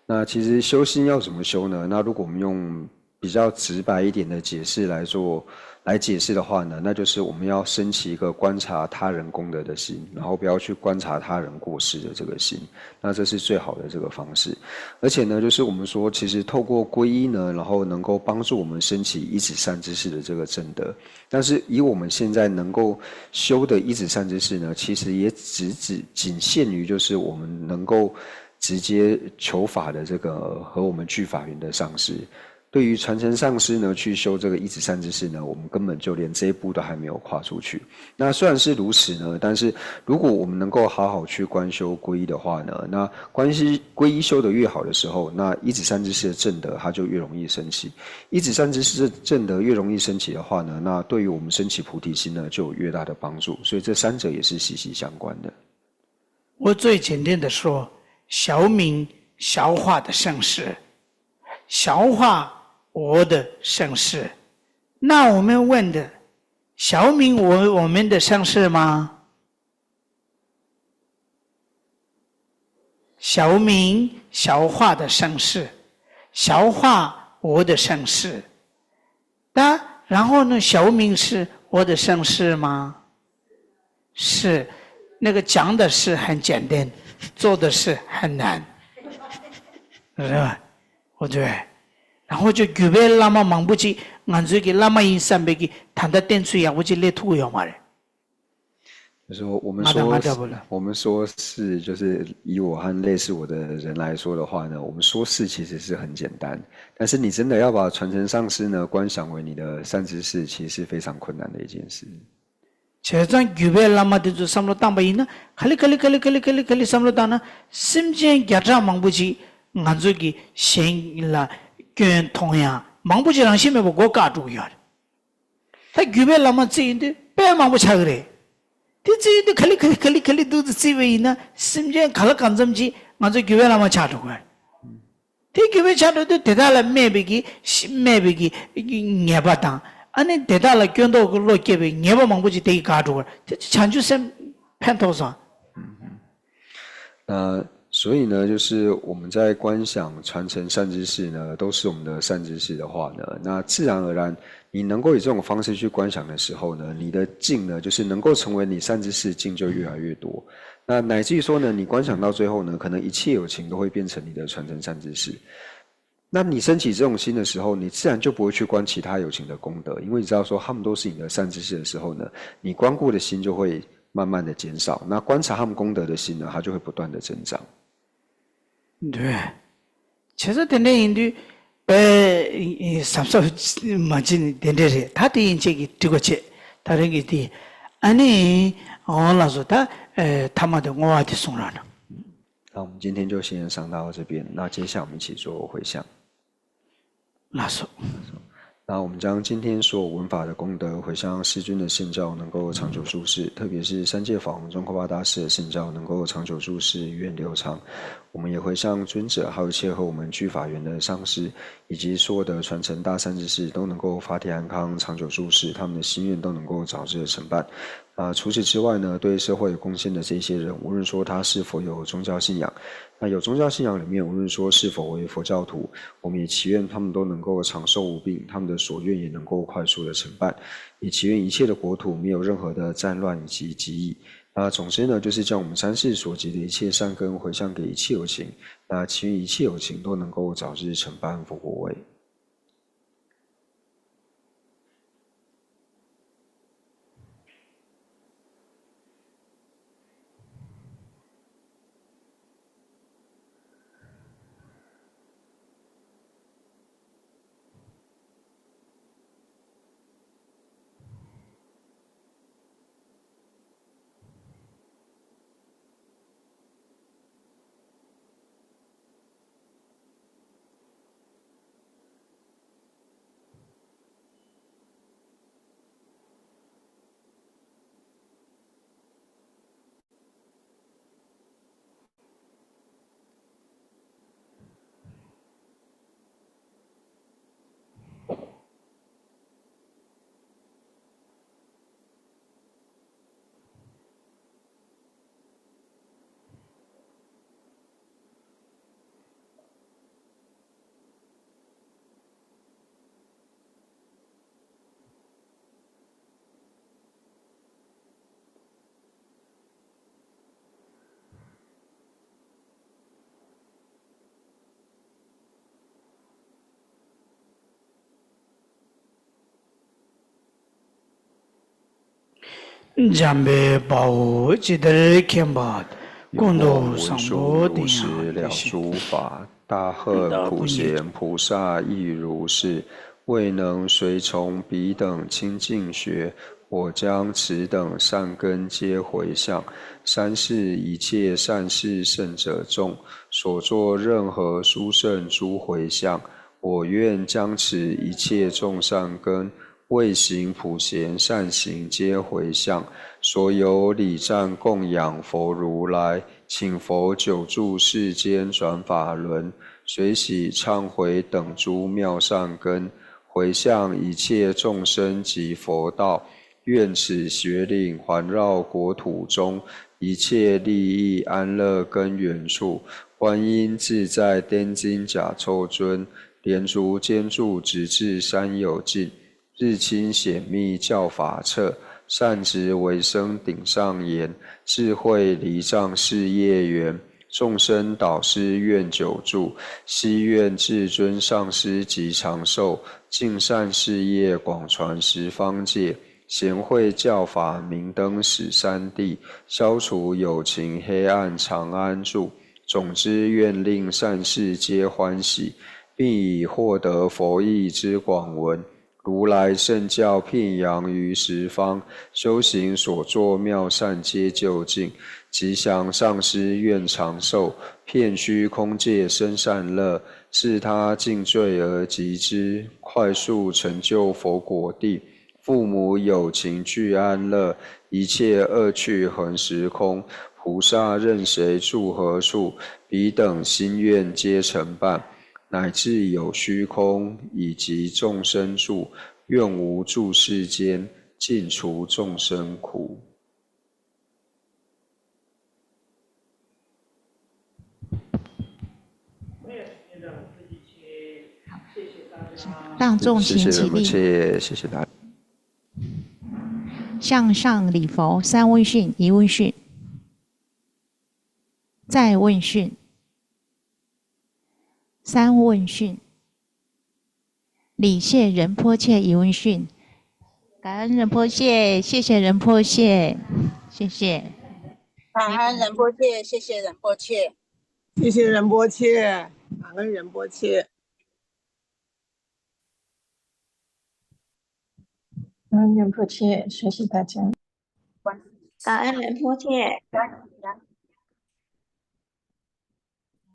那其实修心要怎么修呢？那如果我们用比较直白一点的解释来做，来解释的话呢，那就是我们要升起一个观察他人功德的心，然后不要去观察他人过失的这个心。那这是最好的这个方式。而且呢，就是我们说，其实透过皈依呢，然后能够帮助我们升起一指善知识的这个证德。但是以我们现在能够修的一指善知识呢，其实也只只仅限于就是我们能够直接求法的这个和我们具法缘的上师。对于传承上师呢，去修这个一指善知识呢，我们根本就连这一步都还没有跨出去。那虽然是如此呢，但是如果我们能够好好去观修皈依的话呢，那观修皈依修得越好的时候，那一指善知识的证德它就越容易升起。一指善知识的证德越容易升起的话呢，那对于我们升起菩提心呢，就有越大的帮助。所以这三者也是息息相关的。我最简单的说，小明小化的盛世，小化我的盛世。那我们问的，小明我我们的盛世吗？小明小化的盛世，小化我的盛世。那然后呢？小明是我的盛世吗？是，那个讲的是很简单，做的是很难，是吧？我觉得。然后就举别拉嘛忙不及，俺自己拉嘛因三百个，谈到电视也不及来吐有嘛嘞。就是我们说我们说事，就是以我和类似我的人来说的话呢，我们说事其实是很简单，但是你真的要把传承上师呢观想为你的善知识，其实是非常困难的一件事。 བྱས་ཙང་རྒྱུད་པའི་བླ་མ་དེ་ཚོ་བསམ་བློ་བཏང་པ་ཡིན་ན་ག་ལེ་ག་ལེ་ག་ལེ་ག་ལེ་ག་ལེ་ག་ལེ་བསམ་བློ་བཏང་ན་སེམས་ཅན་བརྒྱ་ཕྲག་མང་པོ་ཅིག་ང་ཚོ་གི་གཞན་ལ་སྐྱོན་མཐོང་ཡ་མང་པོ་ཅིག་རང་བཞིན་མེད་པར་སྒོ་བཀག་འགྲོ་གི་ཡོད་རེད། ད་རྒྱུད་པའི་བླ་མ་བརྩི་ཡིན་དུས་དཔེ་མང་པོ་ཆགས་ཀྱི་རེད། དེ་བརྩི་ཡིན་དུས་ག་ལེ་ག་ལེ་ག་ལེ་ག་ལེ་འདུག་ཏུ་བརྩི་བ་ཡིན་ན་སེམས་ཅན་ག་ལ་གང་འཚམ་ཅིག་ང་ཚོ་རྒྱུད་པའི་བླ་མ་ཆགས་འགྲོ་གི་ཡོད་རེད། དེ་གྱུར་པའི་ཆ་འགྲོ་དུས་དེ་དག་ལ་སྨད་པའི་གི་སྨད་པའི་གི་ཉེས་པ་དང་ཨ་ནི་དེ་དག་ལ་སྐྱོན་འདོགས་ཀྱི་བློ་སྐྱེས་པའི་ཉེས་པ་མང་པོ་ཅིག་དེ་གི་འགག་འགྲོ་བར་དེ་བྱང་ཆུབ་སེམས་ཕན་ཐོགས་སོང་། 那所以呢，就是我们在观想传承善知识呢，都是我们的善知识的话呢，那自然而然，你能够以这种方式去观想的时候呢，你的境呢，就是能够成为你善知识的境就越来越多。那乃至于说呢，你观想到最后呢，可能一切有情都会变成你的传承善知识。那你升起这种心的时候，你自然就不会去观其他有情的功德，因为你知道说他们都是你的善知识的时候呢，你观顾的心就会慢慢的减少，那观察他们功德的心呢，它就会不断的增长。 འདུག་བྱས་ཙང་དེ་འདྲ་ཡིན་དུས་པས་བསམ་བསམ་མ་བྱེད་ནི་དེ་འདྲ་རེད། ད་དེ་ཡིན་ཆེད་ཀྱི་འགྲིག་པ་བྱེད། ད་རིང་གི་དེ་ཨ་ནི་འོང་ལ་སོ་ད་ཐ་མ་དེ་བསྔོ་བ་དེ་གསུང་རོགས་གནང་། 那我们今天就先上到这边，那接下来我们一起做回向。 ལགས་སོ། 那我们将今天所有闻法的功德回向世尊的圣教能够长久住世，特别是三界法王宗喀巴大师的圣教能够长久住世，源远流长。我们也回向尊者，还有一切和我们具法缘的上师，以及所有的传承大善知识都能够法体安康，长久住世，他们的心愿都能够早日成办。啊，除此之外呢，对社会有贡献的这些人，无论说他是否有宗教信仰，那有宗教信仰里面，无论说是否为佛教徒，我们也祈愿他们都能够长寿无病，他们的所愿也能够快速的成办，也祈愿一切的国土没有任何的战乱以及疾疫。那总之呢，就是将我们三世所积的一切善根回向给一切有情，那祈愿一切有情都能够早日成办佛果位。 འཇམ་དཔལ་དཔའ་བོས་ཇི་ལྟར་མཁྱེན་པ་དང་། ཀུན་ཏུ་བཟང་པོ་དེ་ཡང་དེ་བཞིན་ཏེ། 大和普贤菩萨亦如是，未能随从彼等清净学，我将此等善根皆回向三世一切善逝圣者眾，所作任何殊胜诸回向，我愿将此一切众善根 未行普贤善行皆回向，所有礼赞供养佛如来，请佛久住世间转法轮，随喜忏悔等诸妙善根，回向一切众生及佛道。愿此学领环绕国土中一切利益安乐根源处，观音自在天津甲胄尊，莲足坚柱直至三有尽。 日清显密教法彻，善值为生顶上言，智慧离障事业圆，众生导师愿久住，悉愿至尊上师及长寿，尽善事业广传十方界，贤慧教法明灯始三地，消除有情黑暗常安住。总之愿令善逝皆欢喜，并以获得佛意之广闻， 如来圣教遍扬于十方，修行所作妙善皆究竟。吉祥上师愿长寿，遍虚空界生善乐，自他尽罪而及之，快速成就佛果地。父母有情俱安乐，一切恶趣恒时空，菩萨任谁住何处，彼等心愿皆成办。乃至有虚空以及众生住，愿无住世间，尽除众生苦。大众请起立。谢谢大家。向上礼佛，三问讯，一问讯，再问讯，三问讯，礼谢仁波切，一问讯。感恩仁波切，谢谢仁波切，谢谢。感恩仁波切，谢谢仁波切。谢谢仁波切，感恩仁波切。感恩仁波切，谢谢大家。感恩仁波切。